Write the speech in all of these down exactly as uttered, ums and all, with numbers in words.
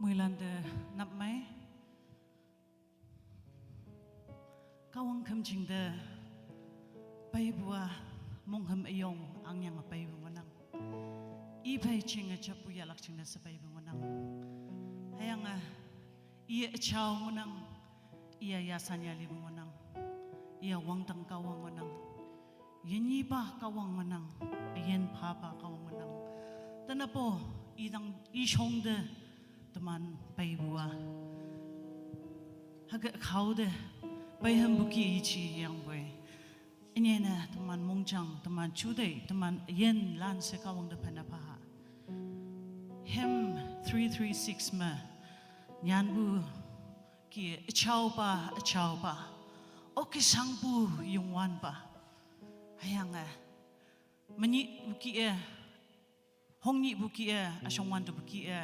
Muilante napmei. Kahwang khümjing te peipu-a monghüm üyong angyange peipu ngohnang. I phei jinge jappu yahlak jingne she peipu ngohnang. Hüyange i üjao ngohnang, i-a yasan yalipu ngohnang, i-a wangdang Kahwang ngohnang. Yenyipa Kahwang ngohnang, üyin phapa Kahwang ngohnang. Tenapo, idang ishongte, teman peipu-a. Hüke khaote, peihümpu kih yeji yangpoi. Ünyene teman mongjang, teman juteih, teman üyin lan she Kahwang te phena phaha. Hymn three three six me, nyanpu kih, üjaopa, üjaopa, oke shangpu Youngwanpa. Hüyange, menyihpu kih-e, hongnyihpu kih-e, üshongwantepu kih-e,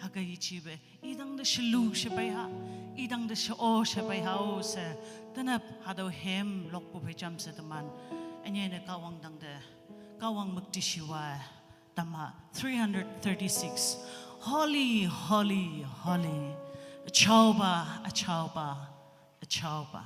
hüke yejipe, idangte shelu she peiha, idangte she-o she peiha-o she, tenap hatüo hymn lokpu phei jamshe teman, ünyene Kahwang tangte, Kahwang müktishiwa, tamha, three hundred thirty-six. Holy, holy, holy. Üjaopa, üjaopa, üjaopa.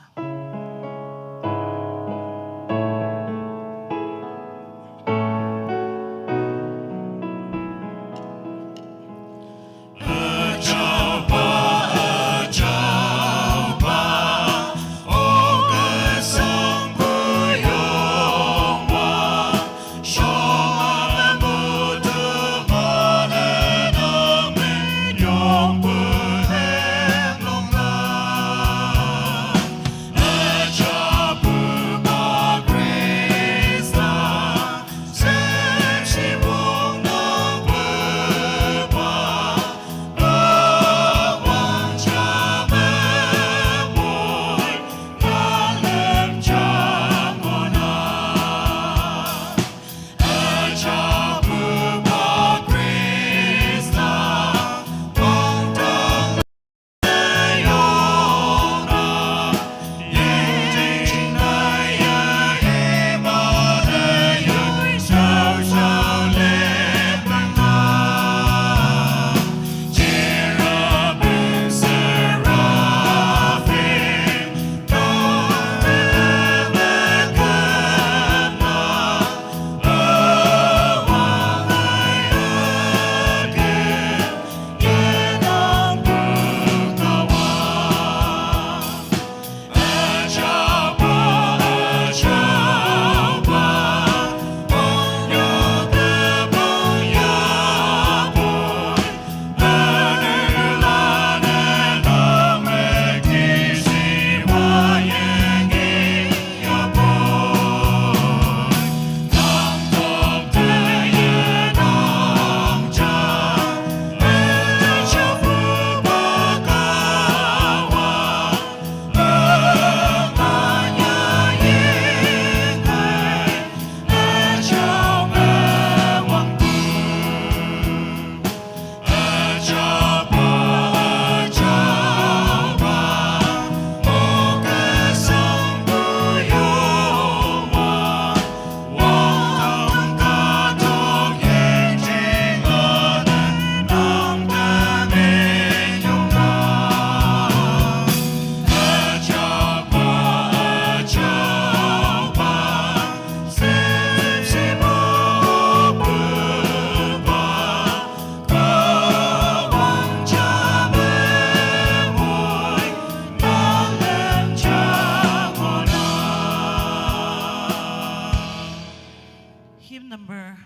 Hymn number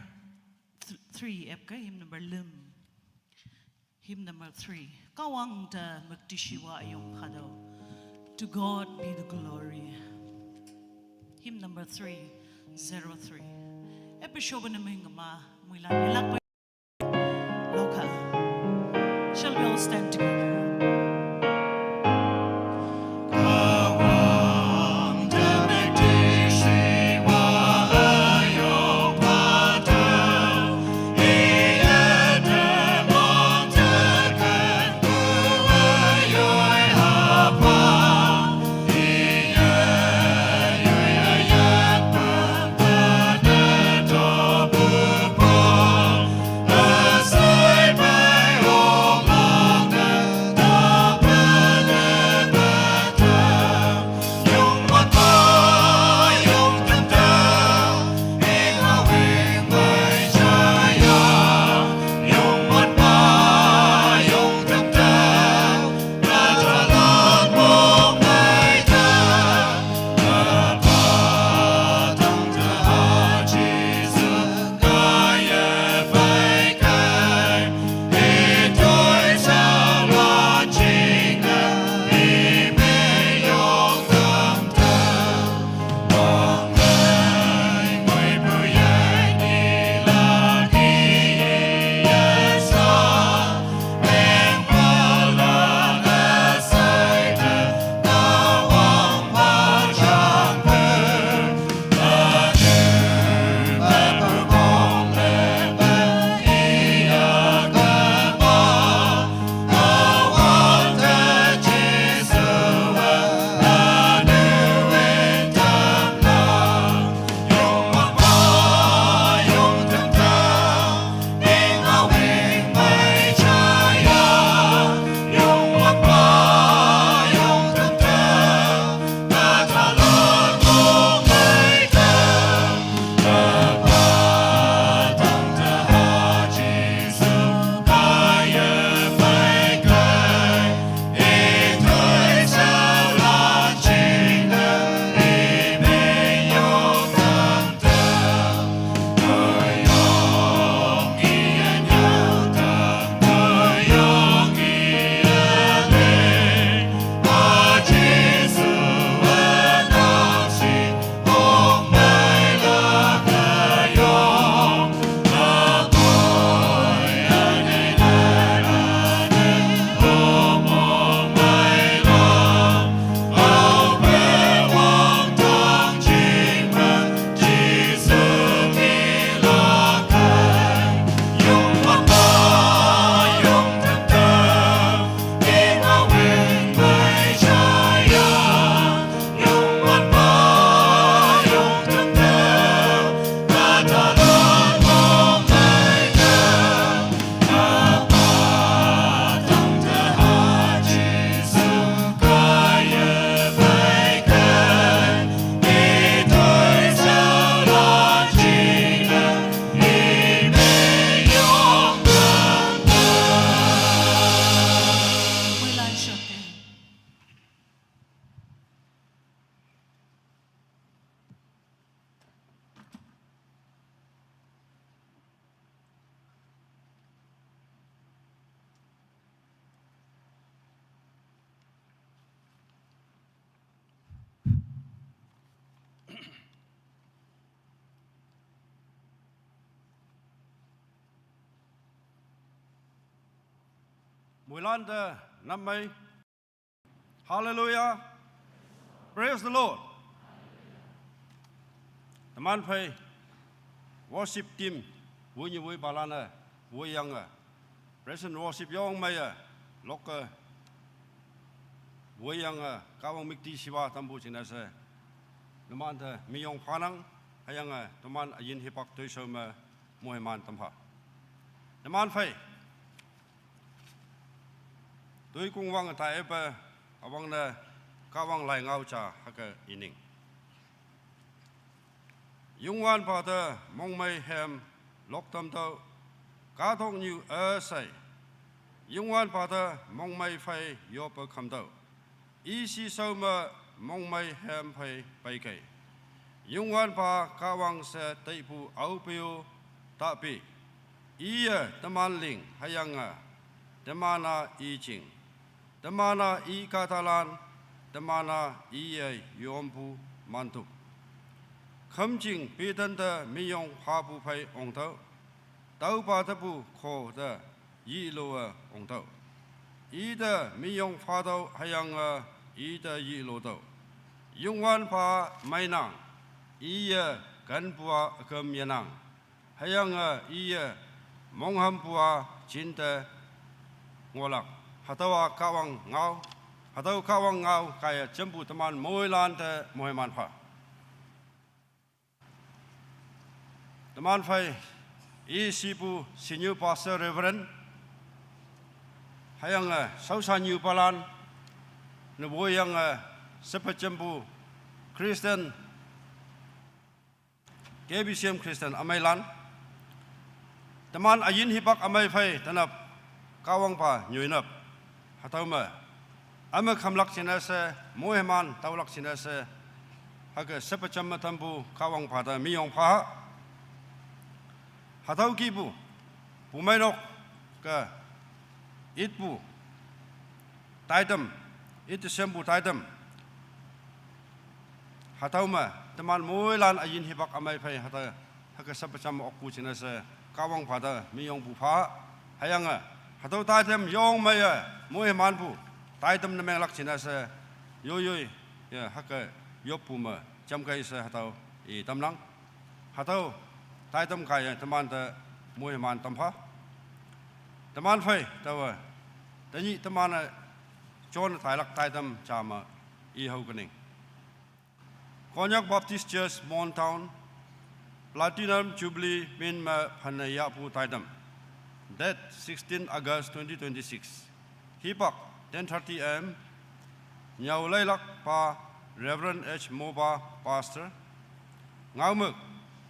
th-, three, epke hymn number lüm. Hymn number three. Kahwang te müktishiwa üyong phatüoh. To God be the glory. Hymn number three, zero three. Episode ne ming ma, muilan ilak. Loka. Shall we all stand together? Puilan te nam mai. Hallelujah. Praise the Lord. Teman phei worship team, wui nyi wui palan e, wui yang e. Praise and worship yong mai e, lok e, wui yang e, Kahwang müktishiwa tampu jingne she. Numan te minyong phanang, hüyange, teman üyin hipak toishao me, moiman tampha. Numan phei. Toi kongwang ta epe, üwangne, Kahwang lai ngao ja, hüke ining. Youngwanpa te mongmei hem loktam tüo, kahtoknyu üshei. Youngwanpa te mongmei phei yoppe khamtüoh. I shishao me mongmei hem phei peikei. Youngwanpa Kahwang she teipu aope-o tapi. Iye teman ling hüyange, teman-a i jing. Teman-a i kahtalan, teman-a iye yompu mantup. Khümjing petan te minyong phapu phei ongtüoh. Tüopa tepu kho te yilowe ongtüoh. Ite minyong phatüoh hüyange, ite yilotüoh. Youngwanpa meinang, iye kenpu-a üküm yenang. Hüyange, iye monghampu-a jinte ngohlak. Hatüowa Kahwang ngao, hatüo Kahwang ngao kaiye jampu teman moilan te moiman pha. Teman phei, i shipu Senior Pastor Reverend, hüyange, shaoshanyu palan, ne woiyange, shepe jampu Christian, K B C M Christian ümeilan. Teman üyin hipak ümei phei tenap, Kahwangpa nyoinap. Hatüo me, üme khamlak jingne she, moiman taolak jingne she, hüke shepe jam me tampu Kahwangpa te minyong pha. Hatüo kihpu, pumeinok ke itpu taitam, ite shempu taitam. Hatüo me, teman moilan üyin hipak ümei phei hatüo, hüke shepe jam okpu jingne she, Kahwangpa te minyongpu pha, hüyange, hatüo taitam yong meiye, moimanpu, taitam ne menglak jingne she, yoiyoi, ye, hüke yoppu me, jamkei she hatüo, i tamnang. Hatüo, taitam kaiye teman te moiman tampha. Teman phei, taowe, tenyih teman-e, John tailak taitam ja me, i hao kening. Konyak Baptist Church, Mon Town, Platinum Jubilee min me phane yahpu taitam. Date sixteen August twenty twenty-six. Hipak ten thirty A M. Nyüo leilakpa Reverend H Moba, Pastor. Ngaomük,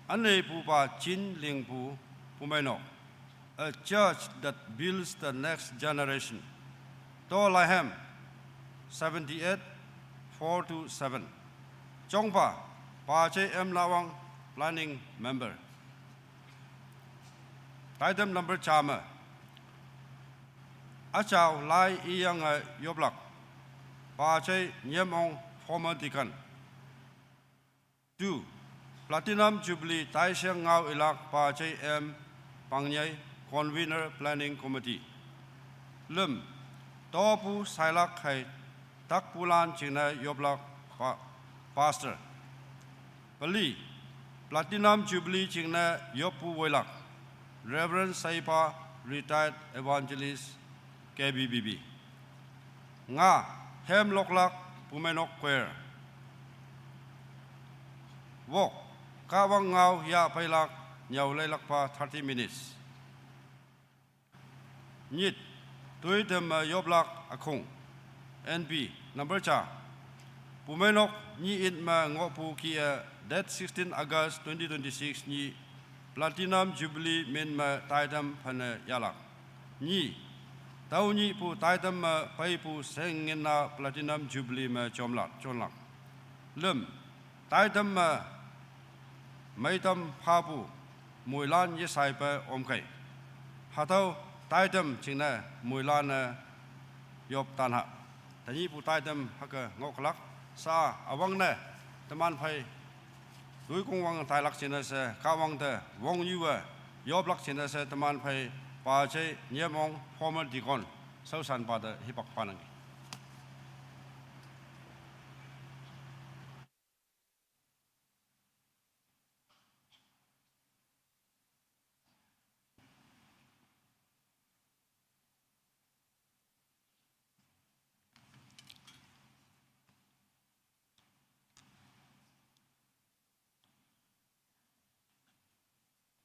ünepupa Chin Lingpu, pumeinok. A church that builds the next generation. Tolaihem, seventy-eight, four two seven. Jongpa, Pajei M Lawang, planning member. Taitam number ja me. Üjao lai iyange yoplak. Pajei Nyemong, former deacon. Two, Platinum Jubilee taisheng ngao ilak Pajei M Pangnyei, convener planning committee. Lüm, topu shailak hei takpulan jingne yoplak pa-, pastor. Peli, Platinum Jubilee jingne yoppu woilak Reverend Seipa, retired evangelist, K B B B. Nga, hem loklak pumeinok choir. Wok, Kahwang ngao yah peilak nyüo leilakpa thirty minutes. Nyit, toi tem me yoplak ükhong. N P, number ja. Pumeinok nyi it me ngohpu kih-e date sixteen August twenty twenty-six nyi Platinum Jubilee min me taitam phane yahlak. Nyi, tao nyihpu taitam me peipu shengnginna Platinum Jubilee me jomlak, jonlak. Lüm, taitam me meitam phapu moilan yeshaipe omkei. Hatüo taitam jingne moilan-e yop tanha. Tenyihpu taitam hüke ngohlak. Sha üwangne teman phei toi kongwang tailak jingne she Kahwang te wongyuwe yoplak jingne she teman phei Pajei Nyemong, former deacon. shaoshanpa te hipak phanangki.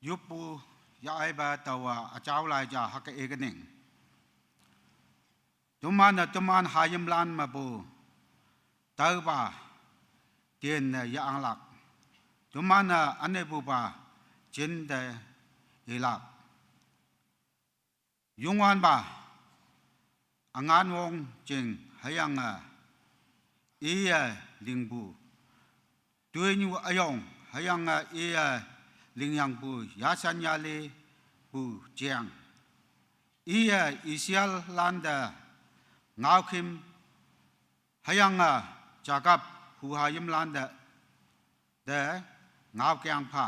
Yuppu ya aipa taowa üjao lai ja hüke ikening. Teman-e teman hayimlan mepu taopa tenne yanglak. Teman-e ünepupa jinte ilak. Youngwanpa üngan wong jing hüyange iye lingpu toinyu üyong hüyange iye lingyangpu yashan yalipu jeng. Iye Israel lante ngaokhüm hüyange Jakob huhayimlante te ngaokeng pha.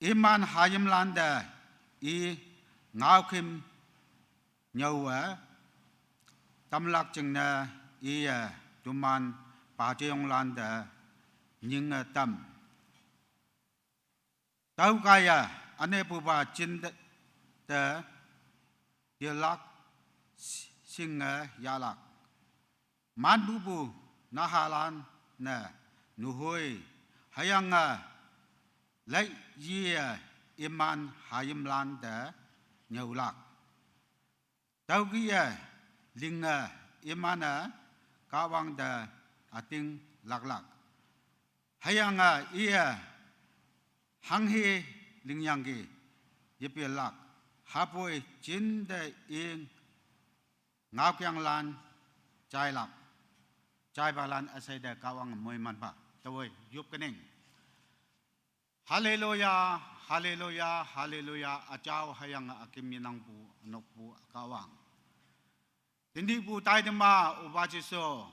Iman hayimlante i ngaokhüm nyüowe tamlak jingne iye teman pajeyonglante nyinge tam. Tüokaiye ünepupa jinte yelak shinge yahlak. Manpupu nahalan-e nuhoi hüyange lei yiye iman hayimlante nyüolak. Tüokih-e linge iman-e Kahwang te üting laklak. Hüyange iye hanghe lingyangki yepilak. Hüpoi jinte i ngaokenglan jailak. Jaipalan üsheite Kahwang moiman pha. Taowe yop kening. Haleluya, haleluya, haleluya, üjao hüyange üküm yenangpu ünokpu Kahwang. Tenyihpu taitam-a Opa Jesu,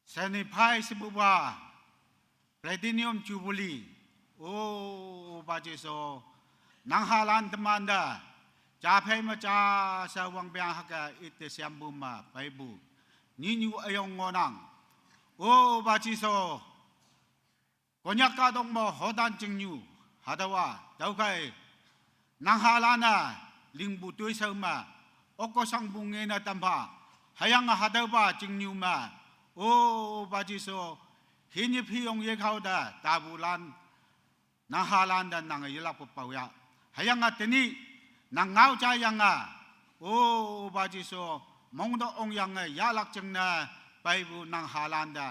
seniphai shepupa Platinum Jubilee, O Opa Jesu, nanghalan temante japhei me ja she wangpeng hüke ite shempu me peipu nyinyu üyong ngohnang. O Opa Jesu, Konyak kahtok me hotan chingnyu, hatüowa tüokhei nanghalan-e lingpu toishao me okko shangpu ngene tampha, hüyange hatüopa chingnyu me, O Opa Jesu, hinye phiyong yekhao te tapulan nanghalan te nange yelakpe paoya. Hüyange tenyih nang ngao jayange, O Opa Jesu, mongte ongyange yahlak jingne peipu nanghalan te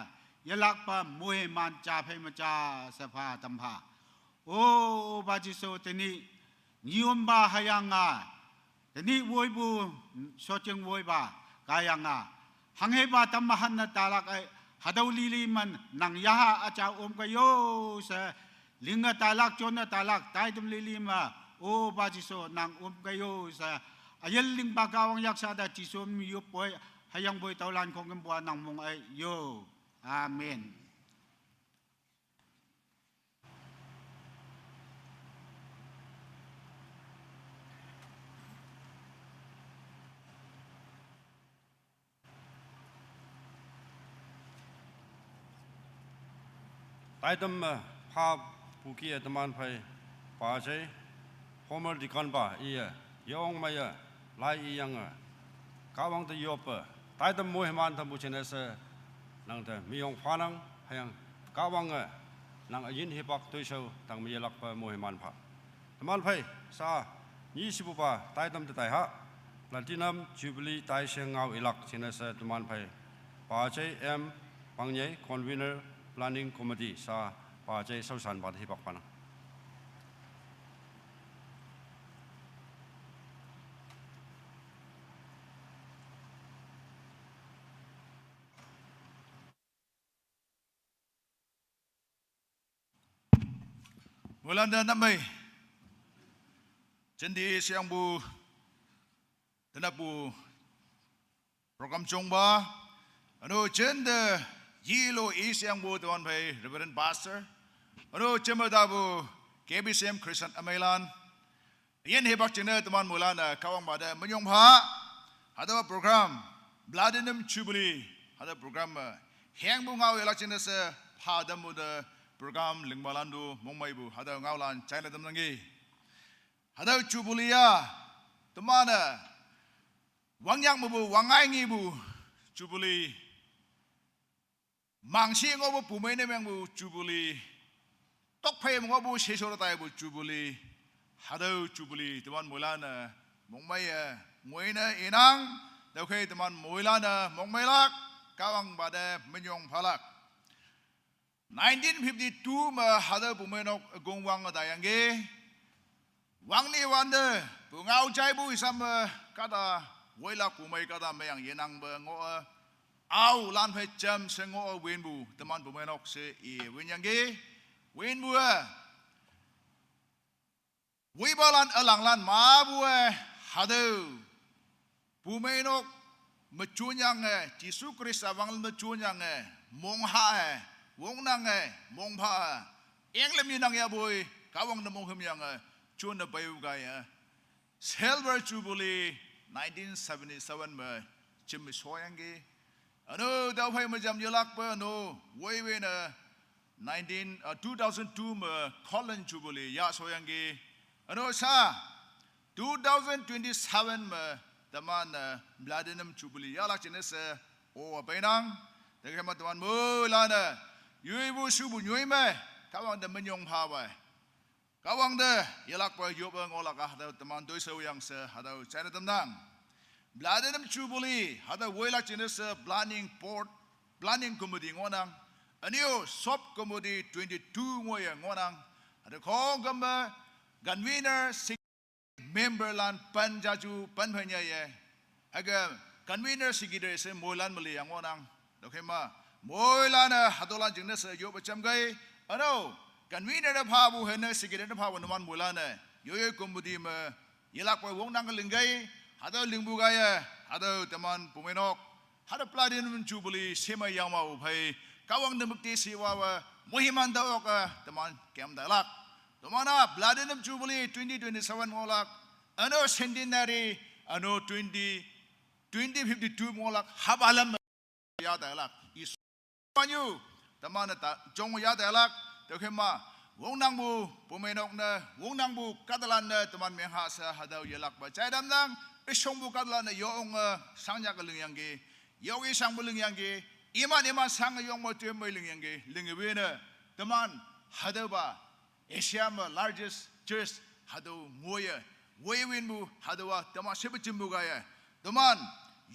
yelakpe moiman japhei me ja she pha tampha. O Opa Jesu, tenyih nyüompa hüyange tenyih woipu shotjing woipa kaiyange hanghepa tamme hanne talak ei, hatüo lili me nang yaha üja ümkei yo she, linge talak, jonne talak, taitam lili me, O Opa Jesu, nang ümkei yo she, üyin lingpa Kahwang yaksha te Jesu me yoppoi, hüyangpoi tüolan khongkümpu-a nang mong ei yo. Amen. Taitam me phapu kih-e teman phei pajei, former deacon pa iye, yeong meiye, lai iyange, Kahwang te yoppe, taitam moiman tampu jingne she, nangte meyong phanang, hüyange Kahwange nang üyin hipak toishao tangme yelakpe moiman pha. Teman phei sha nyi shepupa taitam te taiha, Platinum Jubilee taisheng ngao ilak jingne she teman phei pajei M Pangnye, Convener, Planning Committee, sha pajei shaoshanpa te hipak phanang. Moilan te nap mei. Jinte sheyangpu tenappu program jongpa, üno jinte yilo i sheyangpu teman phei Reverend Pastor, üno jeme tapu K B C M Christian ümeilan, Yen hibak jingne teman moilan-e Kahwang bade minyong pha. Hatüo program, Platinum Jubilee, hatüo program me hengpu ngao yelak jingne she, pha tampu te program lingpalan tu mongmeipu hatüo ngaolan jaine tamnangki. Hatüo Jubilee-a, teman-e wangnyak mepu, wangngai ngepu Jubilee, mangshi ngohpu pumei ne mengpu Jubilee, tokphei me ngohpu shesho taipu Jubilee, hatüo Jubilee teman moilan-e mongmeiye ngoine inang. Tüokhei teman moilan-e mongmeilak, Kahwang bade minyong phalak. Nineteen fifty-two me hatüo pumeinok ükong wange taiyangki. Wangni wante, pungao jaipu isam me kahta woilak pumei kahta meyang yenangpe ngoh-e, aolan phei jamshe ngoh-e winpu teman pumeinok she i winyangki. Winpu-e woipalan ülanglan mapu-e, hatüo pumeinok me jonyange, Jesu Khrista wanglan me jonyange, mongha-e, wongnange, mongpha-e, englem yenang yapoi, Kahwang te monghümyange, jonne peipu kaiye, Silver Jubilee nineteen seventy-seven me jemme shoyangki. Üno tüophei me jam yelakpe üno woiwene nineteen, uh, two thousand two me Golden Jubilee yah shoyangki. Üno sha two thousand twenty-seven me teman-e Platinum Jubilee yahlak jingne she owa peinang. Tüokhei me teman moilan-e yoipu shupu nyoi me Kahwang te minyong phawe, Kahwang te yelakpe yoppe ngohlak-a hatüo teman toishao yang she hatüo jaine tamnang. Platinum Jubilee hatüo woilak jingne she planning board, planning committee ngohnang. Ünyo sub committee twenty-two ngoiye ngohnang. Hatüo khongküm me convener, memberlan pen jaju pen phei nyaiye. Hüke convener secretary she moilan me liyang ngohnang. Tüokhei ma moilan-e hatüolan jingne she yoppe jamkei. Üno convener te phapu henne secretary te phapu numan moilan-e yoiyoi committee me yelakpe wongnange lingkei. Hatüo lingpu kaiye, hatüo teman pumeinok, hatüo Platinum Jubilee shemei yangmao phei, Kahwang te müktishiwawe moiman tao oke teman kem tailak. Teman-a Platinum Jubilee twenty twenty-seven ngohlak, üno centenary, üno twenty, twenty fifty-two ngohlak, hapalam me yah tailak. Isu manyu, teman-e ta jong yah tailak. Tüokhei ma wongnangpu pumeinok ne, wongnangpu kahtalan ne teman mengha she hatüo yelakpe jai tamnang. Üshongpu kahtalan-e yonge shangnyak lingyangki, yoke shangpu lingyangki, iman iman shange yong me tüo mei lingyangki, lingwene teman hatüopa Asia me largest church hatüo ngoiye, woiwinpu hatüowa teman shepe jimpu kaiye, teman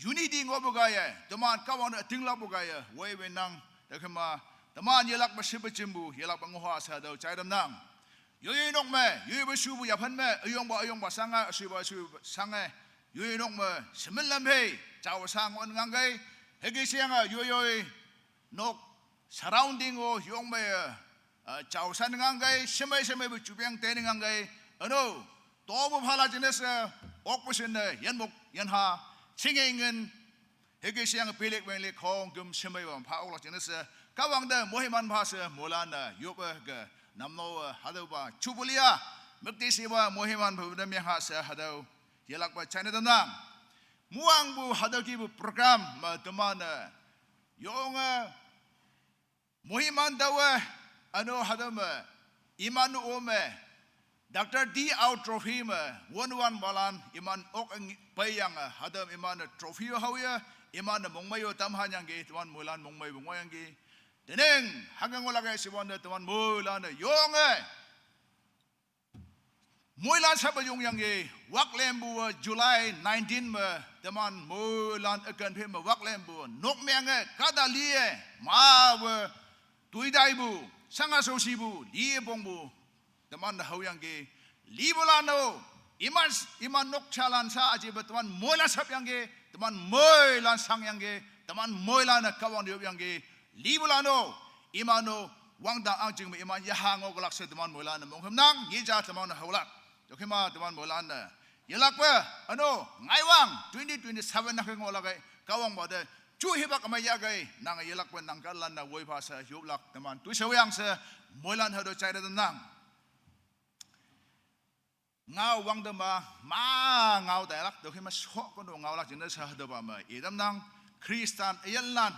unity ngohpu kaiye, teman Kahwang te ütinglakpu kaiye woiwinnang. Tüokhei ma teman yelakpe shepe jimpu yelakpe ngoha she hatüo jai tamnang. Yoiyoi nok me yoipe shupu yaphan me, üyongpa üyongpa shange, üshuipa üshuipa shange, yoiyoi nok me shemin lam phei jao shangon ngangkei. Hüke sheyange yoiyoi nok surrounding-o yong me, uh, jao shan ngangkei, shemei shemeipu jupeng tene ngangkei. Üno topu phalak jingne she, okpu shinne yenmok yenha, shinge ingen, hüke sheyange pilek wenglek khongküm shemeipa pha oklak jingne she, Kahwang te moiman pha she moilan-e yoppe ke namno-e hatüopa Jubilee-a müktishiwa moiman pha te mengha she hatüo yelakpe jaine tamnang. Muangpu hatüo kihpu program me teman-e yonge moiman taowe, üno hatüo me iman ome Doctor D Ao Trophy me wonwanpalan iman ok peiyange hatüo iman-e trophy haoye, iman-e mongmei-o tamhanyangki, teman moilan mongmeipu ngohyangki. Tening hangke ngohlak-e shiwante teman moilan-e yonge moilan shape yongyangki. Waklempu-a July nineteen me teman moilan üken phei me waklempu nok menge kahta liye mawe toitaipu, shanga shaoshipu, lipongpu teman haoyangki. Lipulan-o, iman, iman nokjalan sha üjepe teman moilan shapyangki, teman moilan shangyangki, teman moilan-e Kahwang te yopyangki. Lipulan-o, iman-o wangdang ahngching me iman yaha ngohlak she teman moilan-e monghümnang, yeja teman haolak. Tüokhei ma teman moilan-e yelakpe, üno ngaiwang twenty twenty-seven nake ngohlak-e, Kahwangpa te ju hipak ümei yahkei, nange yelakpe nang kahtalan-e woipha she yoplak teman toishao yang she moilan hatüo jaine tamnang. ngao wang de ma, ma ngao tailak, tüokhei ma shokono ngaolak jingne she hatüopa me i tamnang. Christian üyinlan,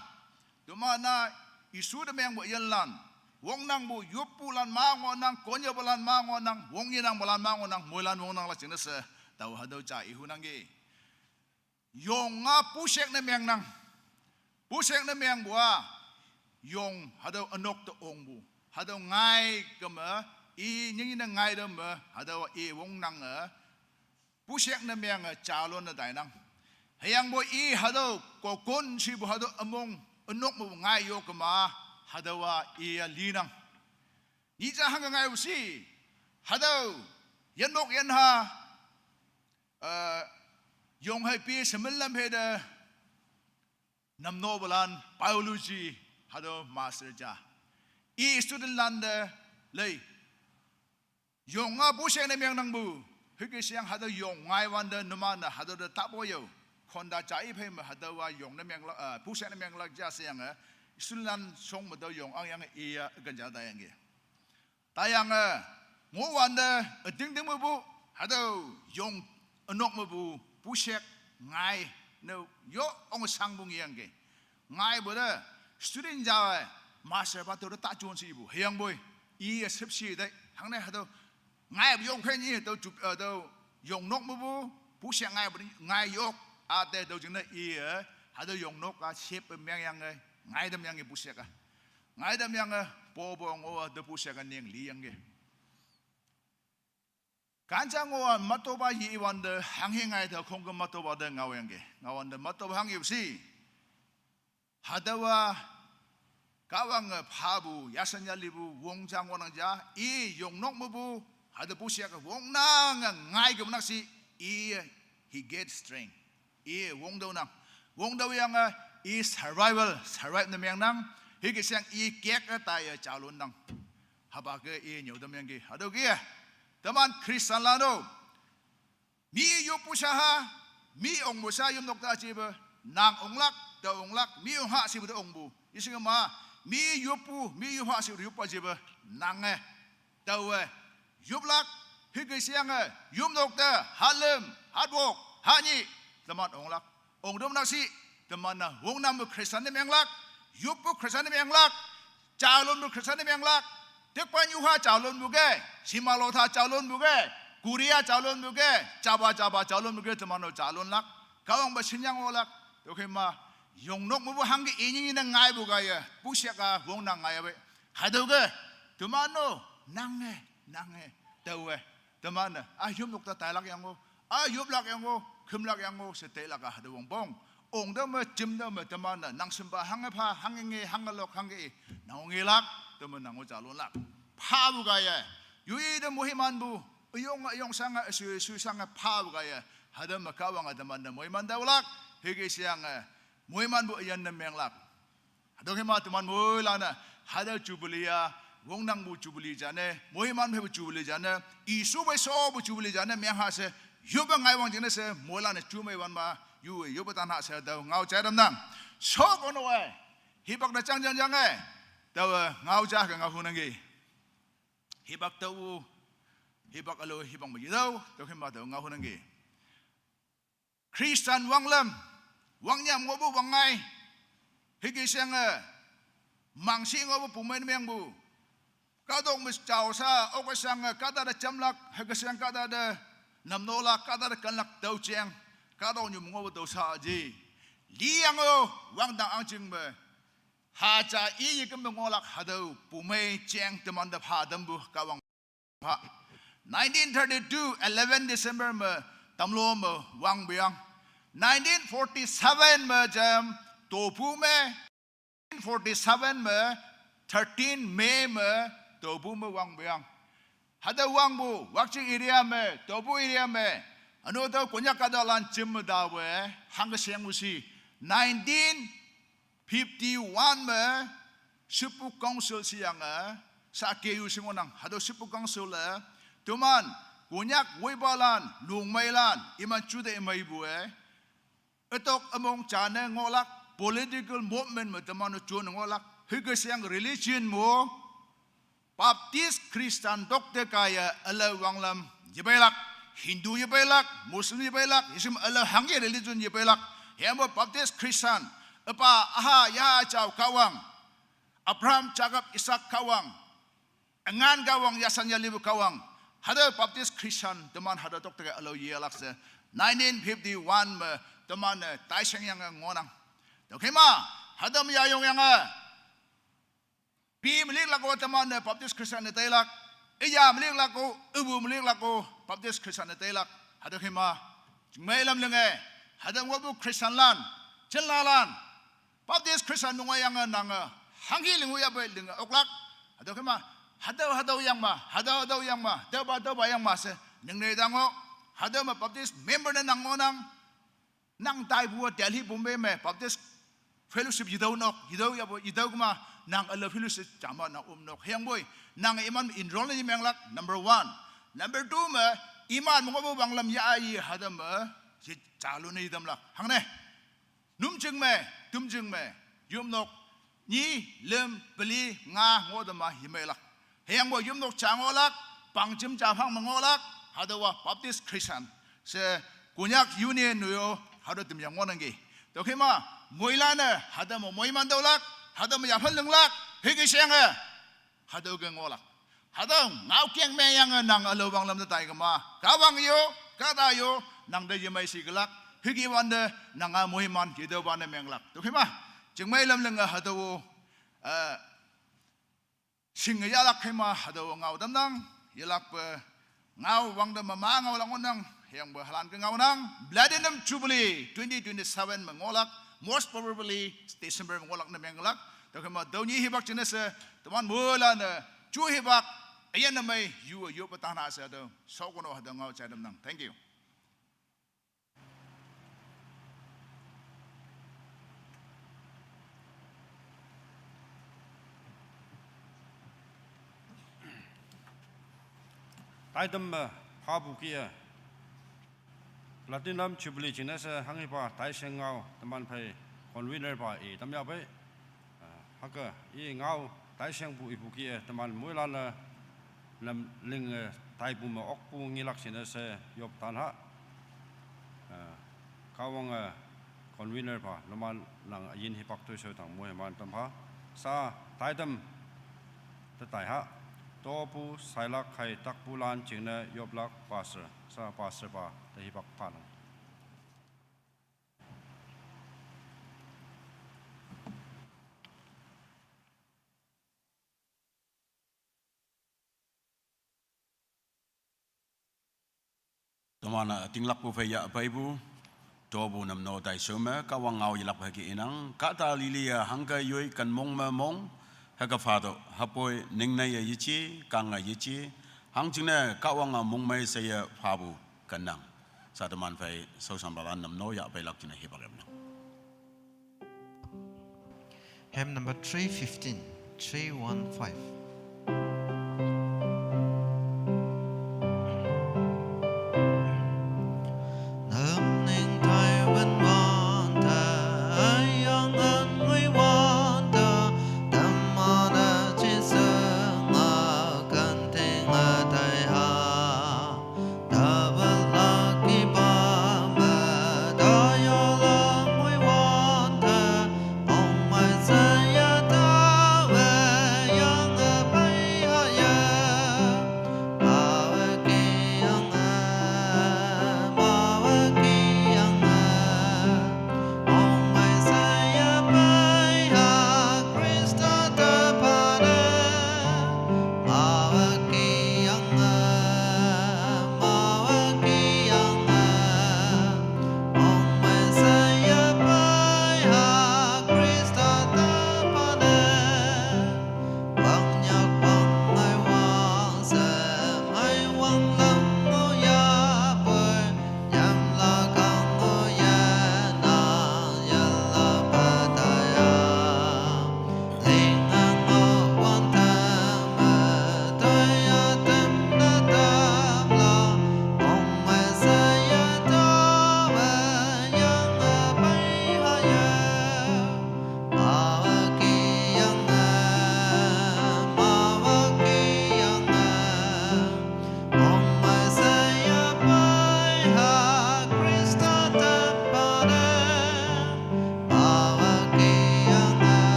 teman-a Jesu te mengpu üyinlan, wongnangpu yoppulan ma ngohnang, konnyüopalan ma ngohnang, wongyenangpalan ma ngohnang, moilan wongnanglak jingne she tao hatüo ja ihunangki. Yong-a pushek ne mengnang. Pushek ne mengpu-a, yong hatüo ünok te ongpu, hatüo ngai keme, i nyinyi ne ngai te me hatüo i wongnange, pushek ne menge jalon ne tainang. Hüyangpoi i hatüo kokon shipu hatüo ümong ünok mepu ngai yok kema, hatüowa i-a linang. Nyih ja hangke ngaipu shi, hatüo yinmok yinha, eh, yong hei pi shemin lam hei te namnopalan biology hatüo master ja. I studentlan te lei. Yong-a pushek ne mengnangpu. Hüke sheyang hatüo yong ngaiwante numan-e hatüo te tapo yao. Khonta ja i phei me hatüowa yong ne menglak, eh, pushek ne menglak ja sheyange, studentlan shong me tüo yong angyange i-a üken ja taiyangki. Tayange, ngohwante, ütingting mepu, hatüo yong ünok mepu pushek ngai, ne yo ong shangpu ngeyangki. Ngaipu te, student ja-e, master pa tüo te ta jon shipu, hüyangpoi, i-e shüpshe te, hangne hatüo, ngaipu yong khenyi, tüo jup, eh, tüo yongnok mepu, pushek ngaipu, ngai yok, ate tüo jingne i-e, hatüo yongnok-a sheppe mengyange, ngai te mengyange pushek-a. Ngai te mengyange, popo ngoh-a te pushek-a ning liyangki. Kanja ngoh-a matopa yiwante hanghe ngai te khongke matopa te ngaoyangki. Ngaowante matopa hanghe shi. Hatüowa Kahwange phapu, yashan yalipu, wong ja ngohnang ja, i yongnok mepu, hatüo pushek-e wongnange ngai kemnak shi, i, he get strength. I wongtüonang. Wongtüoyange, i survival, survive ne mengnang. Hüke sheyang i kek-e taiye jalonnang. Hüpa ke i nyüo tamyangki. Hatüo ke, teman Christianlan-o, mi yoppu sha ha, mi ongpu sha yopnok te jepe, nang onglak, tao onglak, mi ong ha shepu te ongpu. Isingema, mi yoppu, mi yop ha shepu te yoppa jepe, nange, taowe, yoplak, hüke sheyange, yopnok te, hahlüm, hatwok, hanyih, teman onglak. Ongtüomnak shi, teman-a wongnangpu Christian ne menglak, yoppu Christian ne menglak, jalonpu Christian ne menglak, tikpan yuha jalonpu ke, Shimalotha jalonpu ke, Korea jalonpu ke, japa japa jalonpu ke teman-o jalonlak, Kahwangpa shinyang olak, tüokhei ma, yongnok mepu hangke inyinyi ne ngaipu kaiye, pushek-a wongnang ngaiyape. Hatüo ke, teman-o, nange, nange, taowe, teman-e, a yopnok te tailak yango, a yoplak yango, kümlak yango, she tailak-a hatüo wongpong. Ongte me, jimte me, teman-e, nang shimpa hangke pha, hangke nge, hangke lok, hangke i, nang ngelak, teman-e nang-o jalonlak. Phapu kaiye, yoi te moimanpu, üyong, üyong shange, üsui, üsui shange, phapu kaiye, hatüo me Kahwange teman te moiman taolak, hüke sheyange, moimanpu üyin ne menglak. Hatüo kema teman moilan-e, hatüo jubilee-a, wongnangpu jubilee jane, moiman pheipu jubilee jane, Jesu phei shopu jubilee jane, meng ha she, yoppe ngaiwang jingne she, moilan-e jumeiwan ma, yu-e yoppe tan ha she, tao ngao jai tamnang. Shokono-e, hipak te jang jang jange, taowe ngao ja ke ngao hunangki. Hipak tao, hipak ülo, hipak me yetüo, tüokhei ma tao ngao hunangki. Christian wanglam, wangnyam ngohpu wangngai, hüke sheyange, mangshi ngohpu pumei ne mengpu, kahtok me jao sha, oke sheyange, kahta te jamlak, hüke sheyang kahta te namnolak, kahta te kenlak tüo jeng, kahtok nyu me ngohpu tüo sha ji. Liyango, wangdang ahngching me, haja i yeküm me ngohlak hatüo pumei jeng teman te pha tampu Kahwang pha. Nineteen thirty-two, eleven December me, Tamlu me wangpu yang. Nineteen forty-seven me jam, Tobu me, nineteen forty-seven me, thirteen May me, Tobu me wangpu yang. Hatüo wangpu, Wakching area me, Tobu area me, üno tüo Konyak kahtalan jim me taowe, hangke shengpu shi, nineteen fifty-one me, Shippu Council sheyange, sa K U she ngohnang, hatüo Shippu Council-e, teman, Konyak woipalan, lungmeilan, iman jute imeipu-e, ütok ümong jane ngohlak, political movement me teman-o jon ngohlak, hüke sheyang religion mo, Baptist Christian tokte kaiye üle wanglam yepeilak. Hindu yepeilak, Muslim yepeilak, isim ala hangye religion yepeilak. Hembo Baptist Christian, epa aha ya chao Kahwang, Abraham, Jacob, Isaac Kahwang, angan Kahwang, yasan yalibu Kahwang. Hada Baptist Christian teman hada tok tege alo yelak se nineteen fifty-one me teman ne taiseng yang ngonang. Dokima hada me yayong yang a pi melik lako teman ne Baptist Christian ne tailak. Iya melik lako, ibu melik lako Baptist Christian ne tailak. Hada kima jingmai lam lenge. Hada ngobu Christian lan, jenla lan. Baptist Christian mungwa yang nang hangki lingu ya bai linge oklak. Hada kima hada hada yang ma, hada hada yang ma, hada ba hada ba yang ma se ningne dango. Hada ma Baptist member ne nang ngonang. Nang tai bu Delhi Bombay me Baptist fellowship yidau nok, yidau ya bo, yidau kuma nang ala fellowship jama nang um nok. Heyang boy, nang iman enroll ni menglak number one. Number two me iman mo bo banglam ya ayi hadam me, ye chalu ni idam lak. Hangne, numjing me, tumjing me, yum nok, ni, lem, beli, nga, ngo dama, yime lak. Heyang bo yum nok cha ngo lak, pang jim cha phang me ngo lak, hadawa Baptist Christian. Se Konyak Union nuyo, hada dim yang ngo nang gi. Dokima, moila ne, hada mo moiman dau lak, hada mo yaphan leng lak, hege sheng e. Hada ge ngo lak. Hada ngau kiang me yang nang alo bang lam tai kama. Kahwang yo, kada yo, nang de yemai si gelak. Hege wan de, nang a moiman, yidau wan de menglak. Dokima, jingmai lam leng hada wo, eh, sing yalak kema hada wo ngau dam nang, yalak pe ngau wang dam ma ngau lang nang, yang be halan ke ngau nang, Platinum Jubilee twenty twenty-seven me ngolak, most probably December me ngolak ne menglak, to kema dau ni hibak jene se, teman mula ne, ju hibak, ayan ne mai, yu, yu petana se do, so kono hada ngau chai dam nang. Thank you. Taidam, eh, phabu ki, eh, Platinum Jubilee jingne se hanghipa taiseng ngao teman phei convener pa i tam ya bai. Eh, haka i ngao taiseng bu ibu ki, eh, teman moilan, eh, lam ling, eh, taipu me okpu ngilak sine se yop tan ha. Eh, Kahwang, eh, convener pa, loman nang ayin hipak tui so tang moiman tam ha. Sa taidam te tai ha. Topu sailak khai takpu lan jingne yoplak pastor. Sa pastor pa te hipak pa nang. Tomana tinglak pu phei ya phei pu, to pu nam no tai so me, Kahwang ngao yilak phei ki inang, kata lili ya hangka yoi kan mong me mong, haka pha to, hapoi ning na ya yichi, kang a yichi, hang jing ne Kahwang a mong mai se ya pha pu kan nang. Sa teman phei, so sam balan nam no ya phei lak jing ne hipak em nang. Hymn number three fifteen, three one five.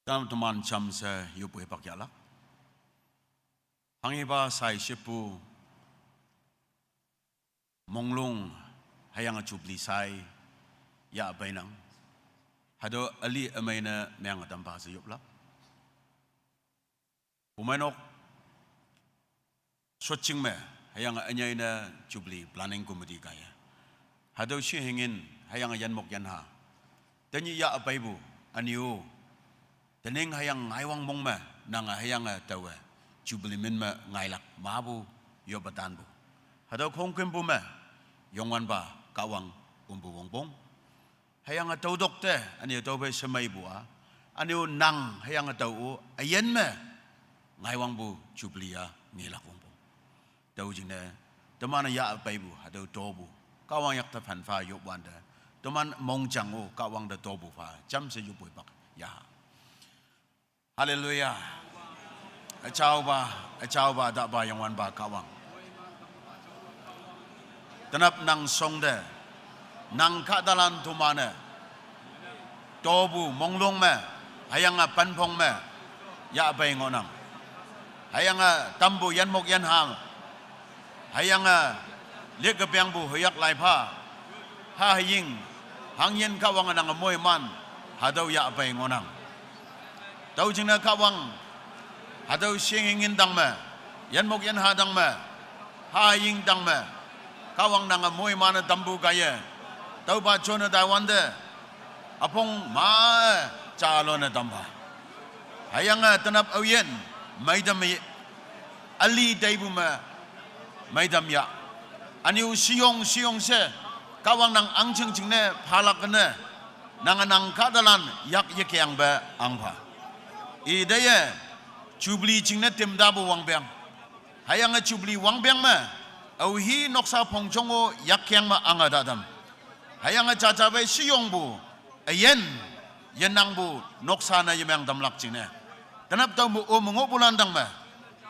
Tam teman cham se yupui pak yahlak. Hanghiba sai shepu monglung hüyange Jubilee sai yah peinang. Hatüo üli ümei ne meng tampa she yoplak. Pumeinok shotjing me, hüyange ünyei ne Jubilee Planning Committee kaiye. Hatüo shi hingin, hüyange yanmok yanha. Tenyih yah peipu, ünyu. Tening hüyange ngaiwang mong me, nange hüyange taowe. Jubilee min me ngailak, mapu, yoppe tanpu. Hatüo khongkümpu me, Youngwanpa, Kahwang, ümpu wongpong. Hüyange tüotok te, ünyu tüophei shemeipu a. Ünyu nang, hüyange tao-o, üyin me. Ngaiwangpu Jubilee a, ngelak wongpong. Tüo jingne, teman yah peipu, hatüo topu. Kahwang yakte phan pha yopwante. Teman mongjang-o, Kahwang te topu pha. Jamshe yoppu pak, yah. Haleluya. Üjaopa, üjaopa, tapa Youngwanpa Kahwang. Tenap nang shongte, nang kahtalan tomane, topu monglung me, hüyange penphong me, yah pei ngohnang. Hüyange tampu yanmok yanha, hüyange likkepengpu hüyak laipha, ha hüying, hangyin Kahwange nange moiman, hatüo yah pei ngohnang. Tüo jingne Kahwang, hatüo shingingin tang me, yanmok yanha tang me, ha hüying tang me, Kahwang nange moiman-e tampu kaiye, tüopa jone taiwante, üpong ma-e jalone tampha. Hüyange tenap aoyin, meitam me üli teipu me, meitam yah. Ünyu shiyong shiyong she, Kahwang nang ahngching jingne phalak ne, nange nang kahtalan yak yekengpe ahngpha. Iteiye, Jubilee jingne temtapu wangpeng. Hüyange Jubilee wangpeng me, aohi noksa phongjong-o yakkeng me ange tatam. Hüyange jaja pei shiyongpu, üyin, yenangpu, noksa ne yemeng tamlak jingne. Tenap tüo me-o me ngohpulan tang me,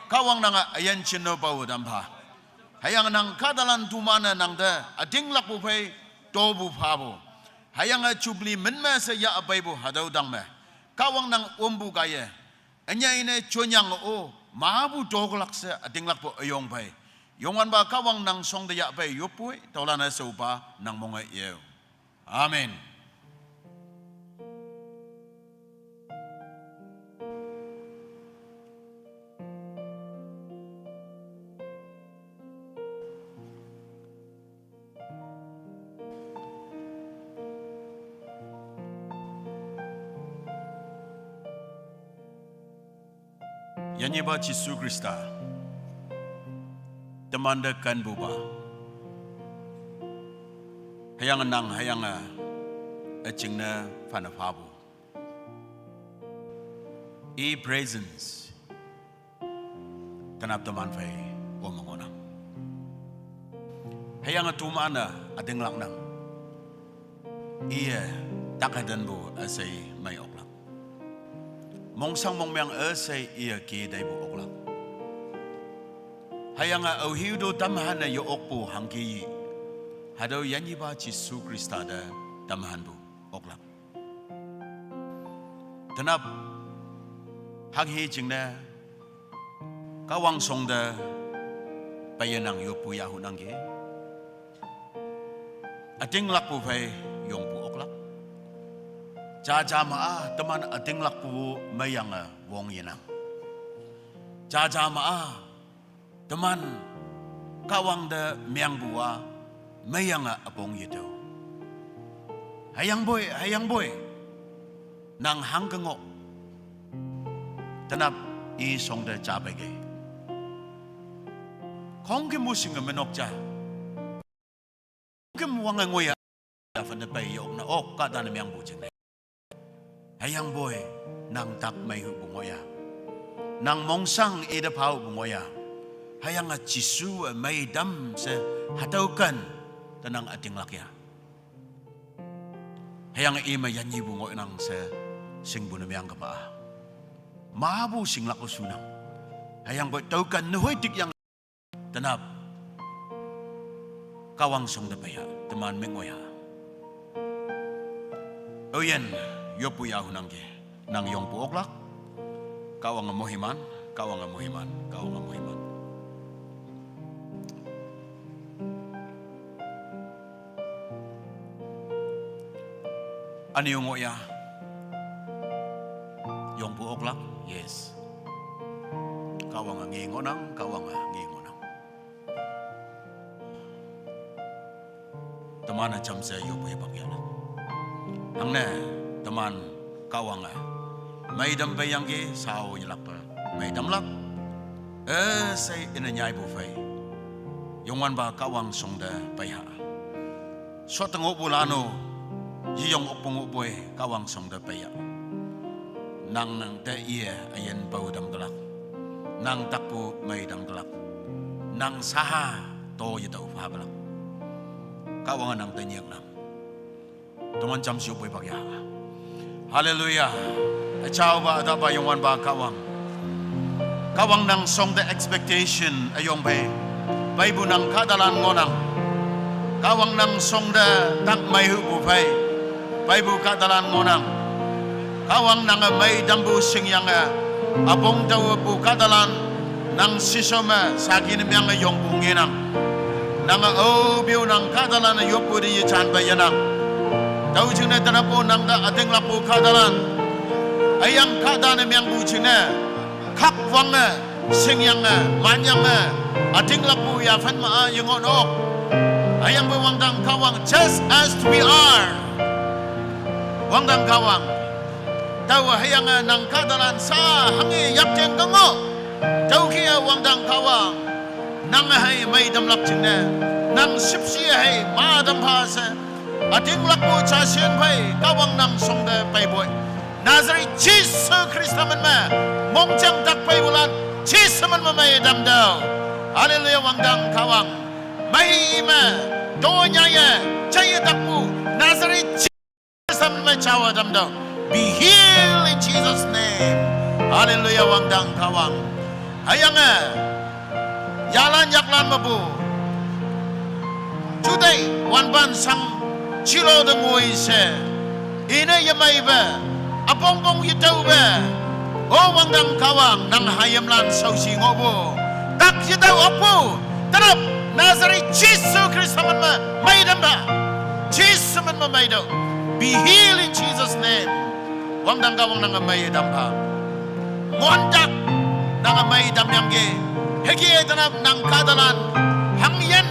Kahwang nange üyin jinno pao tampha. Hüyange nang kahtalan tomane nangte, ütinglakpu phei, topu phapu. Hüyange Jubilee min me she yah peipu hatüo tang me. Kahwang nang ümpu kaiye. Ünyei ne jonyang-o, mapu toklak she ütinglakpu üyong pei. Youngwanpa Kahwang nang shongte yah pei yoppoi, tüolan-e shaopa nang monge yeo. Amen. Yanyipa Jesu Khrista, temante kenpupa, hüyange nang hüyange üjingne phane phapu. I presence, tenap teman phei ome ngohnang. Hüyange tomane ütinglaknang. Iye, takhetenpu üshei mei oklak. Mongsang mongmeng üshei iye ke teipu oklak. Hüyange aohiu to tamhanne ye-okpu hangke i. Hatüo yanyipa Jesu Khrista te tamhanpu oklak. Tenap, hanghe jingne, Kahwang shongte, peiye nang yoppu yahunangki. Ütinglakpu phei yongpu oklak. Jaja ma-a, teman ütinglakpu meiyange wong yenang. Jaja ma-a, teman Kahwang te mengpu a, meiyange üpong yetüo. Hüyangpoi, hüyangpoi. Nang hangke ngoh. Tenap i shongte ja peikei. Khongküm mu shinge menok ja. Khongküm wange ngoiya. Yaphane pei yokne ok kahtane mengpu jingne. Hüyangpoi, nang tak meihupu ngohya. Nang mongsang ite phaopu ngohya. Hüyange Jesu-e meitam she hatüo ken, tenang ütinglak ya. Hüyange ime yanyipu ngohnang she, shingpu ne meang kema-a. Mapu shinglak-o shunang. Hüyangpoi tüo ken nehoi tik yang. Tenap. Kahwang shongte peiya, teman meng oya. Aoyin, yoppu yahunangki. Nang yongpu oklak. Kahwange moiman, Kahwange moiman, Kahwange moiman. Ünyu ngoh ya. Yongpu oklak, yes. Kahwange nge ngohnang, Kahwange nge ngohnang. Teman-e jamshe yopu hipak yahlak. Hangne teman Kahwange meitam peiyangki, shao yelakpe meitamlak. Üshei ine nyaipu phei, Youngwanpa Kahwang shongte peiha. Shotte ngohpulan-o, yeyong okpu ngohpoi Kahwang shongte peiya. Nang nang te iye üyin pao tamkelak. Nang takpu meitamkelak. Nang saha to yetao phakelak. Kahwange nang te nyiknang. Teman jamshe yopu hipak ya. Haleluya. Üjaopa, ütahpa, Youngwanpa Kahwang. Kahwang nang shongte expectation üyong phei, peipu nang kahtalan ngohnang. Kahwang nang shongte tak meihupu phei, peipu kahtalan ngohnang. Kahwang nange meitampu shingyange, üpong taopu kahtalan, nang shishao me saki ne menge yongpu ngenang. Nange aope-o nang kahtalan-e yoppu te yejan peiyanang. Tüo jingne tenapo nang te ütinglakpu kahtalan, hüyange kahta ne mengpu jingne, khakwange, shingyange, manyange, ütinglakpu yaphen ma-a yengoh nok. Hüyangpoi wangdang Kahwang, just as we are. Wangdang Kahwang, tao hüyange nang kahtalan sa hanghe yapjeng ke ngoh. Tüokih-e wangdang Kahwang, nange hei meitamlak jingne, nang shüpshe hei ma tam pha she, ütinglakpu ja shing phei Kahwang nang shongte peipoi. Nazareth Jesu Khrista min me, mongjang tak peipulan, Jesu min me meitamtüoh. Haleluya, wangdang Kahwang. Mei me, to nyaye, jaiye takpu, Nazareth Jesu min me jaowe tamtüoh. Be healed in Jesus' name. Haleluya, wangdang Kahwang. Hüyange, yalan yaklan mepu, juteih wanpan shang jilo te ngoi she, ine yemeipe, üpongpong yetaope, o wangdang Kahwang, nang hayimlan shaoshi ngohpu, tak yetao okpu, tenap, Nazareth Jesu Khrista min me meitam pha. Jesu min me meitüoh. Be healed in Jesus' name. Wangdang Kahwang, nange meitam pha. Ngontak, nange meitamyangki. Hüke tenap nang kahtalan, hangyin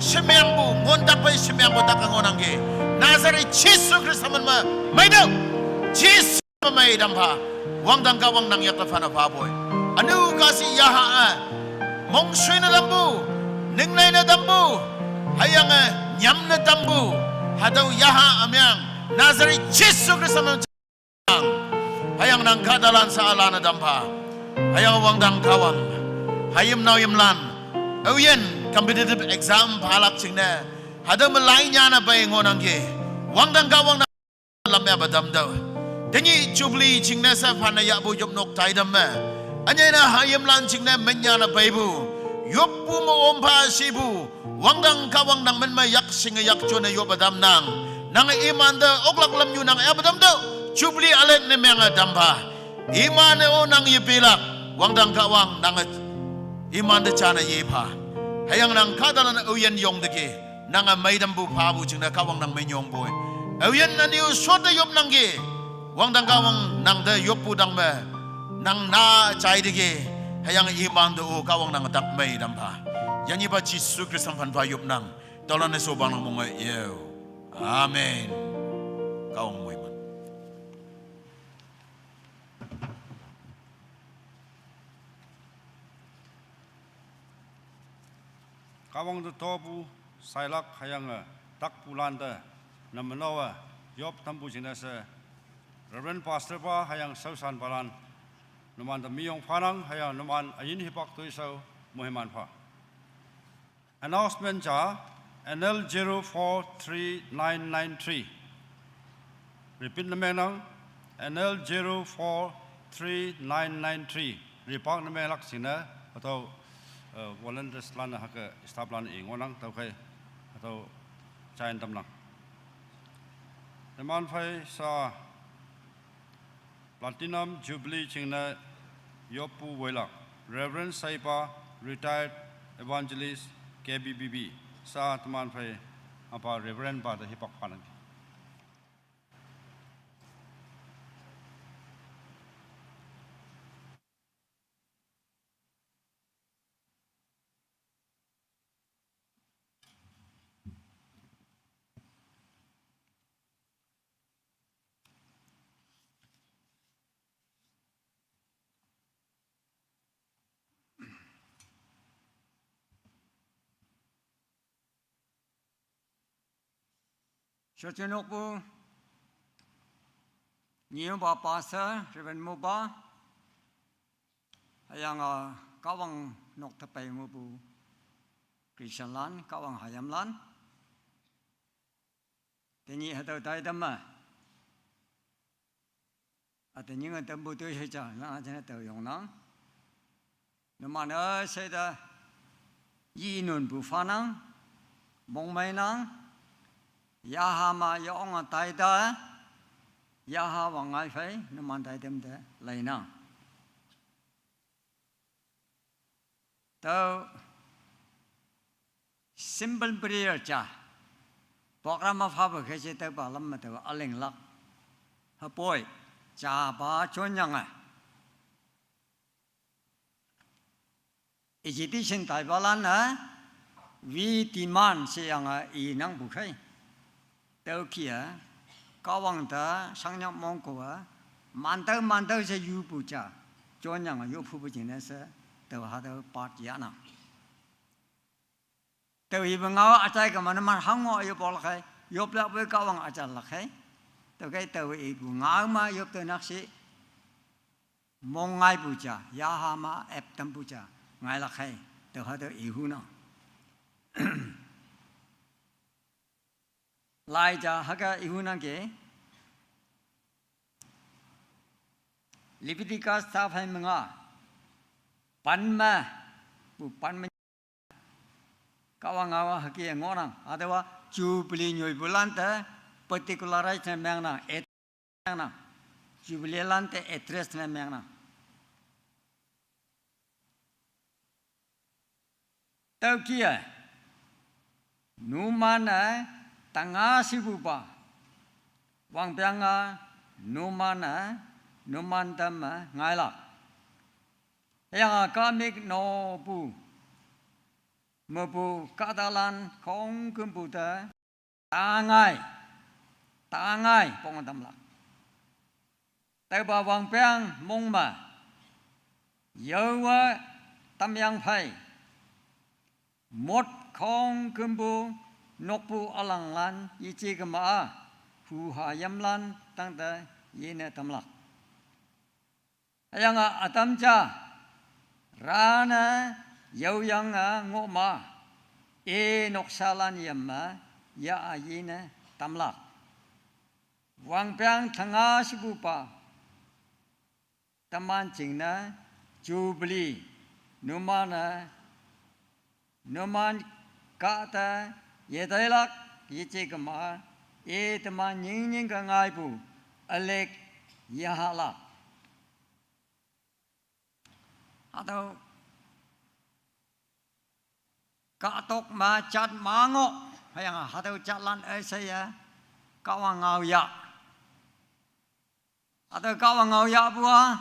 shemengpu, ngontak phei shemengpu tak ngohnangki. Nazareth Jesu Khrista min me meitüoh. Jesu me meitam pha. Wangdang Kahwang, nang yakte phane phapoi. Ünu kahshih yaha-e, mongshoine tampu, ningnei ne tampu, hüyange nyamne tampu, hatüo yaha ümeng, Nazareth Jesu Khrista me hüyange nang kahtalan sha-a lan-e tam pha. Hüyange wangdang Kahwang, hayim naoyimlan, aoyin competitive exam phalak jingne, hatüo me lai nyane pei ngohnangki. Wangdang Kahwang, nang lam yahpe tamtüoh. Tenyih Jubilee jingne she phane yahpu yopnok taitam me, ünyei ne hayimlan jingne min nyane peipu, yoppu me ompha shipu, wangdang Kahwang, nang min me yakshinge yakjone yoppe tamnang. Nange imante oklak lamnyu nang yahpe tamtüoh. Jubilee ülek ne menge tam pha. Iman-e-o nang yepilak, wangdang Kahwang, nange imante jane yepha. Hüyange nang kahtalan aoyin yongteki, nange meitampu phapu jingne Kahwang, nang minyongpoi. Aoyin ünyu shotte yopnangki. Wangdang Kahwang, nang te yoppu tang me, nang na jaiteki, hüyange imante-o Kahwang, nange tak meitam pha. Yanyihpa Jesu Khrista phanpha yopnang. Tüolan-e shobanang monge yeo. Amen. Kahwang moiman. Kahwang te topu, shailak hüyange takpulan te, name naowe yop tampu jingne she, Reverend Pastor pa hüyange shaoshanpalan, numante minyong phanang, hüyange numan üyin hipak toishao moiman pha. Announcement ja, N L zero four three nine nine three. Repeat ne mengnang, N L zero four three nine nine three. Repeat ne menglak jingne, hatüo, eh, volunteers lan hüke staff lan-e ngohnang, tüokhei, hatüo join tamnang. Teman phei sha Platinum Jubilee chingnü yoppu wülak Reverend Saipa, retired evangelist, K B B B, sa teman phei apa Reverend pa te hipak phanang. Shochunokpu, nyiba pastor, Reverend Muba, hüyange Kahwang nok tapei ngupu Christian lan, Kahwang hayimlan. Tenyih hatüo taitam me. Ate nyinge tampu toi she ja, na jane tao yongnang. Numan-e she te, yinunpu phanang, mongmeinang, yaha me yonge taita, yaha wangngai phei, numan taitam te leinang. Tüo simple prayer ja. Program-e phapu khei she tüopa lam me tao ülinglak. Hüpoi, japa jonyange. Agitation taipalan-e, we demand sheyange inangpu khei. Tüokih-e, Kahwang te shangnyak mongko-e, mantüo mantüo she yupu ja, jonyange yophupu jingne she, tao hatüo part yahnang. Tao ipu ngao üjai kema numan hango yoplak khei, yoplakpoi Kahwang üjalak khei. Tüokhei tao ipu ngao me yop te nakshi, mong ngaipu ja, yaha me ep tampu ja, ngailak khei. Tüo hatüo ihunang. Lai ja hüke ihunangki. Leviticus taphei me nga, pen me, pu pen me Kahwang ngao hüke ngohnang, hatüowa Jubilee nyoipulan te particularize ne mengnang, et mengnang. Jubilee lan te address ne mengnang. Tüokih-e, numan-e tanga shipupa, wangpeng-a numan-e, numan tamme ngailak. Hüyange kahmük nopu, mepu kahtalan khongkümpu te, tangai, tangai pong tamlak. Tüopa wangpeng mong me, yaowe tamyang phei, mot khongkümpu nokpu ülanglan yeje kema-a, huhayimlan tangte yene tamlak. Hüyange ütam ja, rane yaoyange ngohma, i noksalan yam me, ya-a yene tamlak. Wangpeng tanga shipupa, teman jingne, Jubilee, numan-e, numan kahta, yeteilak, yeje kema, i teman nyingnying ke ngaipu, ülick, yahalak. Hatüo kahtok me jat me ngoh, hüyange hatüo jatlan üsheiye, Kahwang ngao yah. Hatüo Kahwang ngao yahpu-a,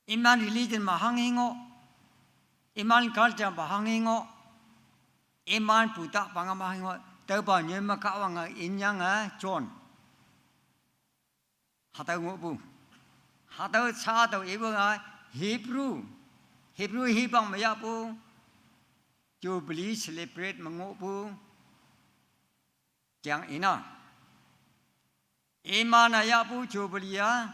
iman religion me hanghe ngoh, iman culture me hanghe ngoh, iman puta panga me hanghe ngoh, tüopa nyoi me Kahwange inyange jon. Hatüo ngohpu. Hatüo sha tüo ipu-a Hebrew. Hebrew hipang me yahpu. Jubilee celebrate me ngohpu. Jang inang. Iman-e yahpu Jubilee-a.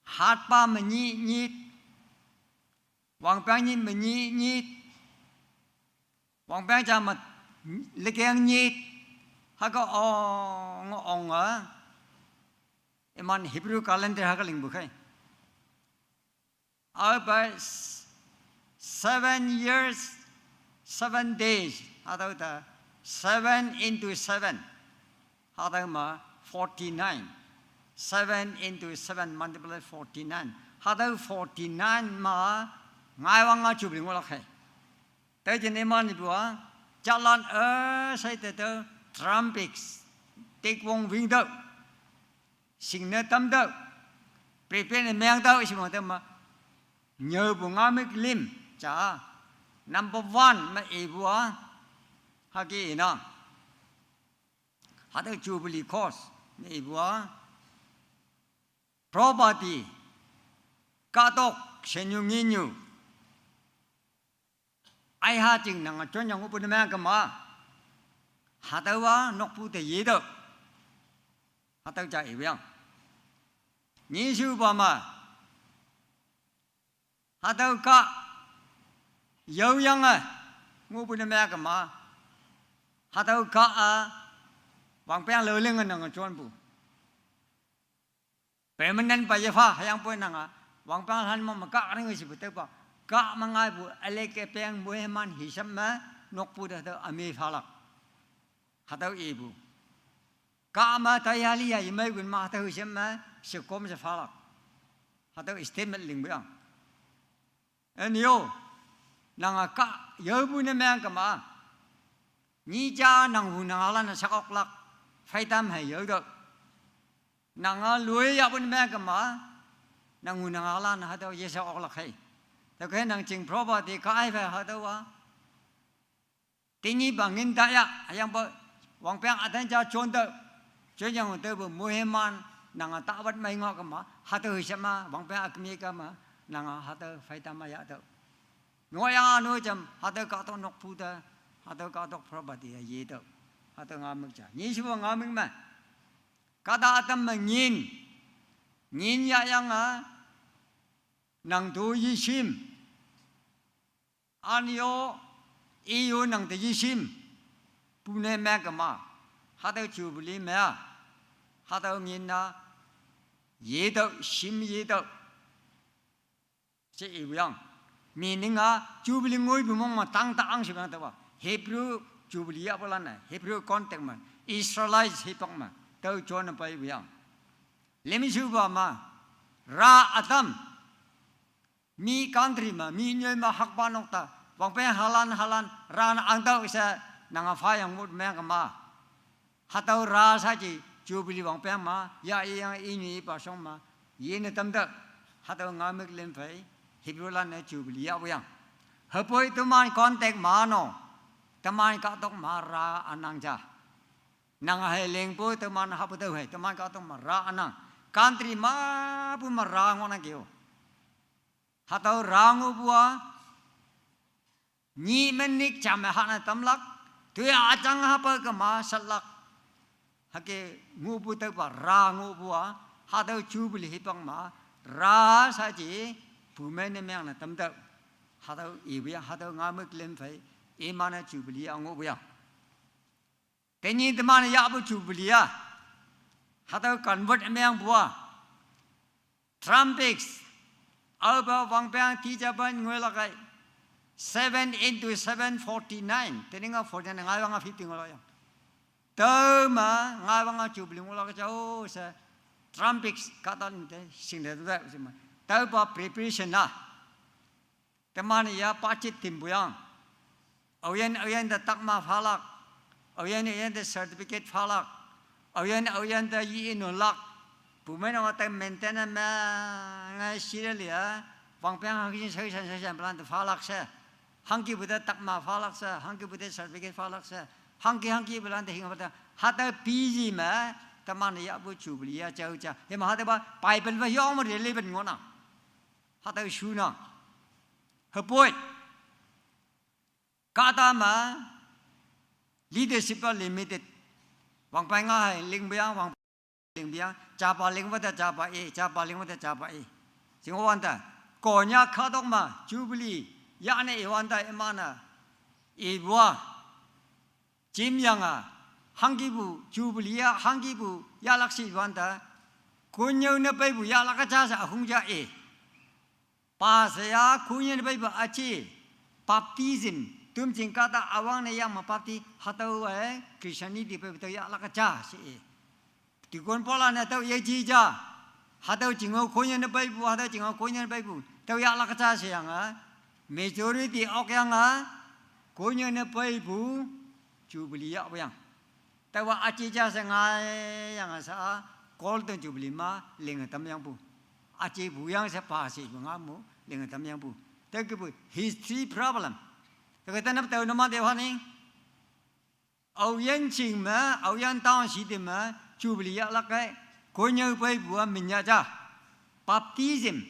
Hatpa menyih nyit. Wangpeng nyit menyih nyit. Wangpeng ja me lekeng nyit. Hüke ong, ong-a. Iman Hebrew calendar hüke lingpu khei. Aope s-, seven years, seven days, hatüo te seven into seven, hatüo me forty-nine. Seven into seven multiply forty-nine. Hatüo forty-nine ma ngai wang a Jubilee ngohlak khei. Tüo jin iman ipu a, jalan e sai te tüo, trumpets, tikwong wing tüo, shingne tam tüo, prepare ne meng tüo, shimang tüo ma, nyüopu ngamik lim, ja, number one ma ipu a, hüke inang. Hatüo Jubilee cost, me ipu a, property, kahtok, shenyu nginyu. Aiha jing nang a jon yang upu ne meng kema. Hatüowa nokpu te yetüoh. Hatüo ja iwang. Nyishupa ma. Hatüo kah yaoyange ngohpu ne meng kema. Hatüo kah a wangpeng loling nang jonpu. Permanent pa yepha hüyangpoi nang a wangpeng lan mo me kah ring shipu tüopa. Kah me ngaipu ülick üpeng moiman hisap me nokpu te hatüo üme phalak. Hatüo ipu. Kah me tayali ya yemei kun ma hatüo hisap me shekom she phalak. Hatüo statement lingpu yang. Ünyo, nang a kah yaopu ne meng kema. Nyih ja nang hu nang alan shak oklak, pheitam hei yaotüoh. Nang a loi yahpu ne meng kema, nang hu nang alan hatüo yeshak oklak hei. Tüokhei nang jing property kah ai phei hatüowa. Tenyihpa ngin ta ya, hüyangpoi wangpeng ütan ja jon tüoh. Jon yang tüopu moiman, nang a tapat mei ngoh kema, hatüo hisap ma, wangpeng ükemi kema, nang a hatüo pheitam ma yahtüoh. Ngohyang anu jam, hatüo kahtok nokpu te, hatüo kahtok property ya yetüoh. Hatüo ngamik ja. Nyishupa ngamik me. Kahta ütam me ngin. Ngin yahyange, nang to yeshim. Ünyo, iyo nang te yeshim. Pune meng kema. Hatüo Jubilee me a. Hatüo ngin a. Yetüoh, shim yetüoh. She ipu yang. Meaning a, Jubilee ngoipu mong me tang ta ang shepu yang tüopa. Hebrew Jubilee yahpu lan e. Hebrew context me. Israelites hipak me. Tüo jon peipu yang. Limshupa ma. Ra ütam. Mi country me, mi nyoi me hakpa nok ta. Wangpeng halan halan, ran angtüoh she, nang a phayang mut meng kema. Hatüo ra saji, Jubilee wangpeng ma, ya iyang inyi ipa shong ma, yene tamtüoh. Hatüo ngamik lim phei, Hebrew lan ne Jubilee yahpu yang. Hüpoi teman context ma no, teman kahtok ma ra ünang ja. Nang hei lingpu teman hapu tüo hei, teman kahtok ma ra ünang. Country mapu ma ra ngohnang keo. Hatüo ra ngohpu a, nyih me nyik jam me hane tamlak, tüo ajang hape kema satlak. Hüke ngohpu tüopa ra ngohpu a, hatüo Jubilee hipak ma, ra saji, pumei ne meng ne tamtüoh. Hatüo ipu yang, hatüo ngamik lim phei, iman-e Jubilee a ngohpu yang. Tenyih teman yahpu Jubilee a. Hatüo convert mengpu a. Trumpets. Aope wangpeng tijapan ngoilak ei. Seven into seven, forty-nine. Tening a forty-nine, ngai wang a fifty ngoilak yang. Tüo me, ngai wang a Jubilee ngoilak jao she. Trumpets, kahta te, shingte te, she ma. Tüopa preparation a. Teman ya pachit timpu yang. Aoyin, aoyin te takma phalak. Aoyin, aoyin te certificate phalak. Aoyin, aoyin te yi inolak. Pumei no te maintain me ngai sire lia. Wangpeng hangki shao shan shao shan plan te phalak she. Hangkipu te takma phalak she. Hangkipu te certificate phalak she. Hangki hangkipu lan te hing pa te. Hatüo busy me. Teman yahpu Jubilee ya jao ja. Hima hatüopa Bible me yong me relevant ngohnang. Hatüo shunang. Hüpoi. Kahta me leadership a limited. Wangpeng a hei lingpu yang, wangpeng lingpu yang, japa lingpu te japa i, japa lingpu te japa i. Jing wante, Konyak kahtok me, Jubilee, yane iwante iman-e, ipu a. Jimyange, hangkipu, Jubilee a, hangkipu, yahlak shi wante, konnyüo ne peipu yahlak ja she ahung ja i. Pa she ya, konnyüo ne peipu aji, baptism, tümjing kahta üwangne yang me bapti, hatüo e, Christianity peipu tüo yahlak ja she i. Deacon Paul-a ne tüo yeji ja. Hatüo jingao konye ne peipu, hatüo jingao konye ne peipu. Tüo yahlak ja sheyange. Majority okyange, konye ne peipu, Jubilee yahpu yang. Taowa aji ja she ngaiyange sha, Golden Jubilee ma linge tamyangpu. Ajipu yang she pa shipu ngamu, linge tamyangpu. Tüokepu history problem. Tüoke tenap tao numan te haning. Aoyin ching me, Aoyin town city me, Jubilee yahlak kei, konye peipu-a minya ja. Baptism.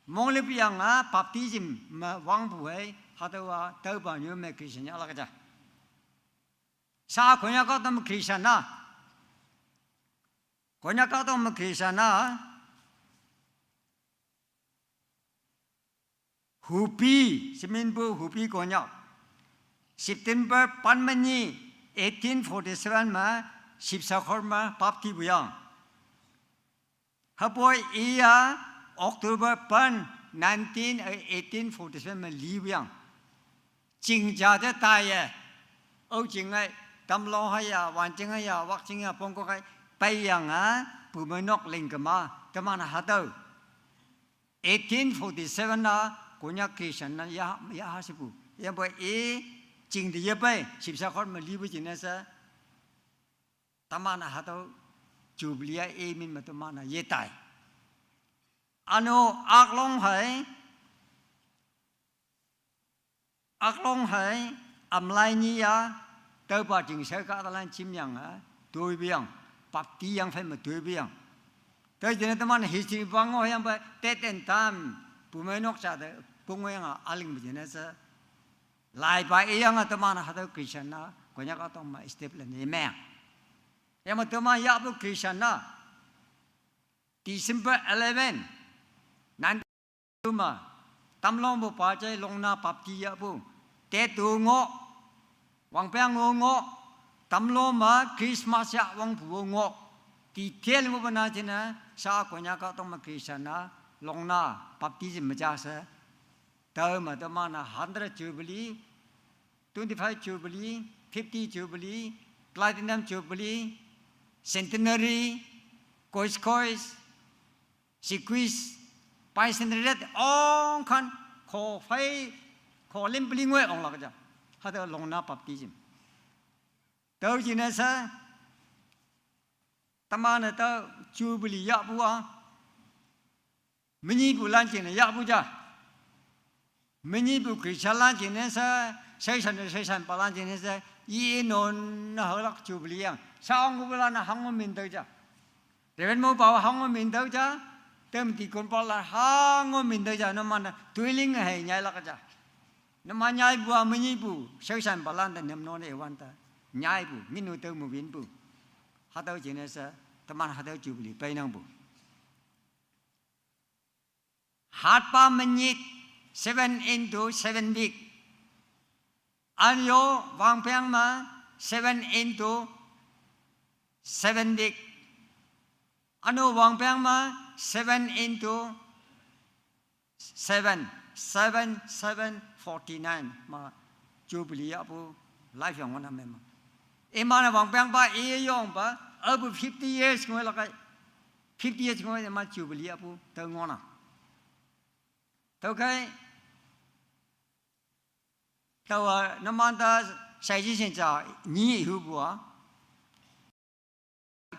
Monglip yange baptism me wangpu hei, hatüowa taopa nyu me Christian yahlak ja. Sha Konyak kahtok me Christian na. Konyak kahtok me Christian na. Hupi, sheminpu Hupi Konyak. September pen me nyi, eighteen forty-seven me, Sibsakhor me, baptipu yang. Hüpoi iya, October pen, nineteen, eh, eighteen forty-seven me lipu yang. Ching ja te taiye. Ao ching ai, Tamlu haiya, Wanching haiya, Wakching haiya, Pongkok hai, peiyange, pumeinok lingkema, teman hatüo. Eighteen forty-seven na, Konyak Christian na, ya, ya ha shepu. Yahpoi i, ching te yepei, Sibsakhor me lipu jingne she. Teman hatüo, Jubilee-a i min me teman yetai. Üno aklong hei, aklong hei, amlai nyi ya, taopa jing shao kahtalan jimyange, toipu yang, bapti yang phei me toipu yang. Tüo jingne teman history wango yangpe, tet en tam, pumeinok ja te, pungyange, ülingpu jingne she. Laipa iyange teman hatüo Christian na, Konyak kahtok me step le ne meng. Yame teman yahpu Christian na, December eleven, nan ma, Tamlongpu pa jai Longna bapti yahpu, tetu ngoh, wangpeng-o ngoh, Tamlu me Christmas yah wangpu-o ngoh, detail ngohpu na jingne, sha Konyak kahtok me Christian na, Longna baptism me ja she, tao me teman-a hundred jubilee, twenty-five jubilee, fifty jubilee, platinum jubilee, centenary, kois kois, sequis, bicentenary, ongkan, ko phei, ko lim peli ngoi onglak ja. Hatüo Longna baptism. Tüo jingne she, teman-e tüo Jubilee yahpu-a, menyihpulan jingne yahpu ja. Menyihpu Christianlan jingne she, shaishan ne shaishanpalan jingne she, i non ne haolak Jubilee yang. Sha ongpulan-e hango min tüo ja. Reverend mopa hango min tüo ja. Tem deacon palan hango min tüo ja. Numan-e toiling hei nyailak ja. Numan nyaipu-a menyihpu, shaishanpalan te nem non-e wante. Nyaipu, ngin-o tüo me winpu. Hatüo jingne she, teman hatüo Jubilee peinangpu. Hatpa menyih seven into seven week. Üno wangpeng me seven into seven week. Üno wangpeng me seven into seven, seven, seven, forty-nine me Jubilee yahpu life yong ngohnang mema. Iman-e wangpengpa, iyongpa, apu fifty years ngoilak kai. Fifty years ngoi iman Jubilee yahpu, tüo ngohnang. Tüokhei, taowa numan te suggestion ja nyi hupu-a.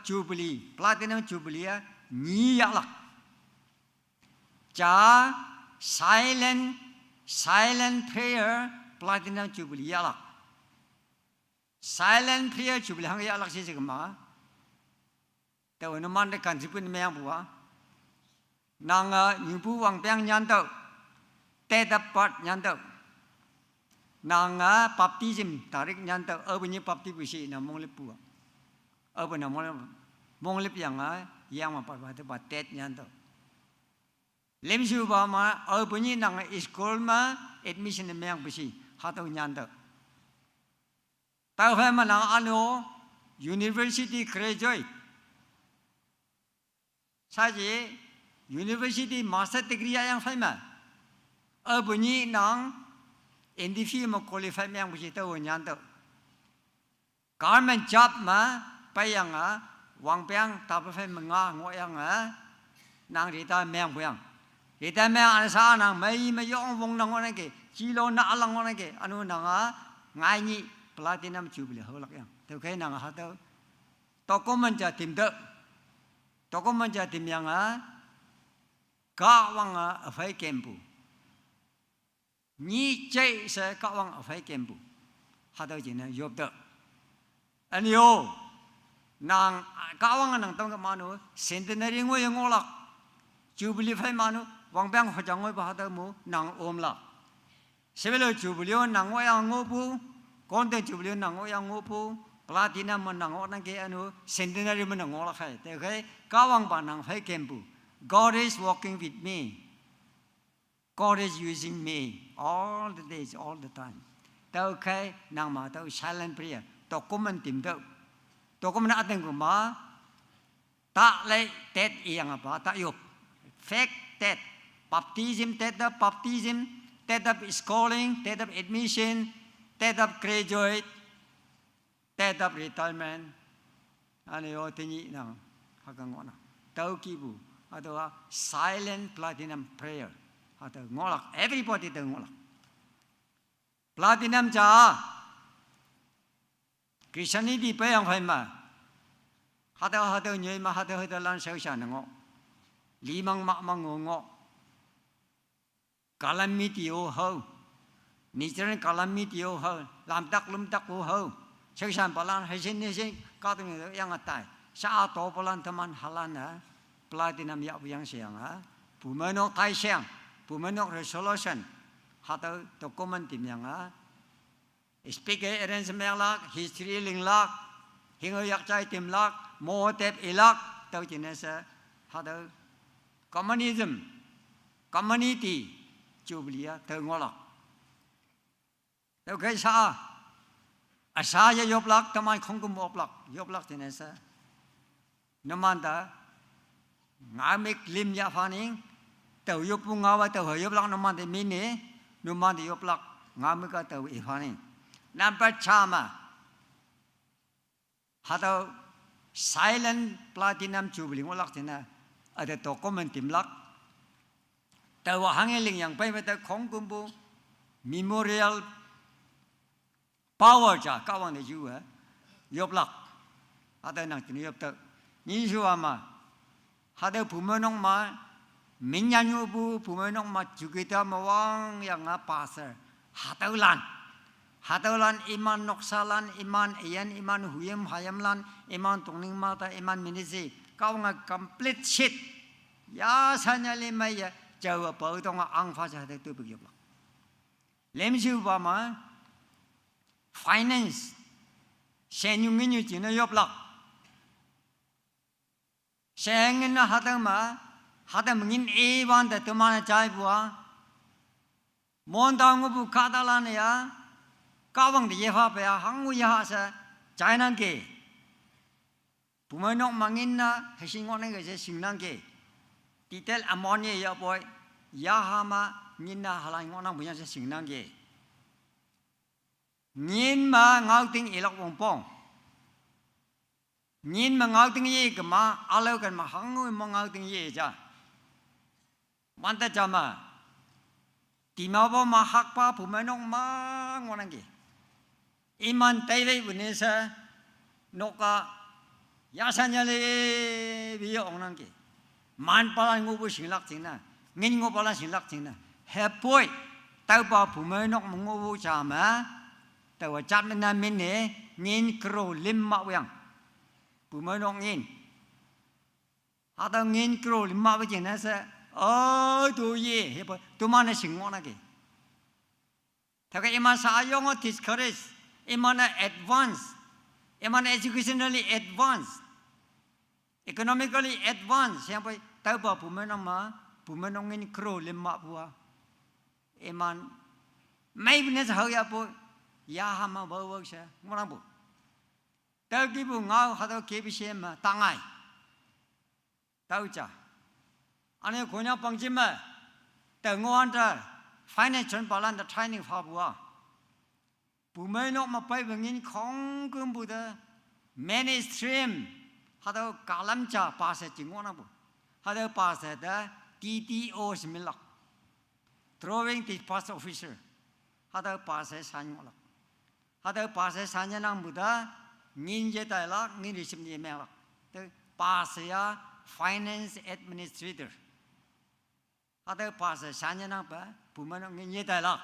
Jubilee, Platinum Jubilee-a nyi yahlak. Ja silent, silent prayer, Platinum Jubilee yahlak. Silent prayer Jubilee hangke yahlak she she kema. Taowe numan te contribute mengpu-a. Nange nyupu wangpeng nyantüoh. Date of birth nyantüoh. Nange baptism tarik nyantüoh. Aope nyi baptipu she nang monglippu-a. Aope nang monglip, monglipyange, yangme patpa tepa date nyantüoh. Limshupa me, aope nyi nange school me admission mengpu she, hatüo nyantüoh. Tüophei me nang üno university graduate. Shaji university master degree yayang phei me, aope nyi nang N D P me qualify mengpu she tüo nyantüoh. Government job me peiyange Wangpeng ta pa phai menga ngoh yang a, nang rita meng puyang. Rita meng an sa nang mai me yong wong nang ngoh nang ke, kilo na alang ngoh nang ke, anu nang a, ngai ni platinum jubilee ho lak yang. Tau kai nang ha tau. Toko man ja tim de. Toko man ja tim yang a, ka wang a, a phai kempu. Ni chei se ka wang a phai kempu. Ha tau jin na yop de. Anyo, nang, ka wang nang tong ka manu, centenary ngoi ngolak. Jubilee phai manu, wang bang ho jang ngoi ba ha tau mu, nang om lak. Sebelo jubilee nang ngoi ang ngopu, golden jubilee nang ngoi ang ngopu, platinum man nang ngoi nang ke anu, centenary man nang ngolak hai. Te kai, ka wang ba nang phai kempu. God is walking with me. God is using me all the days, all the time. Tau kai nang ma tau silent prayer. Toko man tim tau. Toko man ateng kuma. Ta lei tet iang apa ta yop. Fake tet. Baptism tet da baptism. Tet da schooling. Tet da admission. Tet da graduate. Tet da retirement. Ane yo tini nang. Haka ngona. Tau kibu. Atau silent platinum prayer. Atau ngolak. Everybody tau ngolak. Platinum ja. Christianity pe yang phai ma. Hatau hatau nyoi ma hatau hatau lan sau sha na ngo. Limang ma ma ngo ngo. Kalam mi ti o hau. Ni cheren kalam mi ti o hau. Lam tak lum tak o hau. Sau sha palan hai sin ni sin ka tu yang atai. Sa to palan teman halan ha. Platinum ya bu yang siang ha. Bu menok tai siang. Bu menok resolution. Hatau document tim yang ha. Speaker arrange mek lak, history ling lak, hingo yak chai tim lak, mo tep ilak, tau chine se, hatau communism, community, jubilee a, tau ngolak. Tau kai sa, asa ya yoplak, tamai khong kum oplak, yoplak chine se. Numan ta, ngamik lim ya faning, tau yop pu ngawa tau ha yoplak numan ta mini, numan ta yoplak, ngamik ka tau i faning. Number chama, hatau silent platinum jubilee ngolak tina, ada document tim lak, tau hange ling yang pai mata khong kumbu, memorial power ja, ka wang de ju, eh. Yoplak. Hatau nang chini yop tau. Ni ju ama. Hatau bu menok ma. Minyan yu bu, bu menok ma. Jukita ma wang yang nga pastor. Hatau lan. Hatau lan iman noksa lan, iman iyan, iman huyem hayam lan, iman tongning mata, iman ministry. Ka wang a complete shit. Ya sanya le mai ya. Jawa pau tong ang fa ja hatau tu big yoplak. Lem ju ba ma. Finance. Shen yu ngin yu jina yoplak. Shen ngin na hatang ma, hatang ma ngin e wan da tu ma na chai bua. Mon da ngu bu ka da la na ya. Ka wang de ye fa pe ya, hang wu ya ha sa, chai nang ke. Bu mai nok ma ngin na, he sing ngok nang ke se sing nang ke. Titel amon ye ya poi, ya ha ma ngin na halai ngok nang bu yang se sing nang ke. Ngin ma ngau ting ilok wong pong. Ngin ma ngau ting ye ke ma, alo kan ma hang ngui mo ngau ting ye ja. Manta jama. Tima bo ma hak pa bu mai nok ma ngonang ke. Iman tai wei bu ne sa nok ka ya sa nya le bi ong nang ke. Man pa lan ngu bu sing lak ting na. Ngin ngu pa lan sing lak ting na. He poi. Tau pa bu mai nok ma ngu bu jama. Tau wa jat men na men ne. Ngin kro lim ma wiang. Bu mai nok ngin. Hatau ngin kro lim ma ba jin na sa. Oh, tu ye. He pa, tu ma na sing ngok na ke. Thaka iman sa ayong o discourage. Iman na advance. Iman na educationally advance. Economically advance. Yang pa, tau pa bu mai nok ma. Bu mai nok ngin kro lim ma bua. Iman. Mai bine sa hau ya po. Ya ha ma bau bau sa. Ngorang bu. Tau ki bu ngau hatau K B C M ma. Tangai. Tau cha. Ane konya pang jim ma. Tau ngo an ta. Finance chon palan ta training fa bua. Bu mai nok ma pai bengin khong kum bu ta. Mainstream. Hatüo kalam ja pastor jing ngohnangpu. Hatüo pastor te D T O she minlak. Drawing dispatch officer. Hatüo pastor shan ngohlak. Hatüo pastor shan yenangpu te ngin yetailak, ngin receipt ne menglak. Te pastor ya finance administrator. Hatüo pastor shan yenangpe, bumeinok ngin yetailak.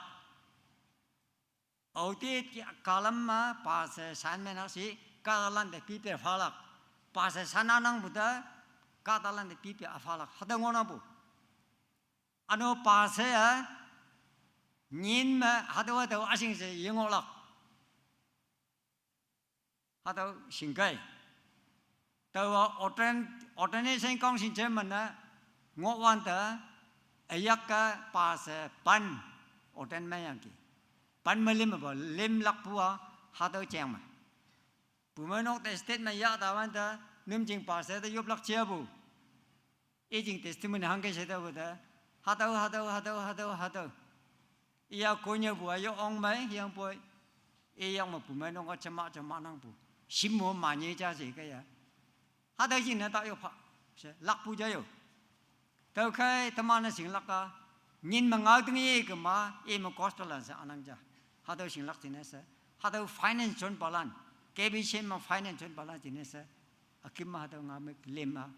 Audit ki kalam me pastor shan menlak she, kahtalan te pipe phalak. Pastor shan anangpu te, kahtalan te pipe aphalak. Hatüo ngohnangpu. Üno pastor ya, ngin me hatüo hatüo üshing she yengohlak. Hatüo shingkai. Taowa ordain-, ordination council chairman ne ngohwante, üyak-e pastor pen ordain meyangki. Pen me lim pa, limlakpu-a, hatüo jeng me. Bumeinok te state me yah tawante, nüm jing pastor te yoplak japu. I jing testimony hangke she taopu te. Hatüo, hatüo, hatüo, hatüo, hatüo. Iya konyapu-a yo ongmei, hüyangpoi. Iyak me bumeinok-a jema jema nangpu. Shim mo manye ja she kaiye. Hatüo jingne ta yop pha. She lakpu ja yo. Tüokhei teman-e shinglak-a, ngin me ngao ting ye kema, i me gospel lan she anang ja. Hatüo shinglak jingne she. Hatüo finance jonpalan. K B C me finance jonpalan jingne she. Üküm me hatüo ngao me lem-a.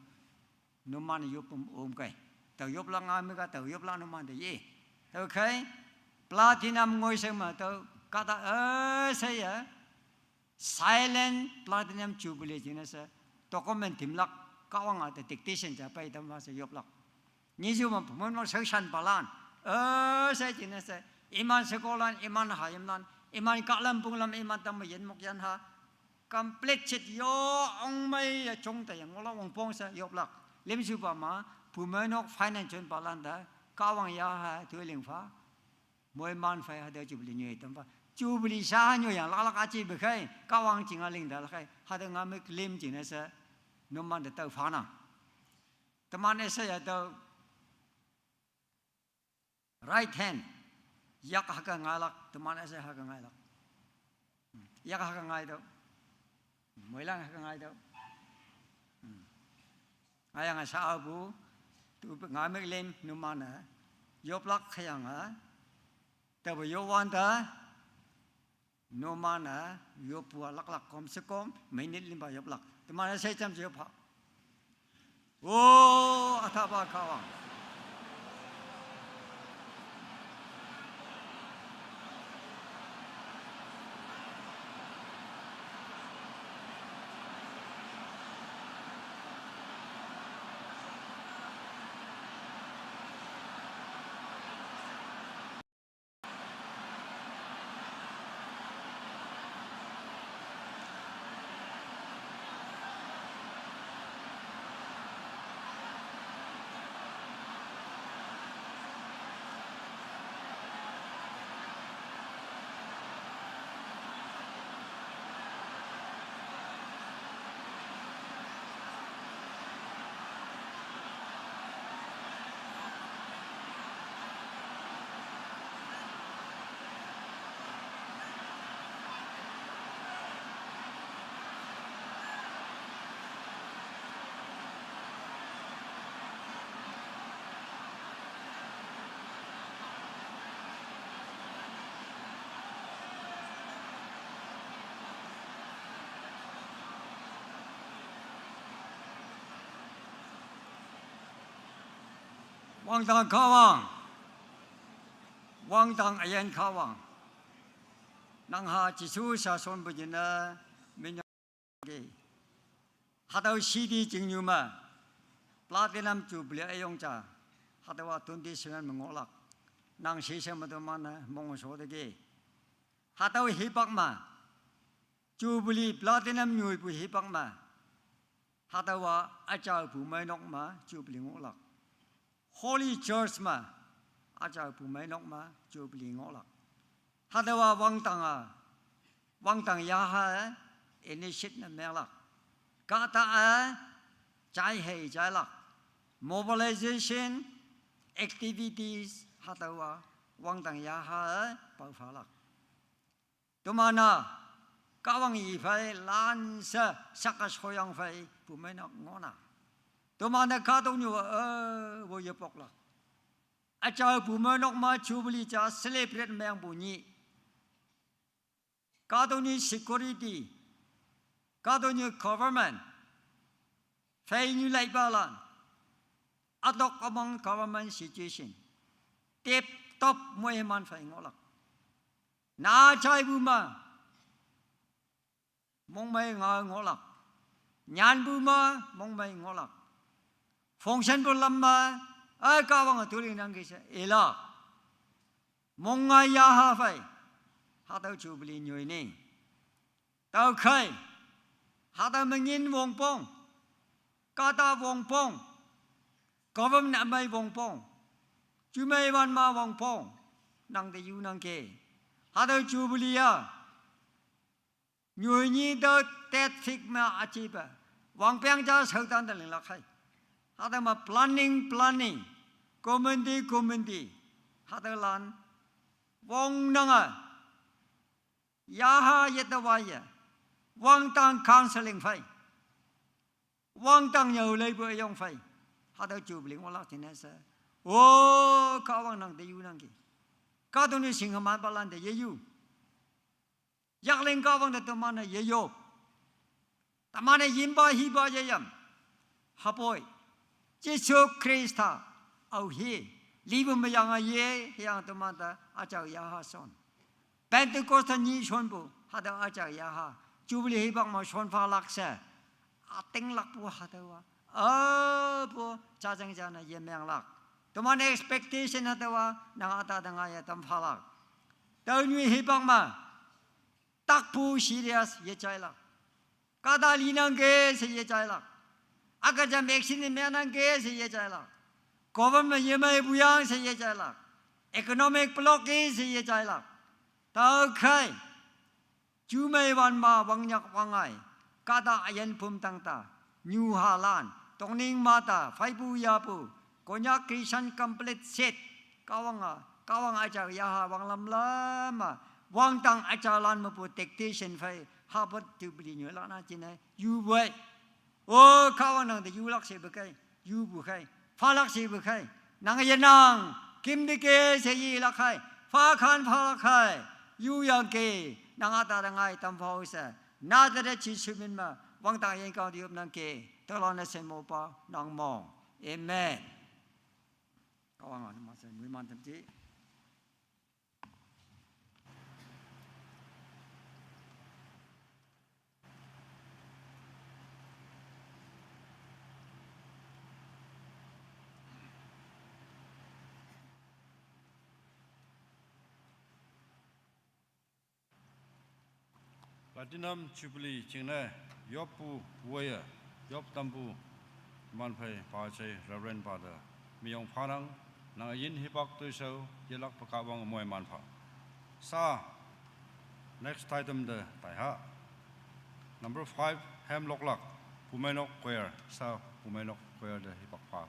Numan yoppum omkei. Tao yoplak ngao me ka, tao yoplak numan te ye. Tüokhei, platinum ngoishao me tüo kahta üsheiye. Silent platinum jubilee jingne she. Document timlak, Kahwang-a te dictation ja pei tamma she yoplak. Nyijuman pumon mak shaoshanpalan. Üshei jingne she. Iman shekolan, iman hayimlan, iman kahlam punglam, iman tamme yinmok yanha. Complete shet yo ongmei ye jong te yang ngohlak wongpong she yoplak. Limshupa me, bumeinok finance jonpalan te, Kahwang yaha toiling pha. Moiman phei hatüo jubilee nyoi tampha. Jubilee sha nyoiyang laklak aji bekhei, Kahwang jing-a ling ta lakhei, hatüo ngao me lem jingne she, numan te tao phanang. Teman üsheiye tüo right hand, yak hüke ngailak, teman üshei hüke ngailak. Yak hüke ngaitüoh. Moilan hüke ngaitüoh. Ngayange sha apu, tu ngao me lem numan-e yoplak hüyange, taopu yoppante, numan-e yoppu-a laklak kom shekom, minute limpa yoplak. Teman üshei jamshe yop pha. O, üthapa Kahwang. Wangdang Kahwang, wangdang üyin Kahwang, nang ha Jesu shashonpu jingne minyongki. Hatüo city jingnyu me platinum jubilee üyong ja, hatüowa twenty-seven me ngohlak. Nang sheshe me teman-e mongshoteki. Hatüo hipak me, jubilee platinum nyoipu hipak me, hatüowa üjao bumeinok me jubilee ngohlak. Holy Church me, üjao bumeinok me jubilee ngohlak. Hatüowa wangdang-a, wangdang yaha-e initiate ne menglak. Kahta-e jai hei jailak. Mobilization activities hatüowa wangdang yaha-e paophalak. Teman-a Kahwang yi phei lanshe saka shoyang phei Bumeinok ngohnang. Tomante kahtoknyu, eh, wo yepok lak. Üjao bumeinok me Jubilee ja celebrate mengpu nyih. Kahtoknyu security, kahtoknyu government, phei nyu laipalan, ütok among government situation, tip top moiman phei ngohlak. Na jaipu me, mongmei nga ngohlak. Nyanpu me, mongmei ngohlak. Function pu lam me, eh, Kahwange tuling nangki she, ilak. Mongngai yaha phei, hatüo Jubilee nyoi ni. Tüokhei, hatüo me ngin wongpong, kahta wongpong, government ümei wongpong, jumei wan ma wongpong, nang te yunangki. Hatüo Jubilee a, nyoi nyi te date fix me üjipe, wangpeng ja shaotan te linglak khei. Hatüo me planning, planning, committee, committee, hatüolan, wongnange, yaha yete waye, wangdang counseling phei, wangdang nyüo leipu üyong phei, hatüo Jubilee ngohlak jingne she. O, Kahwang nang te yunangki. Kahtoknyu shinghemanpalan te yeyu. Yakling Kahwang te teman-e yeyop. Teman-e yinpa hipa yeyam. Hüpoi, Jesu Khrista aohi, lipu meyange ye, hüyange teman te üjao yaha shon. Pentecost nyih shonpu, hatüo üjao yaha, Jubilee hipak me shon phalak she, ütinglakpu hatüowa, apu jajang jane yemenglak. Teman expectation hatüowa, nang üta te ngaiye tam phalak. Tüo nyih hipak me, takpu serious yejailak. Kahta linangki she yejailak. Üküjam vaccine meanangki she yejailak. Government yemeipuyang she yejailak. Economic blockade she yejailak. Tüokhei, jumei wan ma wangnyak wangngai, kahta üyin pumtang ta, nyuhalan, tongning mata, pheipu yapu, Konyak Christian complete set, Kahwange, Kahwang üjao yaha wanglam lama, wangdang üjaolan mepu dictation phei, hapot Jubilee nyoilak na jingne, yuwei. O, Kahwang nang te yulak shepu khei, yupu khei, phalak shepu khei, nang yenang, kimteke she yelak khei, phakhan phalak khei, yuyangki, nang üta te ngai tam phao she, Nazareth Jesu min me, wangdang üyin kao te yopnangki, tüolan-e shen mopa, nang mong. Amen. Kahwange numan she, numan tamji. Platinum Jubilee jingne yoppu woiye, yop tampu, teman phei pa jai Reverend pa te, meyong phanang, nang üyin hipak toishao, yelakpe Kahwang moiman pha. Sa, next item te taiha. Number five, hem loklak, Bumeinok Choir, sa Bumeinok Choir te hipak pha.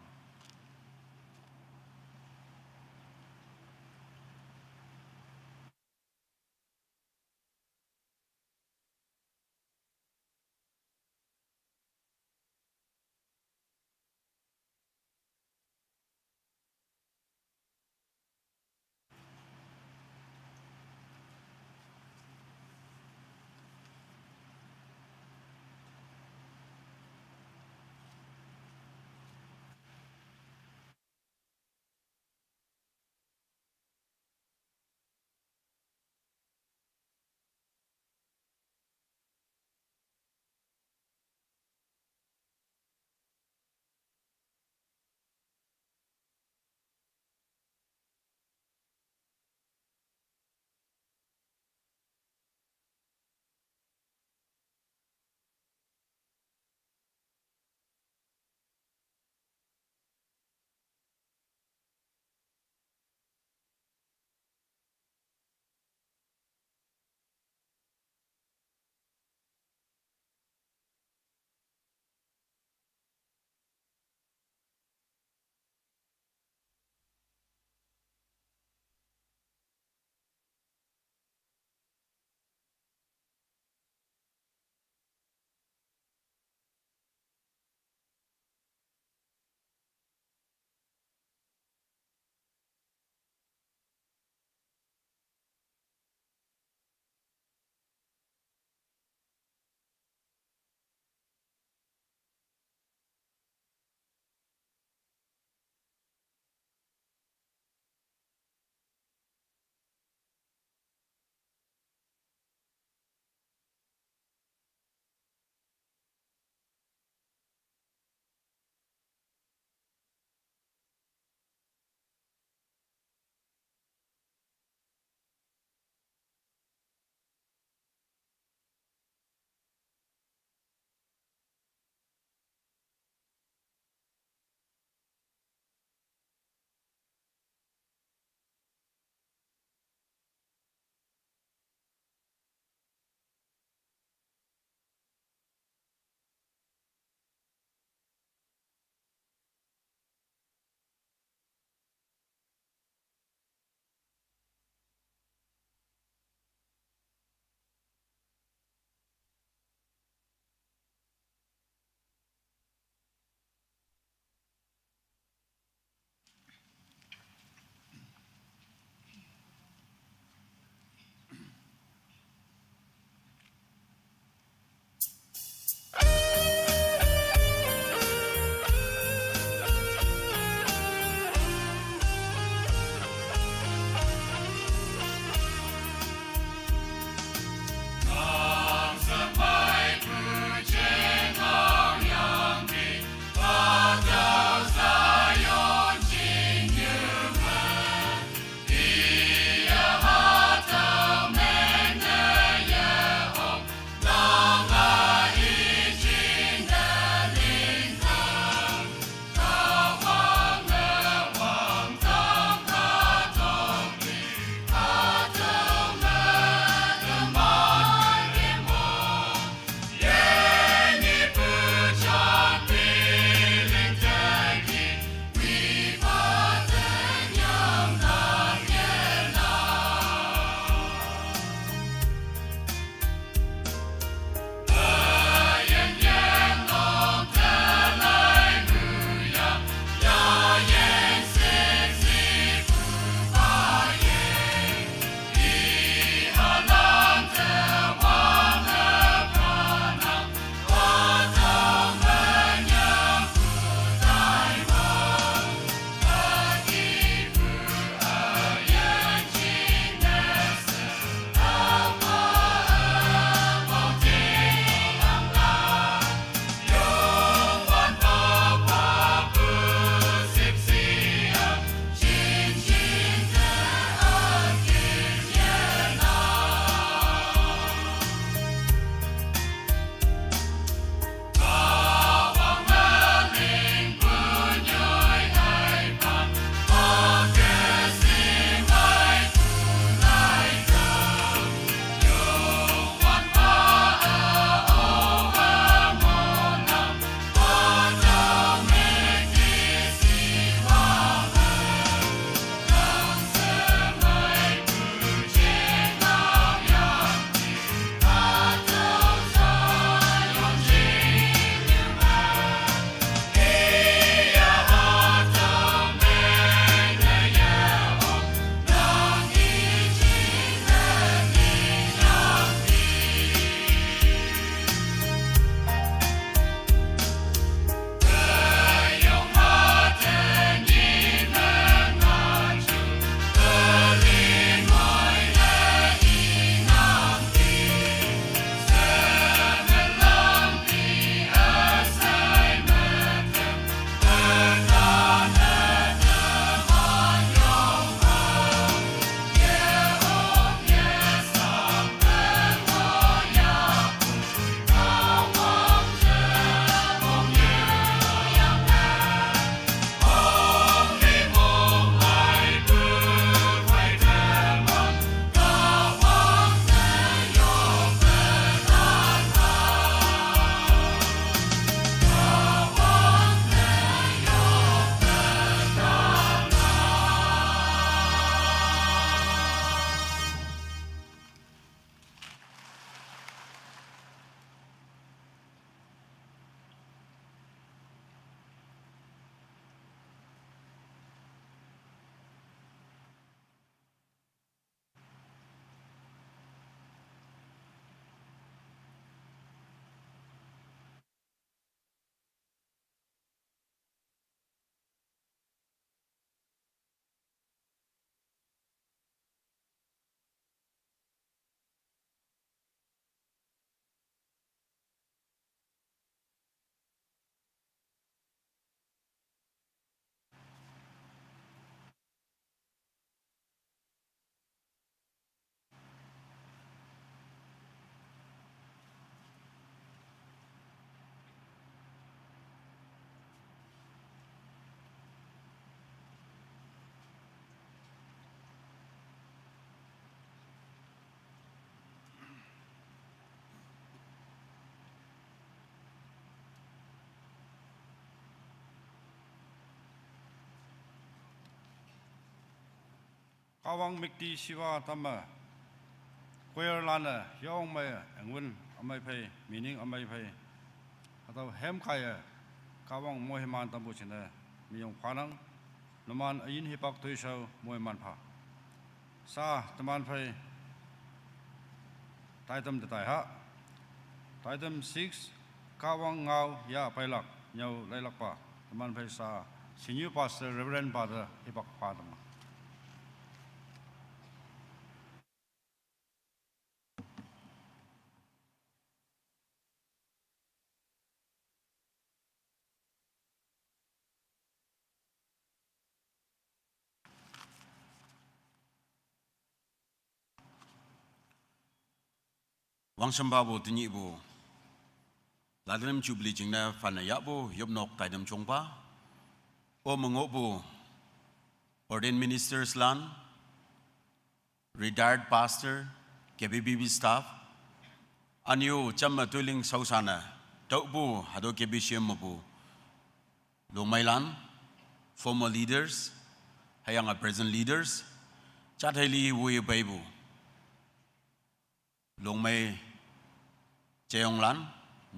Kahwang müktishiwa tamme, choir lanne yong mei, engwün amei phei, meaning amei phei, hatüo hem kaiye, Kahwang moiman tampu jingne, minyong phanang, numan üyin hipak toishao moiman pha. Sa, teman phei, taitam te tai ha. Taitam six, Kahwang ngao ya peilak, nyüo leilakpa. Teman phei sa, Senior Pastor Reverend Father hipak pha tamma. Wangshempa pu tenyihpu, Platinum Jubilee jingne phanne yahpu yopnok taitam jongpa, o me ngohpu ordained ministers lan, retired pastor, K B B B staff, ünyu jamme toiling shaoshanne, tüopu hatüo K B C M mepu longmeilan, former leaders, hüyange present leaders, jat heili woiye peipu longmei jeyonglan,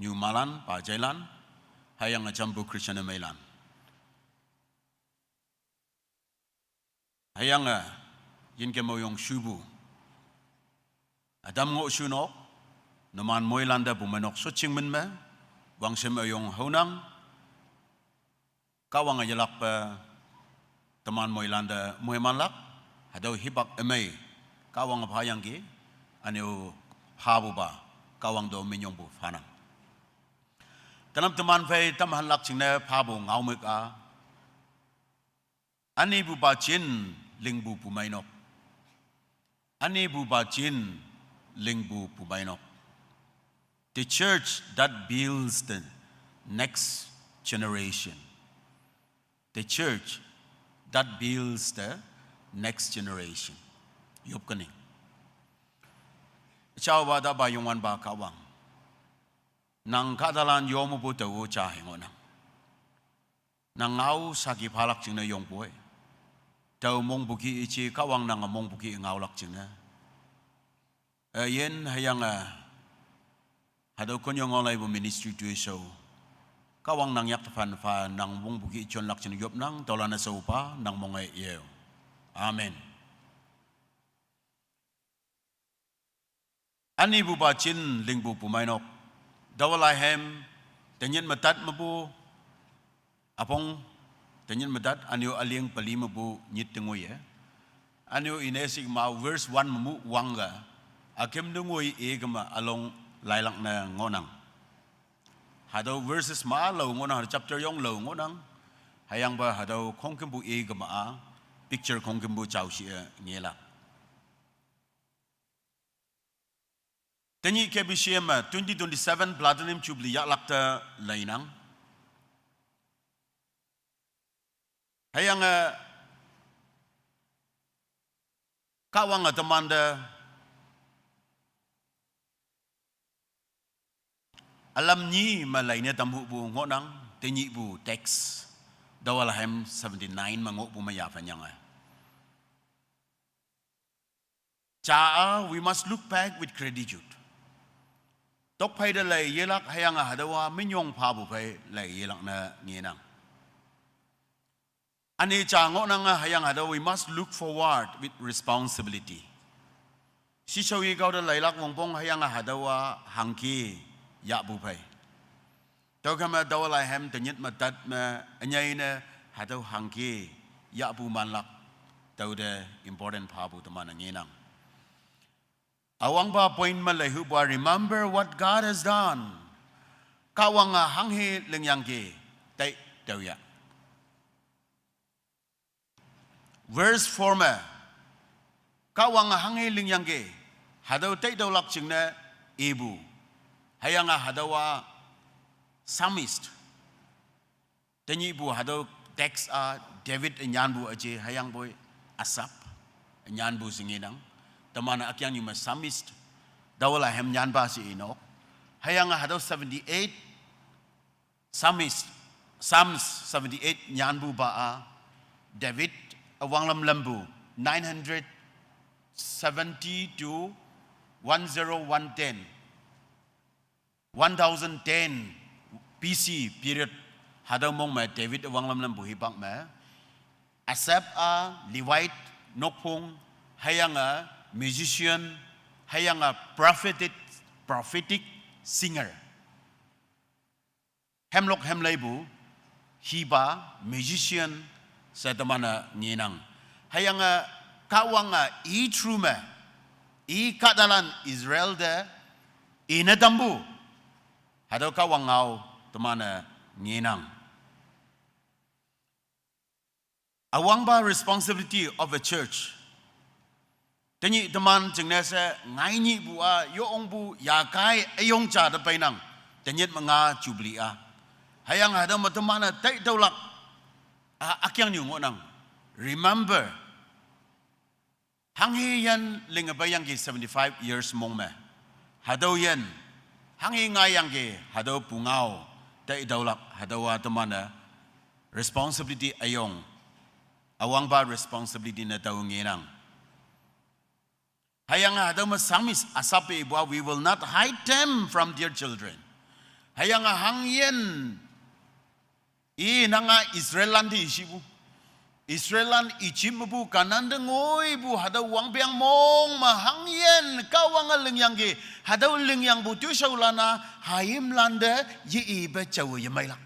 nyumalan, pa jeilan, hüyange jampu Christian meilan. Hüyange, yinke moyong shupu ütam ngoh shunok, numan moilante pumeinok shotching min me, wangshem üyong haonang, Kahwange yelakpe, teman moilante moimanlak, hatüo hipak ümei, Kahwange phayangki, ünyu phapupa, Kahwang to minyongpu phanang. Tenap teman phei tamhanlak jingne phapu ngaomük a, ünipupa jin lingpu pumeinok. Ünipupa jin lingpu pumeinok. The church that builds the next generation. The church that builds the next generation. Yop kening. Jaowa tapa Youngwanpa Kahwang, nang kahtalan yomepu tao ja hei ngohnang. Nang ngao saki phalak jingne yongpoi. Tao mongpu kih ije Kahwang nange mongpu kih ngaolak jingne, üyin hüyange, hatüo konnyüo ngaolaipu ministry toishao, Kahwang nang yak tephan pha nang mongpu kih jonlak jingne yopnang, tüolan-e shaopa nang monge yeo. Amen. Ünipupa jin lingpu pumeinok, taowa laihem, tenyit me tat mepu, üpong, tenyit me tat, ünyu üling peli mepu nyit te ngoiye. Ünyu ine shikma verse one me mu wangke, üküm te ngoi ikema ülong lailak ne ngohnang. Hatüo verses ma lao ngohnang, hatüo chapter yong lao ngohnang. Hüyangpa hatüo khongkümpu ikema a, picture khongkümpu jaoshi-e ngelak. Tenyih K B C M me twenty twenty-seven Platinum Jubilee yahlak te leinang. Hüyange, Kahwange temante ülam nyi me leine tamhupu ngohnang, tenyihpu text, taowa laihem seventy-nine me ngohpu me yaphenyange. Ja-a, we must look back with gratitude. Tokphei te lei yelak hüyange hatüowa minyong phapu phei lei yelak ne ngenang. Üne ja ngohnange hüyange hatüo we must look forward with responsibility. Shishao yekao te leilak wongpong hüyange hatüowa hangke yahpu phei. Tüokeme taowa laihem tenyit me tat me ünyei ne hatüo hangke yahpu manlak, tüote important phapu teman-e ngenang. Üwangpa point me leihupu-a, remember what God has done. Kahwange hanghe lingyangki, tai tüoya. Verse four me, Kahwange hanghe lingyangki, hatüo taitüolak jingne ipu. Hüyange hatüowa psalmist, tenyihpu hatüo text-a David ünyanpu üje hüyangpoi Asaph ünyanpu she ngenang. Teman-e ükyangnyume psalmist, taowa laihem nyanpa she inok. Hüyange hatüo seventy-eight Psalmist, Psalms seventy-eight nyanpupa-a, David üwanglam lampu nine hundred seventy to one zero one ten, one thousand ten B C period, hatüo mong me David üwanglam lampu hipak me, Asaph-a, Levite nokphong, hüyange musician, hüyange prophetic, prophetic singer. Hemlok hemleipu, hipa, musician, she teman-e ngenang. Hüyange Kahwange i through me, i kahtalan Israel te, ine tampu, hatüo Kahwang ngao teman-e ngenang. Üwangpa responsibility of a church. Tenyih teman jingne she ngainyihpu-a, yo ongpu, yakai, üyong ja te peinang. Tenyih me nga Jubilee-a. Hüyange hatüo me teman-e taitüolak, a, ükeangnyu ngohnang. Remember. Hanghe yin linge peiyangki seventy-five years mong me. Hatüo yin. Hanghe ngaiyangki hatüo pungao. Taitüolak hatüowa teman-e responsibility üyong. Üwangpa responsibility ne tao ngenang. Hüyange hatüo me Psalmist Asaph-e ipu-a, we will not hide them from their children. Hüyange hangyin, i nanga Israellan te ishipu. Israellan Egypt mepu Kanan te ngoipu hatüo wangpeng mong me hangyin Kahwange lingyangki, hatüo lingyangpu toishaolan-a hayimlan te ye ipe jaowe yemeilak.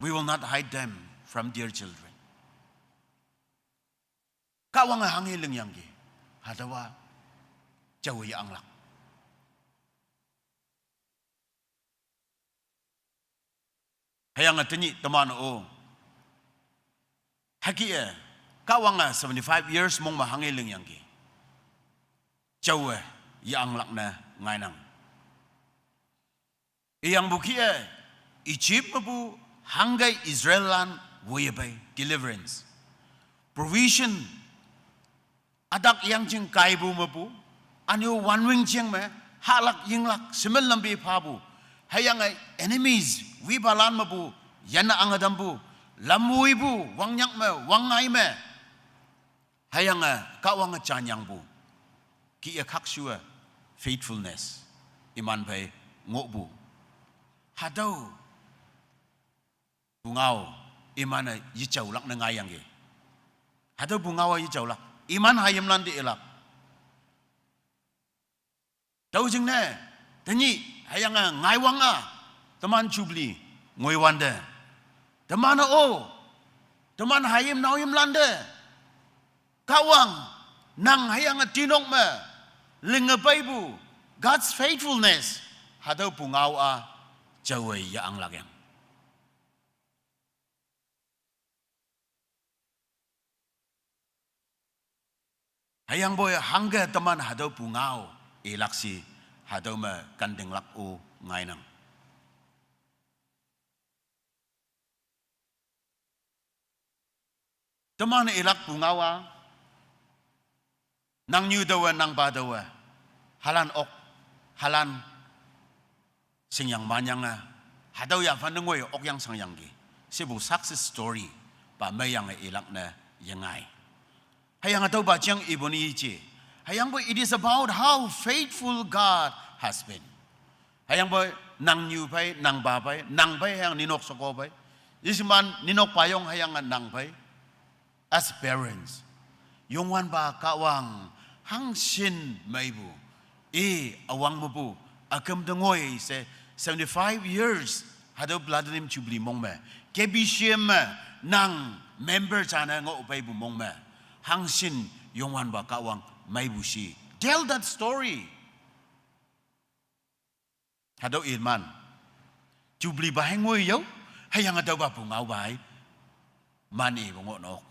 We will not hide them from their children. Kahwange hanghe lingyangki, hatüowa jaowe ye-anglak. Hüyange tenyih teman-o, hüke-e, Kahwange seventy-five years mong me hanghe lingyangki, jaowe ye-anglak ne ngainang. Iyangpu kih-e, Egypt mepu hangke Israellan woiyepei, deliverance, provision, ütak yangjing kaipu mepu, ünyu wanwing jing me, hahlak yinglak shemen lampi phapu, hüyange enemies wipalan mepu yanne ange tampu, lamwoipu wangnyak me, wangngai me, hüyange Kahwange janyangpu, kih-e khakshu-e faithfulness, iman phei ngohpu, hatüo pungao iman-e yejaolak ne ngaiyangki. Hatüo pungao-a yejaolak, iman hayimlan te ilak. Tüo jingne, tenyih hüyange ngaiwang-a, teman Jubilee ngoiwante, teman-o, teman hayim naoyimlan te, Kahwang, nang hüyange tinok me linge peipu, God's faithfulness, hatüo pungao-a jaowe ye-anglakyang. Hüyangpoi hangke teman hatüo pungao ilak shi, hatüo me kantinglak-o ngainang. Teman ilak pungao-a, nangnyu taowe, nangpa taowe, halan ok, halan shingyang manyange, hatüo yaphan ne ngoi okyang shangyangki, shepu success story pa meiyange ilak ne yengai. Hüyange tüopa jang ipu ne yeje. Hüyangpoi it is about how faithful God has been. Hüyangpoi nangnyu phei, nangpa phei, nang phei hüyange ninok sheko phei, yeshiman ninok payong hüyange nang phei, as parents, Youngwanpa Kahwang hangshin meipu, i üwang mepu, üküm te ngoi she, seventy-five years hatüo Platinum Jubilee mong me, K B C M me, nang member jane ngoh peipu mong me, hangshin Youngwanpa Kahwang meipu shi. Tell that story. Hatüo iman. Jubilee pa hei ngoi yao, hüyange tüopa pungao pa hei man ipu ngohnok.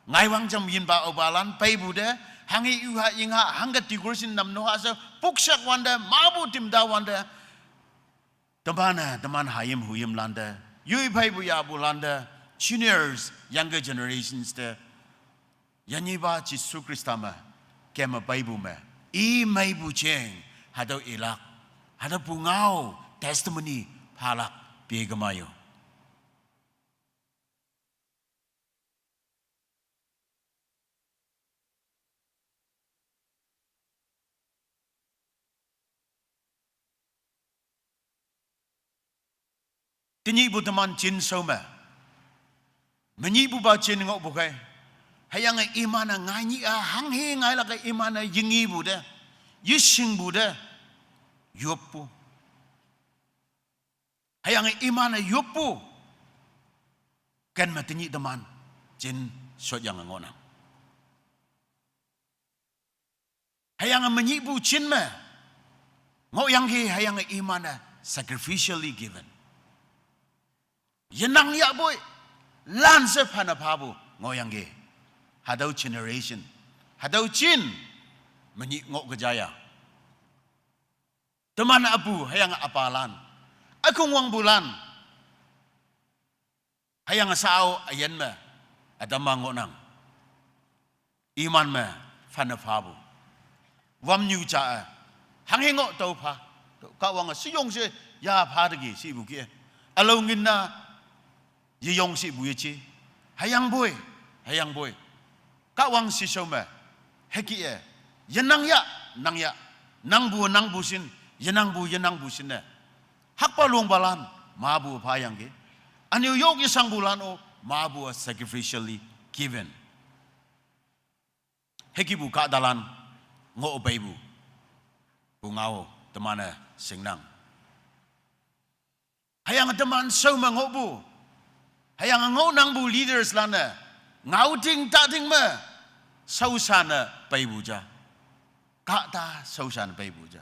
Ngaiwang jam yinpa aopalan peipu te, hanghe yu ha ying ha, hangke decoration namno ha she, pukshak wante, mapu timta wante, teman-e, teman hayim huyimlan te, yoi pheipu yapulante, juniors, younger generations te, yanyipa Jesu Khrista me, keme peipu me, i meipu jeng, hatüo ilak, hatüo pungao testimony phalak, pekema yo. Tenyihpu teman jin shao me, menyihpupa jin ngohpu khei. Hüyange iman-e ngai nyih-a hanghe ngailak-e iman-e yengepu te, yeshingpu te, yoppu. Hüyange iman-e yoppu ken me tenyih teman jin shotyange ngohnang. Hüyange menyihpu jin me ngohyangki, hüyange iman-e sacrificially given. Yenang yahpoi, lan she phane phapu ngohyangki. Hatüo generation, hatüo jin, menyih ngoh ke jaya. Teman üpu hüyange üpalan, ükongwangpulan, hüyange shao üyin me ütam-a ngohnang. Iman me phane phapu, wamnyu ja-e, hanghe ngoh tüo pha, tüo Kahwange sheyong she ya pha teki shepu kih-e, ülao ngin-a yeyong shepu yeje. Hüyangpoi, hüyangpoi, Kahwang shishao me hükih-e, yenang ya, nang ya, nangpu nangpu shin, yenangpu yenangpu shin-e, hakpa longpalan mepu phayangki. Ünyu yok yeshangpulan-o mepu-a sacrificially given. Hükihpu kahtalan ngoh peipu pungao teman-e shingnang. Hüyange teman shao me ngohpu, hüyange ngohnangpu leaderslan-e ngaoting tating me shaoshan-e peipu ja. Kahta shaoshan peipu ja.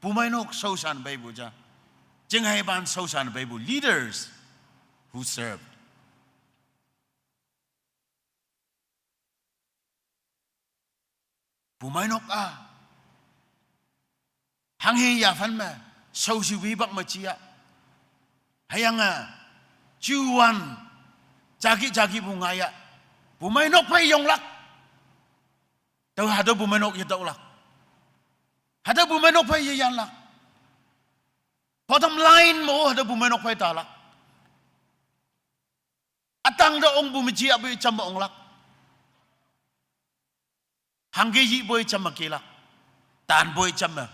Bumeinok shaoshan peipu ja. Jingheipan shaoshan peipu leaders who served. Bumeinok-a hanghe yaphan me, shaoshipu hipak me jiya. Hüyange juwan jaki jakipu ngaiya. Bumeinok phei yonglak. Tüo hatüo bumeinok yetaolak. Hatüo bumeinok phei yeyanlak. Bottom line mo hatüo bumeinok phei talak. Ütangte ongpu me ji apoi jam me onglak. Hangke yipoi jam me kelak. Tanpoi jam me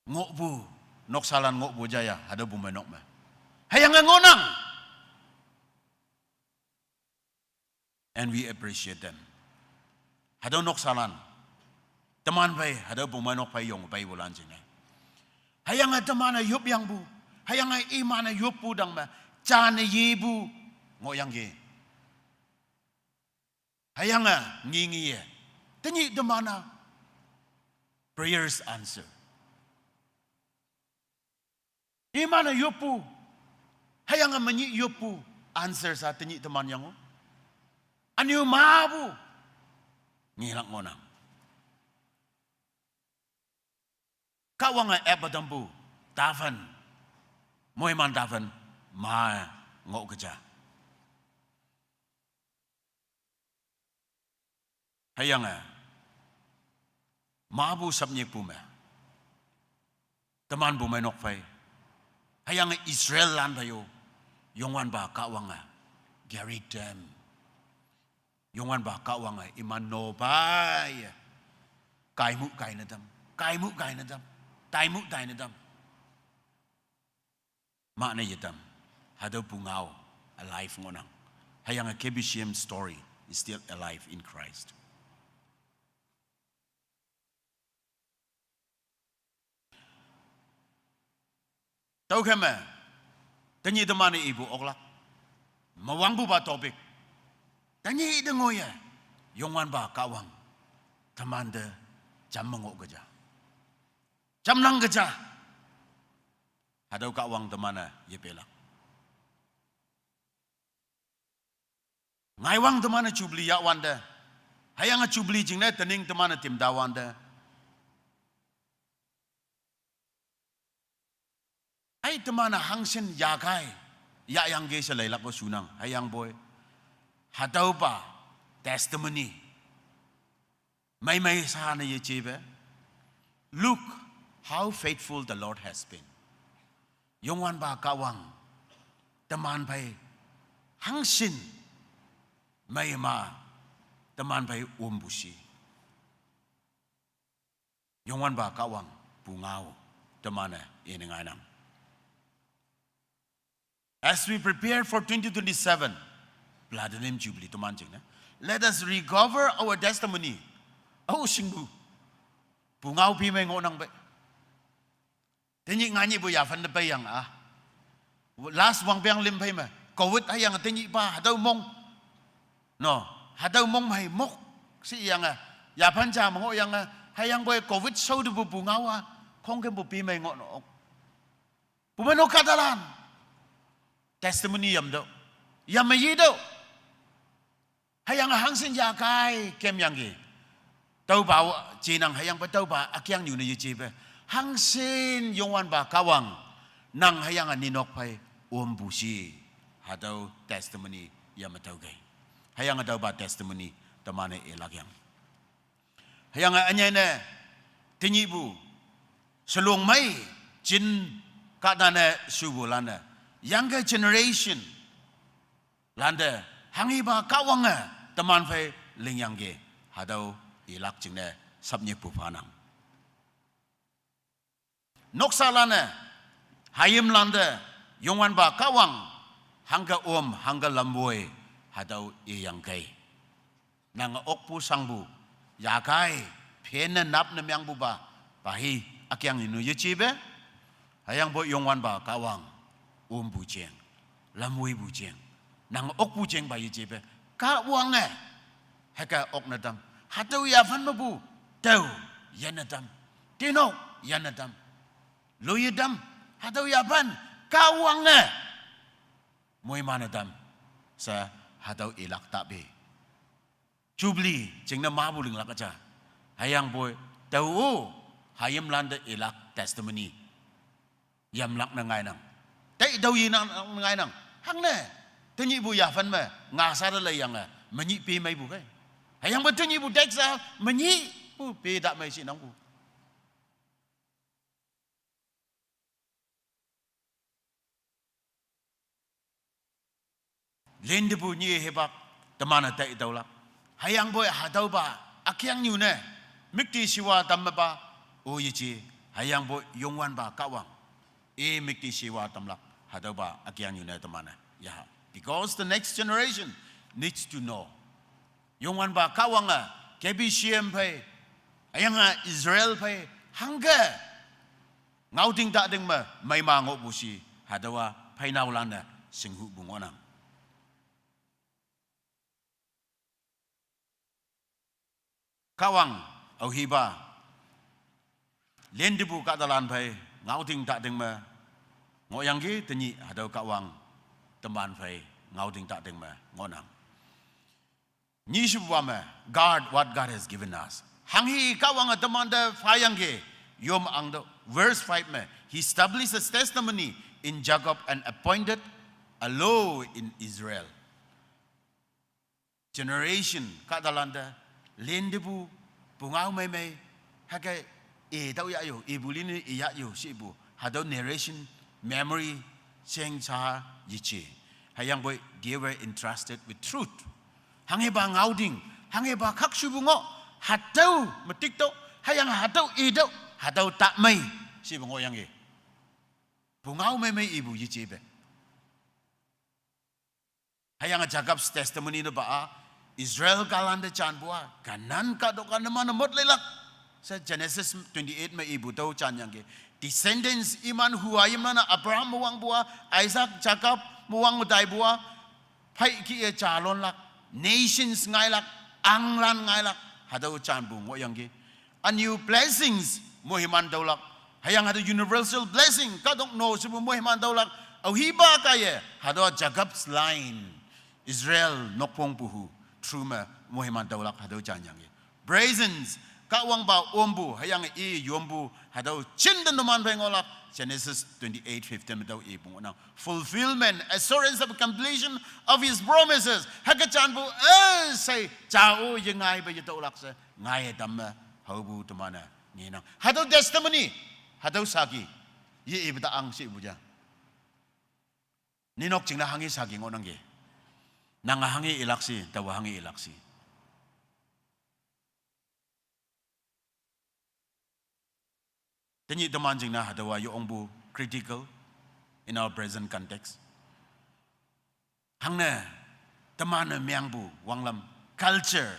ngohpu, noksalan ngohpu jaya hatüo bumeinok me. Hüyange ngohnang. And we appreciate them. Hatüo noksalan teman phei, hatüo bumeinok phei yong peipulan jingne, hüyange teman-e yopyangpu, hüyange iman-e yoppu tang me, jane yepu ngohyangki. Hüyange ngi ngiye, tenyih teman-a prayers answer. Iman-e yoppu, hüyange menyih yoppu answer sa tenyih teman yang-o, ünyu mepu ngelak ngohnang. Kahwange epa tampu taphün, moiman taphün ma ngoh ke ja. Hüyange mepu sapnyikpu me teman bumeinok phei, hüyange Israellan phei-o, Youngwanpa Kahwange carry them. Youngwanpa Kahwange iman-o pei kaimu kaine tam, kaimu kaine tam, taimu taine tam, mane yetam. Hatüo pungao alive ngohnang. Hüyange K B C M story is still alive in Christ. Tüokhei me, tenyih teman-e ipu oklak, mewangpupa topic, tenyih te ngoiye, Youngwanpa Kahwang temante jam me ngoh ke ja, jamnang ke ja. Hatüo Kahwang teman-e yepelak. Ngaiwang teman-e Jubilee yahwante, hüyange Jubilee jingne tening teman-e timtawante, ai teman-e hangshin yakai, yahyangke she leilak-o shunang. Hüyangpoi hatüopa testimony meimei shane yejepe, look how faithful the Lord has been. Youngwanpa Kahwang teman phei hangshin meima teman phei ompu shi. Youngwanpa Kahwang pungao teman-e ine ngainang. As we prepare for twenty twenty-seven Platinum Jubilee teman jingne, let us recover our testimony. Ao shingpu, pungao pimei ngohnang pei. Tenyih nganyihpu yaphan te peiyange a, last wangpeng lim phei me covid hüyange tenyihpa hatüo mong, no, hatüo mong mei mok shiyange, yaphan ja me ngohyange, hüyangpoi covid shao tepu pungao a, khongkümpu pimei ngoh nok. Pumei nok kahtalan testimony yamtüoh, yame yetüoh. Hüyange hangshin yakai kemyangki. Tüopa jinang hüyangpoi tüopa ükeangnyu ne yejepe, hangshin Youngwanpa Kahwang, nang hüyange ninok phei ompu shi, hatüo testimony yame tüoke. Hüyange tüopa testimony teman-e ilak yang. Hüyange ünyei ne, tenyihpu, shelong mei, jin kahtane shupulan-e, younger generation lante, hanghipa Kahwange teman phei lingyangki, hatüo ilak jingne sapnyikpu phanang. Noksalan-e, hayimlante, Youngwanpa Kahwang, hangke om, hangke lamwoi, hatüo iyangkei. Nange okpu shangpu, yakai, phenne napne meangpupa, pahi, ükeangnyu yejepe, hüyangpoi Youngwanpa Kahwang, ompu jeng, lamwoipu jeng, nange okpu jengpa yejepe, Kahwange, hüke okne tam, hatüo yaphan mepu, tao, yenne tam, tinok, yenne tam, loiye tam, hatüo yaphan, Kahwange, moimane tam, she, hatüo ilak tape. Jubilee jingne mapu linglak ja. Hüyangpoi, tao-o, hayimlante ilak testimony yamlak ne ngainang. Tei tüo yenang ngainang. Hangne, tenyihpu yaphan me, ngasa te leiyange, menyih pe meipu kei. Hüyangpoi tenyihpu taxa, menyihpu pe ta mei shinangpu. Lintepu nyi hipak, teman-e tai tüolak. Hüyangpoi hatüopa, ükeangnyu ne, müktishiwa tam mepa, o yeje, hüyangpoi Youngwanpa Kahwang, i müktishiwa tamlak, hatüopa ükeangnyu ne teman-e, yaha. Because the next generation needs to know. Youngwanpa Kahwange, K B C M phei, hüyange Israel phei, hangke, ngaoting tating me, meima ngohpu shi, hatüowa, pheinaolan-e, shinghupu ngohnang. Kahwang, aohipa, lintepu kahtalan phei, ngaoting tating me, ngohyangki tenyih hatüo Kahwang, teman phei, ngaoting tating me, ngohnang. Nyishipupa me, guard what God has given us. Hanghe Kahwange temante phayangki, yom angtüoh. Verse five me, He established His testimony in Jacob and appointed a law in Israel. Generation kahtalante, lintepu, pungao meimei, hüke, i tüo yahyo, ipu line i yahyo, shepu, hatüo narration, memory, sheng sha, yeje. Hüyangpoi, they were entrusted with truth. Hanghepa ngaoting, hanghepa khakshupu ngoh, hatüo metik tüoh, hüyange hatüo i tüoh, hatüo ta mei, shepu ngohyangki. Pungao meimei ipu yejepe. Hüyange Jacob's testimony ne pa-a, Israel kahlante janpu-a, Canaan kahtok-a numan-e mot leilak. She Genesis twenty-eight me ipu tüo janyangki. Descendants iman hu-a iman-a Abraham me wangpu-a, Isaac, Jacob me wang taipu-a, phei kih-e jalonlak, nations ngailak, anglan ngailak, hatüo janpu ngohyangki. Ünyu blessings moiman tüolak. Hüyange hatüo universal blessing, kahtok no shepu moiman tüolak. Aohipa kaiye, hatüo Jacob's line, Israel nokphongpu hu, through me moiman tüolak, hatüo janyangki. Presence, Kahwangpa ompu, hüyange i yompu, hatüo jinte numan phei ngohlak, Genesis twenty-eight fifteen me tüo ipu ngohnang. Fulfillment, assurance of completion of His promises. Hüke janpu, eh, she, jao yengaipe yetüolak she, ngaiye tamme, haopu teman-e, ngenang. Hatüo testimony, hatüo saki, ye ipe ta ang shepu ja. Ninok jingne hanghe saki ngohnangki. Nange hanghe ilak shi, taowa hanghe ilak shi. Tenyih teman jingne hatüowa yo ongpu critical in our present context. Hangne, teman-e mengpu wanglam culture,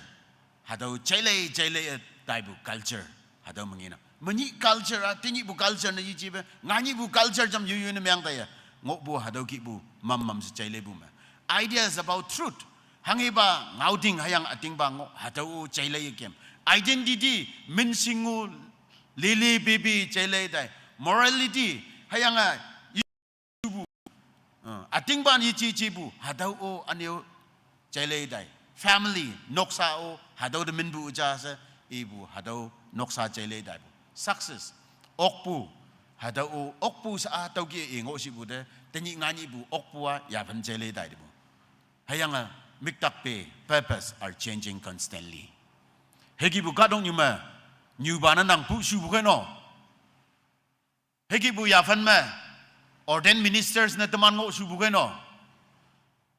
hatüo jailei, jailei-e taipu culture, hatüo menginang. Menyih culture-a, tenyihpu culture ne yejipe, nganyihpu culture jam yoyoi ne meng taiye. Ngohpu hatüo kihpu, mam mam she jaileipu me. Ideas about truth. Hanghepa ngaoting hüyange ütingpa ngoh, hatüo-o jailei yekem. Identity, minshingu, lili bibi jailei tai. Morality, hüyange, uh, ütingpa yeji jipu, hatüo-o üne-o jailei tai. Family, noksa-o, hatüo te minpu ja she, ipu, hatüo noksa jailei taipu. Success, okpu, hatüo-o, okpu sha-a tüo kih-e ngoh shipu te, tenyih nganyihpu, okpu-a, yaphan jailei taipu. Hüyange, miktak pe, purpose are changing constantly. Hükihpu kahtoknyu me, nyupa ne nang pu shupu kei no. Hükihpu yaphan me, ordained ministers ne teman ngoh shupu kei no.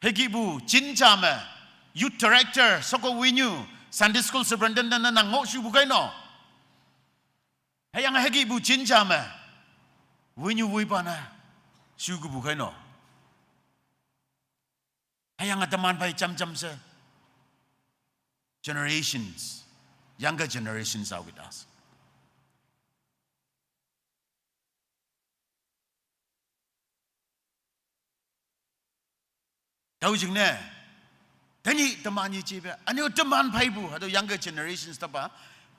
Hükihpu jinja me, youth director, soko winyu, Sunday school superintendent ne nang ngoh shupu kei no. Hüyange hükihpu jinja me, winyu wipa ne, shukepu kei no. Hüyange teman phei jam jam she, generations, younger generations are with us. Tüo jingne, tenyih teman yejipe, üne-o teman pheipu, hatüo younger generations tapa,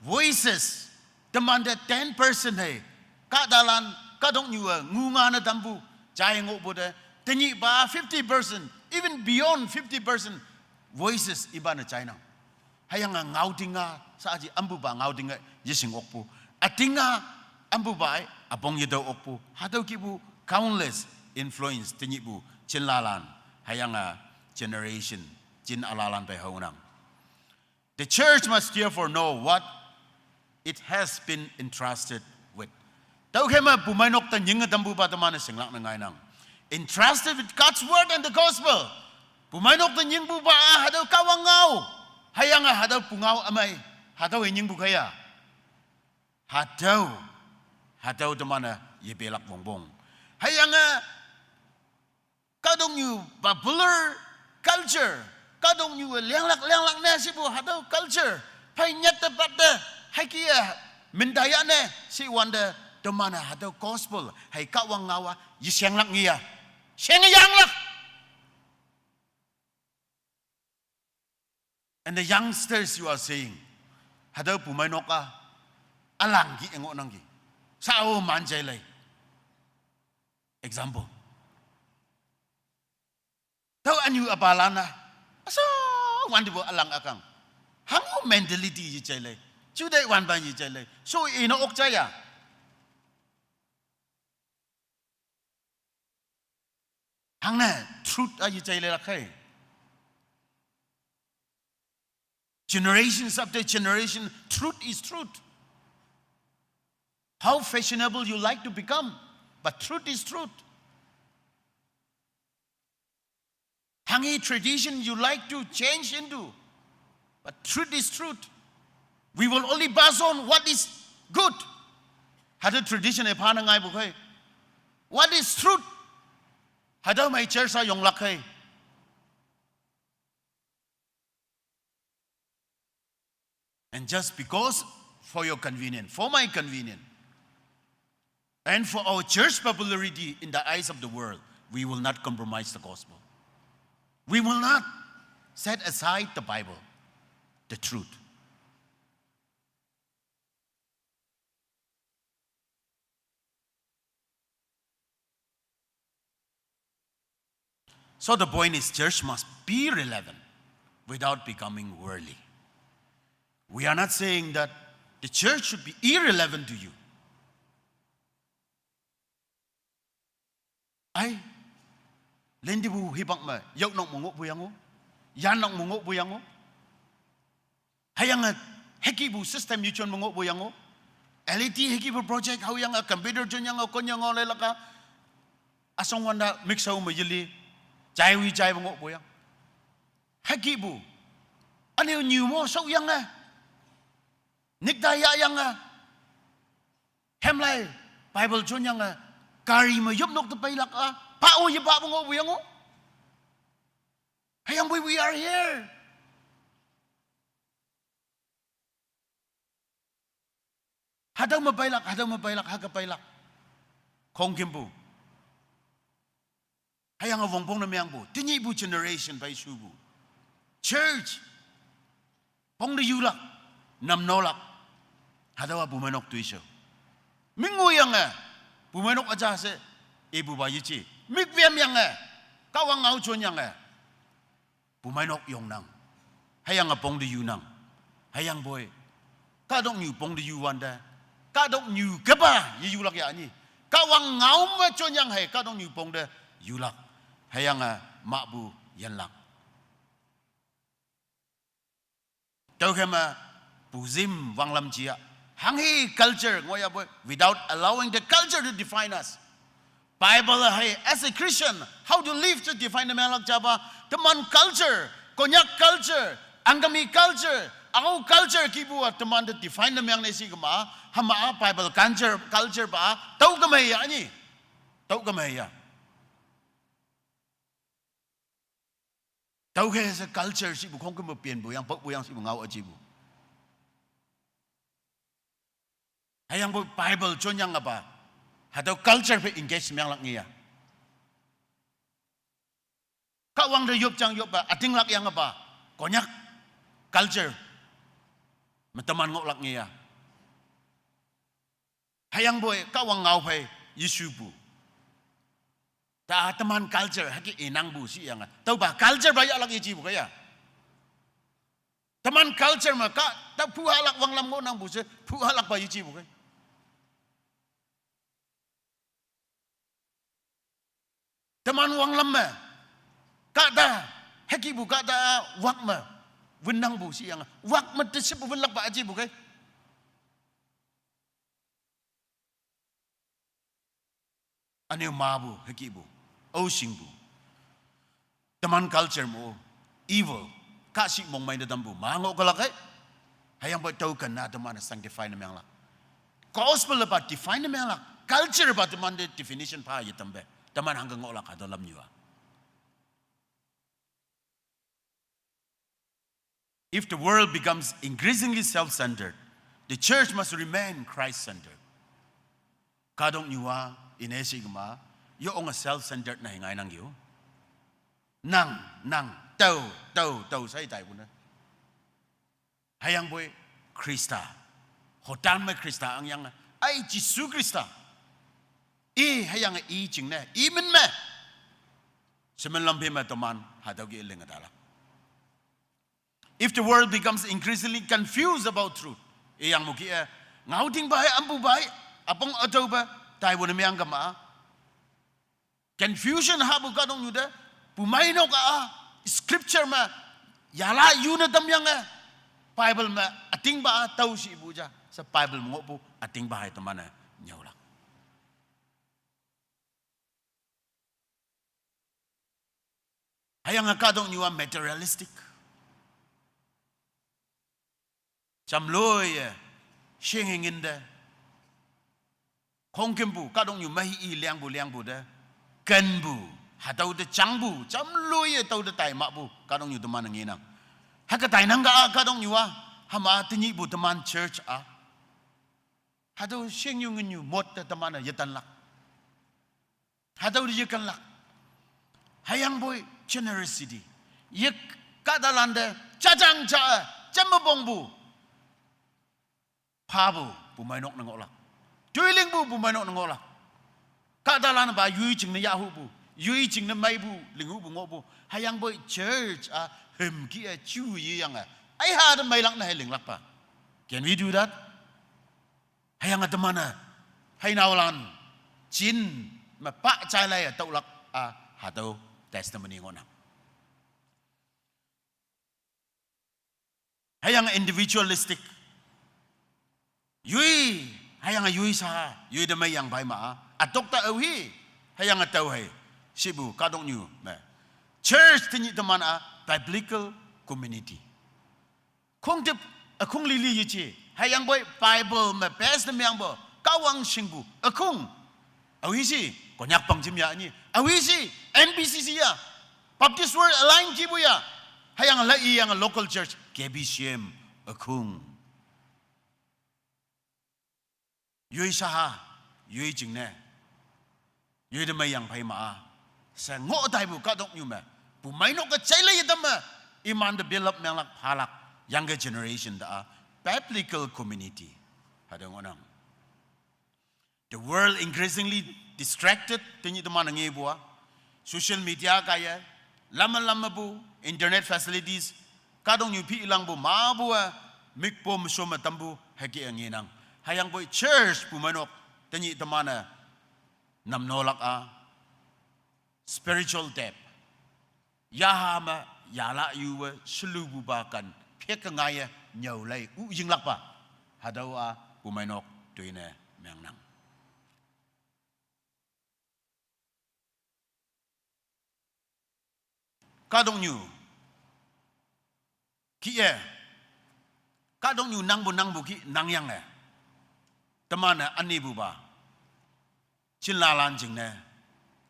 voices, teman te ten percent hei, kahtalan, kahtoknyu-e, ngunga ne tampu, jai ngohpu te, tenyihpa fifty percent, even beyond fifty percent, voices ipa ne jainang. Hüyange ngaoting-a, shaaji ampupa ngaoting-e, yeshing okpu. Üting-a, ampupa-e, üpong yetüo okpu. Hatüo kihpu, countless influence, tenyihpu, jinlalan. Hüyange generation, jin ülalan pei haonang. The church must therefore know what it has been entrusted with. Tüokhei me pumeinok te nyinge tampupa teman-e shinglak ne ngainang. Entrusted with God's word and the gospel. Pumeinok te nyingpupa-a hatüo Kahwang ngao. Hüyange hatüo pungao ümei. Hatüo-e nyingpu kaiya. Hatüo. Hatüo teman-e yepelak wongpong. Hüyange kahtoknyu popular culture, kahtoknyu-e lenglak lenglak ne shipu hatüo culture, phei nyatte patte, hüke-e, mintaya ne, shiwante, teman-e hatüo gospel, hei Kahwang ngao-a, yeshenglak ngiya. Shenge yanglak. And the youngsters you are saying, hatüo pumeinok-a, ülangki engohnangki. Shao manjai lei. Example. Tüo ünyu üpalan-a. Aso, wantipu ülang ükang. Hango mentality yejai lei. Jute wanpan yejai lei. So ino ok jaiya. Hangne, truth-a yejai leilak khei. Generations after generation, truth is truth. How fashionable you like to become, but truth is truth. Hanghe tradition you like to change into, but truth is truth. We will only pass on what is good. Hatüo tradition-e phane ngaipu khei. What is truth? Hatüo mei church-a yonglak khei. And just because for your convenience, for my convenience, and for our church popularity in the eyes of the world, we will not compromise the gospel. We will not set aside the Bible, the truth. So the point is, church must be relevant without becoming worldly. We are not saying that the church should be irrelevant to you. Ai, lintipu hipak me, yaonok me ngohpu yango, yannok me ngohpu yango. Hüyange, hükepu system yuchon me ngohpu yango. L E T hükepu project haoyange, computer jonyange, konyange leilak-a. Üshong wante mixao me yeli, jaiwi jaipu ngohpu yang. Hükepu. Üne-o nyu mo shaoyange. Nikta yahyange. Hemlai, Bible jonyange. Gari me yopnok te peilak-a. Pa-o yepapu ngohpu yango. we are here. Hatüo me peilak, hatüo me peilak, hüke peilak. Khongkümpu. Hüyange wongpong ne meangpu, tenyihpu generation phei shupu. Church. Pong te yulak, namnolak. Hatüowa pumeinok toishao. Mingwoiyange, pumeinok üja she, ipupa yeji. Mikpemyange, Kahwang ngao jonyange. Pumeinok yongnang. Hüyange pong te yunang. Hüyangpoi. Kahtoknyu pong te yuwante. Kahtoknyu kepa yeyulak ya nyi. Kahwang ngao me jonyang hei kahtoknyu pong te yulak. Hüyange mahpu yinlak. Tüokhei me puzim wanglam jia. Hanghe culture ngohyapoi, without allowing the culture to define us. Bible hei, as a Christian, how to live to define the menglak japa, teman culture, Konyak culture, Angami culture, Ao culture kihpu-a teman te define ne meangne shi kema, hüma-a Bible culture, culture pa, tüo kemei ya nyi. Tüo kemei ya. Tüokhei she culture shipu khongkümpu penpu yang, pokpu yang shipu ngao üjipu. Hüyangpoi Bible jonyangpa. Hatüo culture phei engage meanglak ngeya. Kahwang te yopjang yoppa, ütinglak yangpa. Konyak culture me teman ngohlak ngeya. Hüyangpoi Kahwang ngao phei yeshupu. Ta teman culture hüke inangpu shiyange. Tüopa culture pa yahlak yejipu kaiya. Teman culture me kah, ta phuhalak wanglam ngohnangpu she, phuhalakpa yejipu kei. Teman wanglam me, kahta, hükihpu kahta, wak me, winnangpu shiyange. Wak me te shepu winlakpa üjipu kei. Üne-o mapu, hükihpu, aoshingpu. Teman culture mo, evil, kahshih mongmei te tampu, ma ngoh kelak ei. Hüyangpoi tüo kena teman-e sanctify ne meanglak. Gospel pa define ne meanglak. Culture pa teman te definition pha yetampe. Teman hangke ngohlak hatüo lamnyu-a. If the world becomes increasingly self-centered, the church must remain Christ-centered. Kahtoknyu-a, ine shi kema, yonge self-centered ne ngainang yo. Nang, nang, tao, tao, tao shei taipu ne. Hüyangpoi Khrista. Hotan me Khrista angyange. Ai Jesu Khrista. I hüyange i jingne, i min me. Shemen lampi me teman, hatüo ke linge talak. If the world becomes increasingly confused about truth, iyang muki e, ngaotingpa hei, ampupa hei, üpong ütaopa, taipu ne meang kema. Confusion hapu kahtoknyu te, pumeinok-a, scripture me, yala yune tamyange, Bible me, ütingpa-a tao shipu ja, she Bible me ngohpu, ütingpa hei teman-e, nyüolak. Hüyange kahtoknyu-a materialistic. Jamloiye, shinghe nginte. Khongkümpu, kahtoknyu mei i liangpu liangpu te. Kenpu, hatüo te jangpu, jamloiye tüo te taimahpu, kahtoknyu teman ngenang. Hüke tainang ka-a, kahtoknyu-a, hüma tenyihpu teman church-a. Hatüo shingnyu ngenyu mot te teman-e yetanlak. Hatüo te yekenlak. Hüyangpoi generosity. Ye kahtalan te, jajang ja-e, jamme pongpu. Phapu, pumeinok ne ngohlak. Toilingpu, pumeinok ne ngohlak. Kahtalan pa yoi jingne yahhupu. Yoi jingne meipu, linghupu ngohpu. Hüyangpoi church-a, hümki-e, ju yeyange. Aiha te meilak ne hei linglakpa. Can we do that? Hüyange teman-e, heinaolan, jin, me pa jailai-e tüolak-a, hatüo testimony ngohnang. Hüyange individualistic. Yoi, hüyange yoi sha, yoi te meiyang pai ma-a. Ütok te aohi, hüyange tao hei. Shipu, kahtoknyu, me. Church tenyih teman-a, biblical community. Khongtip, ükhong lili yeje. Hüyangpoi Bible me base ne meangpu. Kahwang shingpu. Ükhong. Aohi shi, Konyak pang jim ya nyi. Aohi shi, N B C C ya. Baptist World Alliance kihpu ya. Hüyange la iyange local church K B C M ükong. Yoi shaha, yoi jingne, yoi te mei yang phei ma-a. She ngoh taipu kahtoknyu me, pumeinok ke jaile yetamme, imante build up menglak phalak, younger generation te-a, biblical community. Hatüo ngohnang. The world increasingly distracted, tenyih teman ngepu-a. Social media kaiye, lamme lammepu, internet facilities, kahtoknyu phi ilangpu mapu-e, mikpom shome tampu, hüke ngenang. Hüyangpoi church pumeinok, tenyih teman-e, namnolak-a, spiritual death. Yaha me, yala yuwe, shelupupa kan, pheke ngaiye, nyüolei, u yinglakpa. Hatüo-a, pumeinok, toine, mengnang. Kahtoknyu, kih-e, kahtoknyu nangpu nangpu kih nangyange, teman-e ünepupa, jinlalan jingne,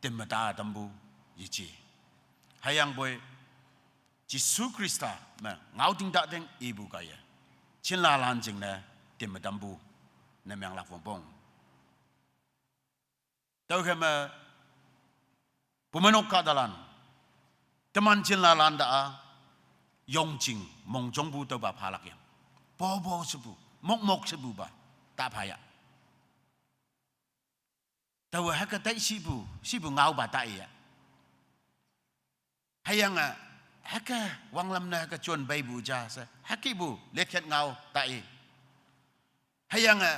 temme ta tampu, yeje. Hüyangpoi, Jesu Khrista me ngaoting tateng ipu kaiye, jinlalan jingne, temme tampu, ne menglak wongpong. Tüokhei me, pumeinok kahtalan, teman jinlalan te-a, yongjing, mongjongpu tüopa phalak yang. Popo shepu, mokmok shepupa, ta phaya. Taowe hüke tai shipu, shipu ngaopa taiya. Hüyange, hüke wanglam ne hüke jon peipu ja she, hükepu, lekhet ngao tai. Hüyange,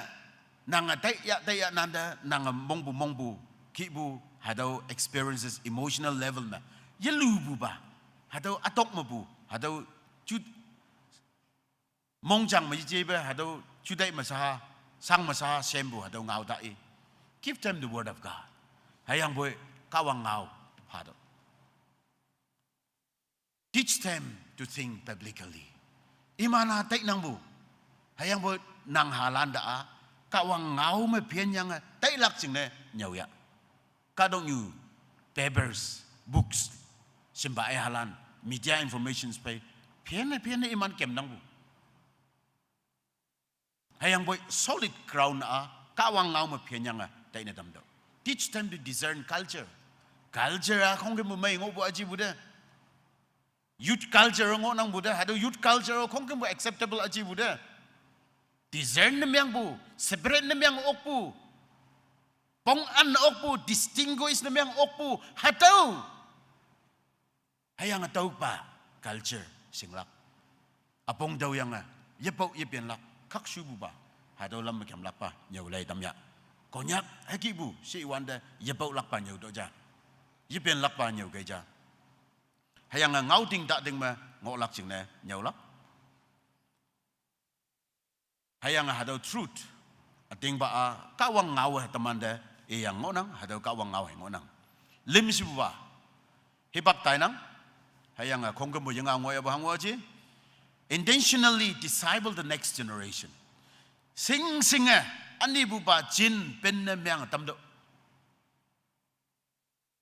nange taiya, taiya nante, nange mongpu, mongpu, kihpu, hatüo experiences, emotional level me, yelupupa, hatüo ütok mepu, hatüo ju mongjang me yejepe, hatüo jutai me sha, shang me sha, shempu, hatüo ngao tai. Give them the word of God. Hüyangpoi, Kahwang ngao, hatüo. Teach them to think biblically. Iman-a tainangpu. Hüyangpoi nang halan te-a, Kahwang ngao me phenyange, tailak jingne, nyüoya. Kahtoknyu, papers, books, shimpa-e halan, media informations phei, phenne, phenne iman kemnangpu. Hüyangpoi solid ground-a, Kahwang ngao me phenyange, taine tamtüoh. Teach them to discern culture. Culture-a khongkümpu mei ngohpu üjipu te. Youth culture ngohnangpu te, hatüo youth culture khongkümpu acceptable üjipu te. Discern ne mengpu, separate ne meng okpu. Pong an okpu, distinguish ne meng okpu, hatüo. Hüyange tüopa culture shinglak. Üpong tüoyange, yepok yepenlak, khakshupupa, hatüo lam me kemlakpa, nyüolei tamya. Konyak, hükihpu, shiwante, yepoklakpa nyüo to ja. Yepenlakpa nyüo kei ja. Hüyange ngaoting tating me, ngohlak jingne, nyüolak. Hüyange hatüo truth. Ütingpa-a, Kahwang ngao-e temante, iyang ngohnang, hatüo Kahwang ngao-e ngohnang. Lim shipupa. Hipak tainang. Hüyange khongkümpu yinga ngoh yahpu hango ji. Intentionally disciple the next generation. Shing shinge, ünepupa jin penne meng tamtüoh.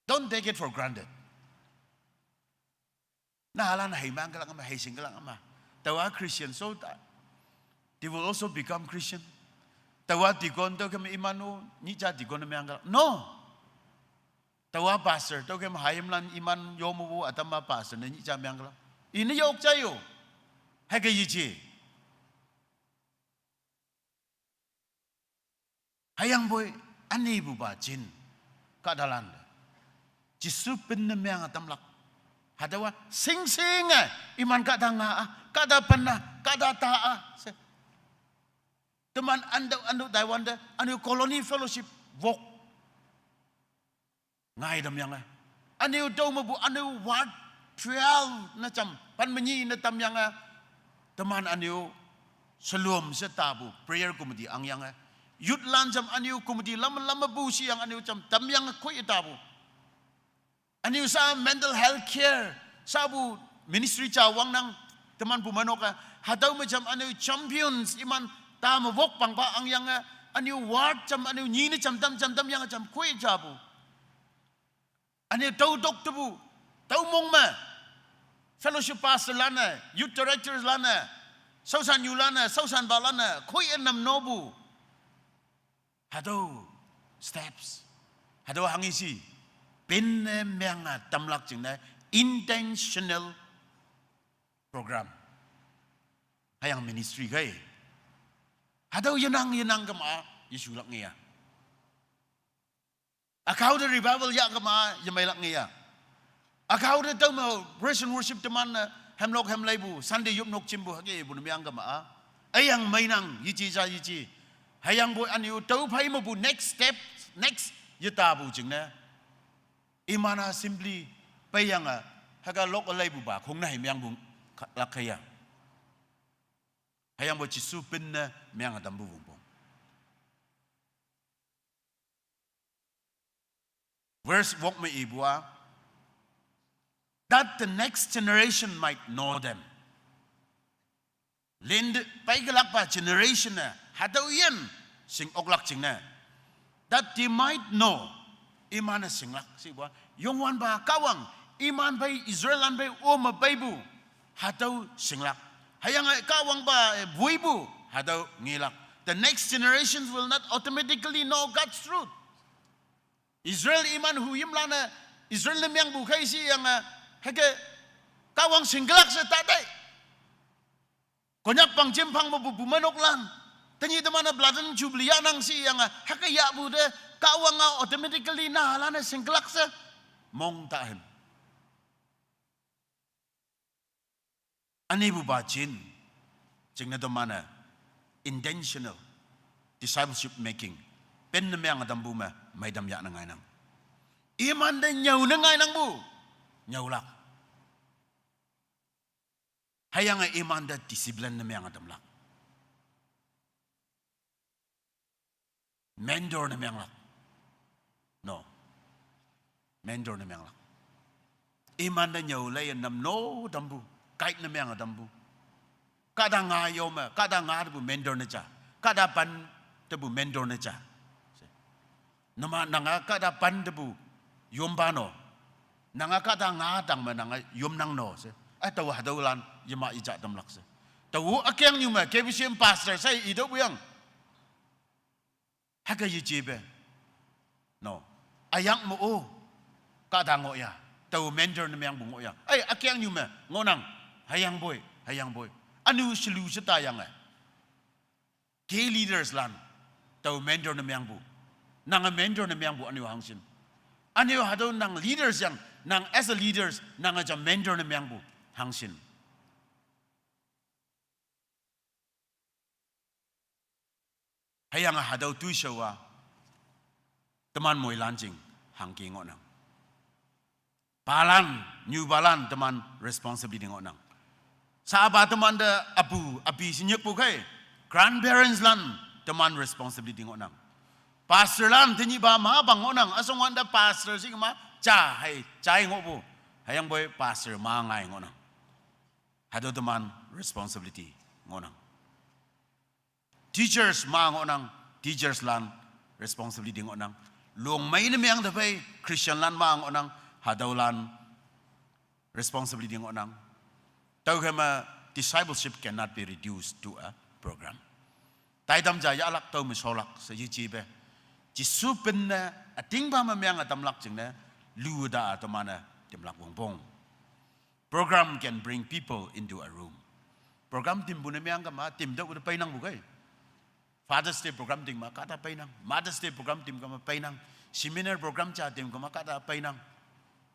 Don't take it for granted. Nahalan hei mangkelak ma, hei shingkelak ma. Taowa Christian so ta, they will also become Christian. Taowa deacon tüokem iman-o, nyih ja deacon ne mangkelak. No. Taowa pastor tüokem hayimlan iman yomupu ütam-a pastor ne nyih ja mangkelak. Ine yok ja yo. Hüke yeje. Hüyangpoi, ünepupa jin, kahtalan te, Jesu penne menge tamlak. Hatüowa, shing shinge, iman kahta nga-a, kahta pen-a, kahta ta-a she. Teman ünte, ünte taiwante, üne-o colony fellowship wok ngai tamyange, üne-o tüo mepu, üne-o ward twelve ne jam, pen me nyi ne tamyange, teman üne-o shelom she tapu prayer committee angyange, youth lan jam üne-o committee lam lam mepu shiyang üne-o jam tamyange khoi tapu. Üne-o sha mental health care shapu ministry ja wangnang, teman pumeinok-e, hatüo me jam üne-o champions iman ta me wok pangpa angyange, üne-o ward jam üne-o nyi ne jam tam jam tamyange jam khoi japu. Üne-o tüo tok tepu, tüo mong me, Fellowship pastor lan-e, youth directors lan-e, shaoshan yu lan-e, shaoshanpa lan-e, khoi-e namnopu. Hatüo steps. Hatüo hanghe shi. Pinne meange tamlak jingne intentional program. Hüyange ministry kei. Hatüo yenang yenang kema, yeshulak ngeya. Ükao te revival yah kema, yemeilak ngeya. Ükao te tüome praise and worship teman-e, hemlok hemleipu, Sunday yopnok jimpu, hükepu ne meang kema. Üyang meinang, yeje ja yeje. Hüyangpoi ünyu tüo phei mepu next step, next yetapu jingne. Iman-a simply peiyange, hüke lok leipupa, khongnai meangpu ka-, lak kaiya. Hüyangpoi Jesu pinne meange tampu wongpong. Verse wok me ipu-a, that the next generation might know them. Lin peikelakpa generation-e hatüo yin shing oklak jingne, that they might know, iman-e shinglak shipu-a, Youngwanpa Kahwang, iman phei Israellan phei ome peipu, hatüo shinglak. Hüyange Kahwangpa, eh, woipu, hatüo ngelak. The next generations will not automatically know God's truth. Israel iman huyimlan-e, Israel ne meangpu khei shiyange, hüke Kahwang shingkelak she ta tei. Konyak pang jimphang mepu bumeinoklan. Tenyih teman-e Platinum Jubilee yahnang shiyange, hüke yahpu te, Kahwang-a automatically nahalan-e shingkelak she. Mong tahen. Ünipupa jin, jingne teman-e intentional discipleship making, pinne meange tampu me, meitam yahne ngainang. Imante nyüone ngainangpu, nyüolak. Hüyange imante discipline ne meange tamlak. Mentor ne meanglak. No. Mentor ne meanglak. Imante nyüo leiye namno tampu. Guide ne meange tampu. Kahta nga yo me, kahta nga tepu mentor ne ja. Kahta pan tepu mentor ne ja. Nama nanga kahta pan tepu yompa no. Nanga kahta nga tang me nanga yomnang no she. Eh, tao hatüolan, yema yeja tamlak she. Tao ükengnyu me, K B C M pastor, sai itüo puyang. Hüke yejepe. No. Üyak me-o. Kahta ngohya. Tao mentor ne meangpu ngohya. Ei, ükengnyu me, ngohnang. Hüyangpoi, hüyangpoi. Ünu shelu she tayange. Key leaders lan, tao mentor ne meangpu. Nange mentor ne meangpu ünu hangshin. Ünu hatüo nang leaders yang, nang as a leaders, nange ja mentor ne meangpu hangshin. Hüyange hatüo toishao-a, teman moilan jing, hangke ngohnang. Palan, nyupalan teman responsibility ngohnang. Shapa temante apu, api shinyikpu khei, grandparents lan teman responsibility ngohnang. Pastor lan tenyihpa mapa ngohnang, üshongwante pastor shi kema, ja hei, jai ngohpu, hüyangpoi pastor ma ngai ngohnang. Hatüo teman responsibility ngohnang. Teachers ma ngohnang, teachers lan responsibility ngohnang. Longmei ne meang te phei, Christian lan ma ngohnang, hatüolan responsibility ngohnang. Tüokhei me discipleship cannot be reduced to a program. Taitam ja yahlak tüo me sholak she yejepe. Jesu pinne ütingpa me meange tamlak jingne, lu ta teman-e timlak wongpong. Program can bring people into a room. Program timpu ne meang kema, tim tüo te peinangpu khei. Father's Day program ting ma kahta peinang. Mother's Day program tim kema peinang. Seminar program ja tim kema kahta peinang.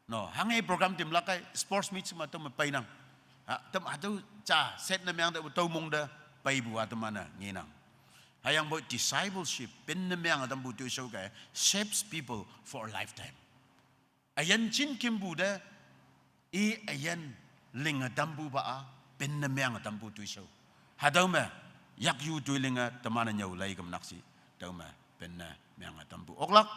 No, hanghe program timlak kei, sports meet ma tüo me peinang. Ha, tem hatüo ja set ne meang te tüo mong te peipu-a teman-e ngenang. Hüyangpoi discipleship, pinne meange tampu toishao kei, shapes people for a lifetime. Üyin jin kimpu te, i üyin linge tampupa-a, pinne meange tampu toishao. Hatüo me, yakyu toi linge teman-e nyüo lei kemnakshi, tüome pinne meange tampu oklak.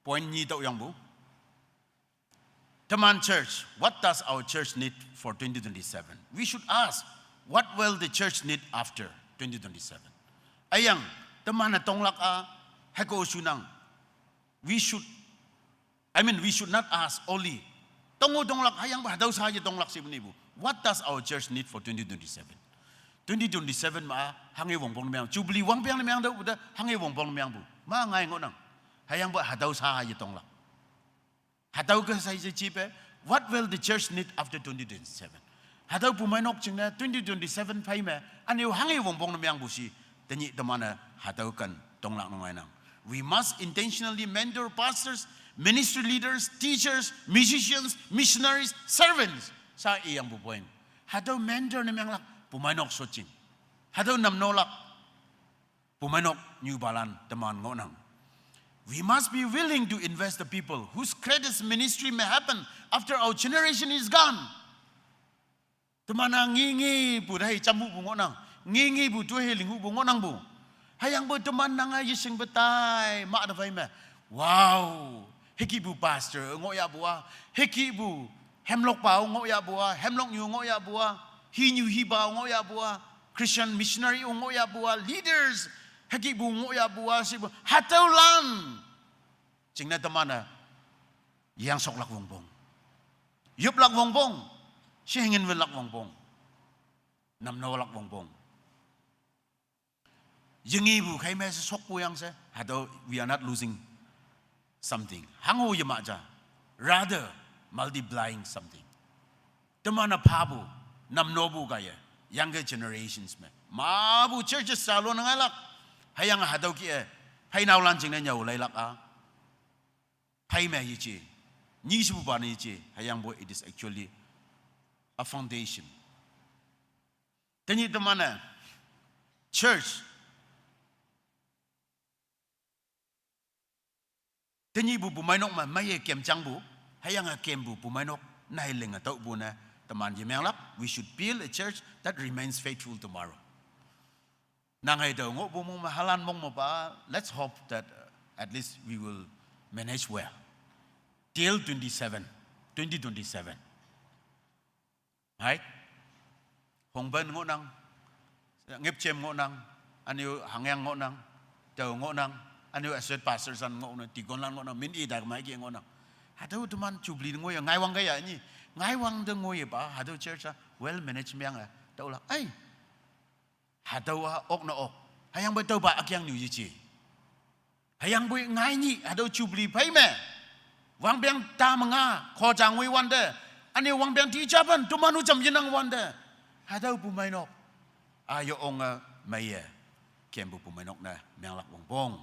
Point nyi tüoyangpu. Teman church, what does our church need for twenty twenty-seven? We should ask, what will the church need after twenty twenty-seven? Ayang, teman na tonglak a, heko sunang. We should, I mean, we should not ask only, tongo tonglak, hayang ba hatau sa ye tonglak si benibu. What does our church need for twenty twenty-seven? Twenty twenty-seven ma, hange wongpong meang. Jubilee wangpiang meang dau, buda, hange wongpong meang bu. Ma ngai ngonang. Hayang ba hatau sa ye tonglak. Hatau ke sai se chipe, what will the church need after twenty twenty-seven? Hatau pumai nok ching na twenty twenty-seven phai me, ane hange wongpong na meang bu si, tenyi teman na hatau kan tonglak nong ainang. We must intentionally mentor pastors, ministry leaders, teachers, musicians, missionaries, servants. Sa iyang bu point. Hatau mentor na meang lak, pumai nok so ching. Hatau nam no lak, pumai nok nyu balan teman ngonang. We must be willing to invest the people whose greatest ministry may happen after our generation is gone. Teman na ngi ngi bu dai chamu bu ngonang. Ngi ngi bu tu he lingu bu ngonang bu. Hayang bu teman nang a yising betai, ma da fai me. Wow. Heki bu pastor, ngo ya bu a. Heki bu hemlok pau ngo ya bu a. Hemlok nyu ngo ya bu a. Hi nyu hi pau ngo ya bu a. Christian missionary ngo ya bu a. Leaders, heki bu ngo ya bu a. Si bu. Hatau lan. Ching na teman na. Yang sok lak wongpong. Yup lak wongpong. Si hingin wil lak wongpong. Nam no lak wongpong. Yengi bu kai me se sok bu yang se. Hatau, we are not losing something. Hango ye ma ja. Rather, multiplying something. Teman na pa bu, nam no bu kaya. Younger generations me. Ma bu churches sa lo na ngai lak. Hayang hatau ki e. Hai nau lan ching na nyau lai lak a. Hai me ye chi. Nyi si bu ba na ye chi. Hayang bu, it is actually a foundation. Tenyi teman na church. Tenyi bu pumai nok ma, ma ye kem chang bu. Hayang a kem bu pumai nok. Nai ling a tau bu na. Teman ye meang lak. We should build a church that remains faithful tomorrow. Nang hai tau ngo bu mong ma halan mong ma ba. Let's hope that uh, at least we will manage well. Till twenty-seven, twenty twenty-seven. Right? Hong ban ngonang, ngep chem ngonang, aniu hangyang ngonang, tau ngonang, aniu asset pastor san ngonang, tikon lan ngonang, min i dak mai ki ngonang. Hatau teman Jubilee ngoya, ngai wang kaya ni, ngai wang de ngoya ba, hatau church a, well managed meang a, tau la, ai, hatau a ok na ok, hayang ba tau ba akyang niu yi chi. Hayang bui ngai nyi, hatau Jubilee pai me. Wang biang ta menga, ko jang wui wan de. Ani wang biang ti jaban, tu manu jam yenang wan de. Hatau pumai nok. Ayo ong a mai ye. Kem bu pumai nok na, meang lak wang bong.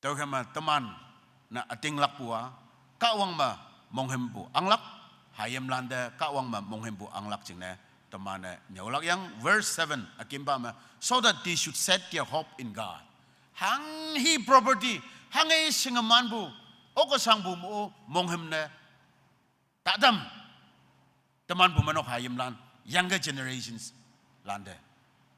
Tau kama teman na ating lak bua, ka wang ma monghem bu anglak, hayem lande ka wang ma monghem bu anglak ching ne, teman ne nyau lak yang verse seven akim ba ma, so that they should set their hope in God. Hang hi property, hang hi singaman bu, oko sang bu mo monghem ne, tadam. Teman bu manok hayim lan, younger generations lande.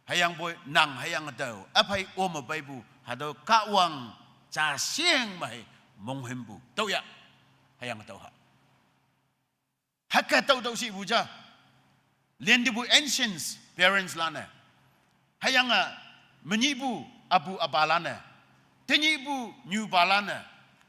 Hayang boi nang hayang tau, apai oma pai bu, hatau kawang cha siang mai monghem bu. Tau ya, hayang tau ha. Haka tau tau si bu ja. Lien di bu ancients, parents lane. Hayang a menyi bu abu abalane. Tenyi bu nyu balane.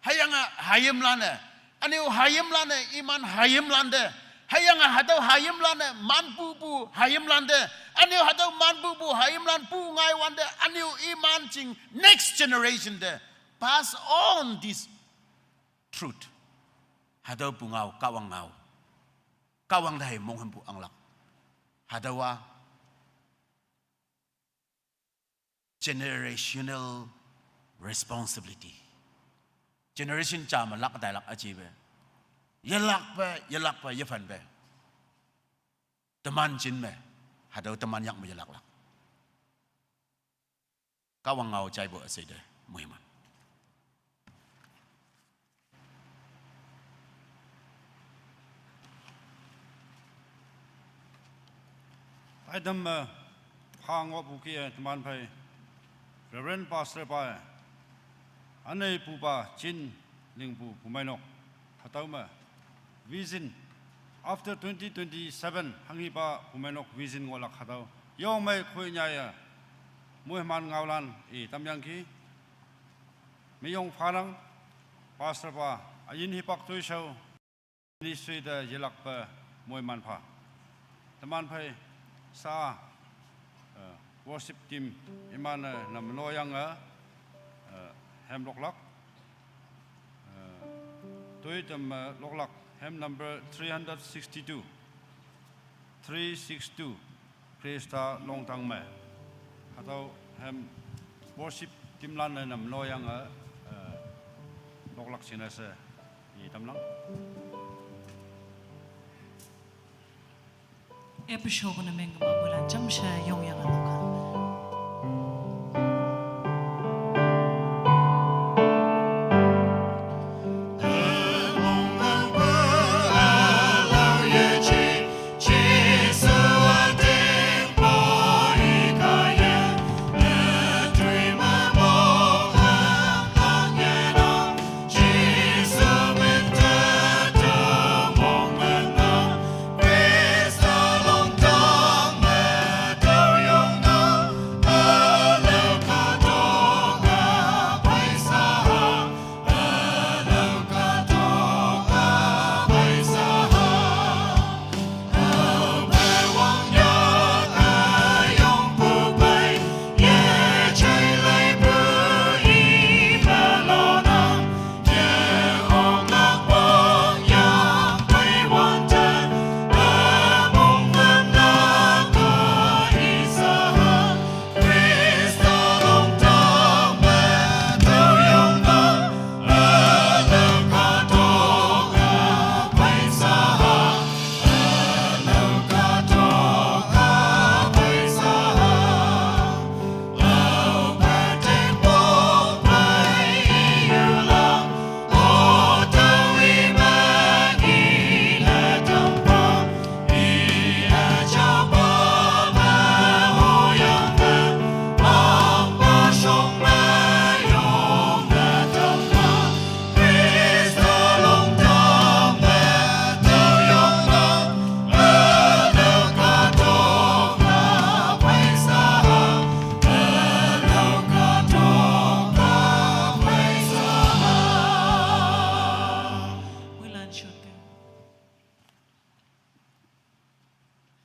Hayang a hayim lane. Aniu hayim lane, iman hayim lande. Hayang a hatau hayim lane, man bu bu hayim lande. Aniu hatau man bu bu hayim lan bu ngai wande. Aniu iman ching next generation de. Pass on this truth. Hatau bu ngau, kawang ngau. Kawang dai monghem bu anglak. Hatau a generational responsibility. Generation cha ma lak dai lak achi be. Ye lak be, ye lak be, ye fan be. Teman chin me. Hatau teman yak me ye lak lak. Kawang ngau chai bo asai de muhiman. Pai dam ma, pha ngo bu ki e teman pai. Reverend Pastor pai. Anei pu pa chin ling bu bu mai nok. Hatüo me vision, after twenty twenty-seven hanghipa pumeinok vision ngohlak hatüo yongmei khoinyaiye moiman ngaolan i tamyangki. Miyong phanang, pastor pa, üyin hipak toishao, ministry te yelakpe moiman pha. Teman phei sa, eh, worship team iman-e namloyange, eh, hem loklak. Eh, toi tem, eh, loklak, hem number three hundred sixty-two. Three six two, Khrista longtang me. Hatüo hem worship teamlan-e namloyange, eh, loklak jingne she i tamnang. Episode ne meng kema pulan jamshe yongyange lokha.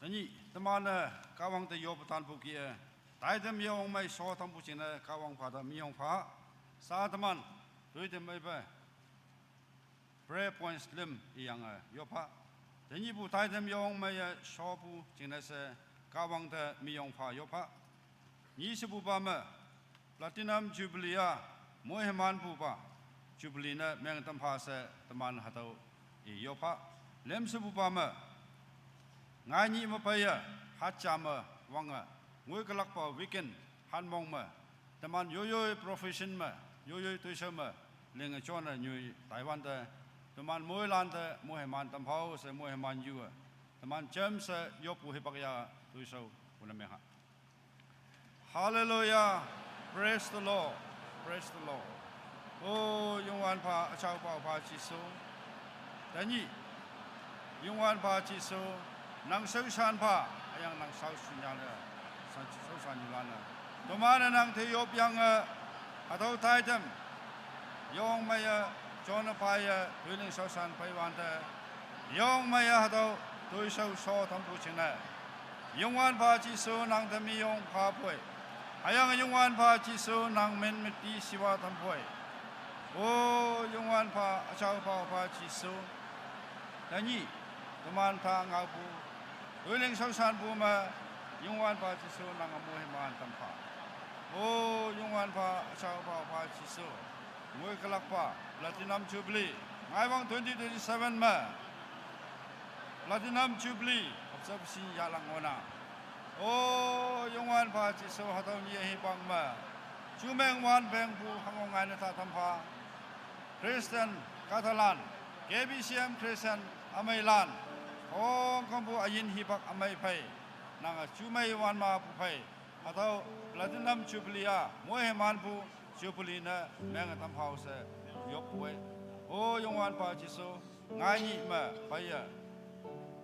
Tenyih teman-e Kahwang te yoppe tanpu kih-e, taitam yongmei sho tampu jingne Kahwang pha te miyong pha. Sa teman, toi te meipe prayer points lüm iyange yop pha. Tenyihpu taitam yongmeiye shopu jingne she Kahwang te miyong pha yop pha. Nyi shepupa me, Platinum Jubilee-a moimanpupa Jubilee ne meng tam pha she teman hatüo i yop pha. Lüm shepupa me, ngai nyih me peiye, hatja me wange, ngoikülakpa weekend, hanmong me, teman yoiyoi profession me, yoiyoi toishao me, linge jone nyoi taiwante, teman moilante moiman tam phao she moiman yu-e, teman jamshe yoppu hipak ya toishao pune meng ha. Hallelujah. Praise the Lord. Praise the Lord. O Youngwanpha, üjaopa pha Jesu. Tenyih, Youngwanpha Jesu, nang shaoshan pha, hüyange nang shaoshan yane, shaoshan yulane, toman-e nang te yopyange, hatüo taitam yongmeiye, jone paiye, toiling shaoshan peiwante, yongmeiye hatüo toishao sho tampu jingne, Youngwanpha Jesu nang te miyong phapoi, hüyange Youngwanpha Jesu nang min meti shiwa tampoi. O Youngwanpha, üjaopa pha Jesu, tenyih teman ta ngaopu toiling shaoshanpu me, Youngwanpha Jesu nange moiman tam pha. O Youngwanpha, üjaopa pha Jesu, ngoikülakpa Platinum Jubilee, ngaiwang twenty twenty-seven me Platinum Jubilee observation yahlak ngohnang. O Youngwanpha Jesu, hatüo nyih hipak me, jumeng wan pengpu hango ngaine ta tam pha Christian kahtalan, K B C M Christian ümeilan, khongkümpu üyin hipak ümei phei, nange jumei wan mepu phei, hatüo Platinum Jubilee-a moimanpu Jubilee ne menge tam phao she yoppu-e. O Youngwanpa Jisu, ngainyi me peiye.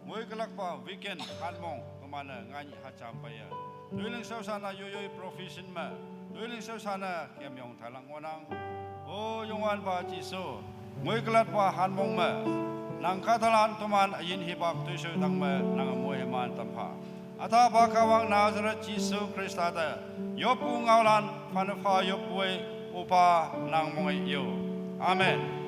Ngoi kelakpa weekend hanmong teman-e ngainyi hacham peiye. Toiling shaoshan-a yoiyoi profession me, toiling shaoshan-e kemyong thalak ngohnang. O Youngwanpa Jisu, ngoi kelatpa hanmong me, nang kahtalan teman üyin hipak toishao tang me nang moiman tampha. Ütahpa Kahwang Nazareth Jisu Khrista te, yoppu ngaolan, phanpha yoppu-e, Opa nang mong-e yo. Amen.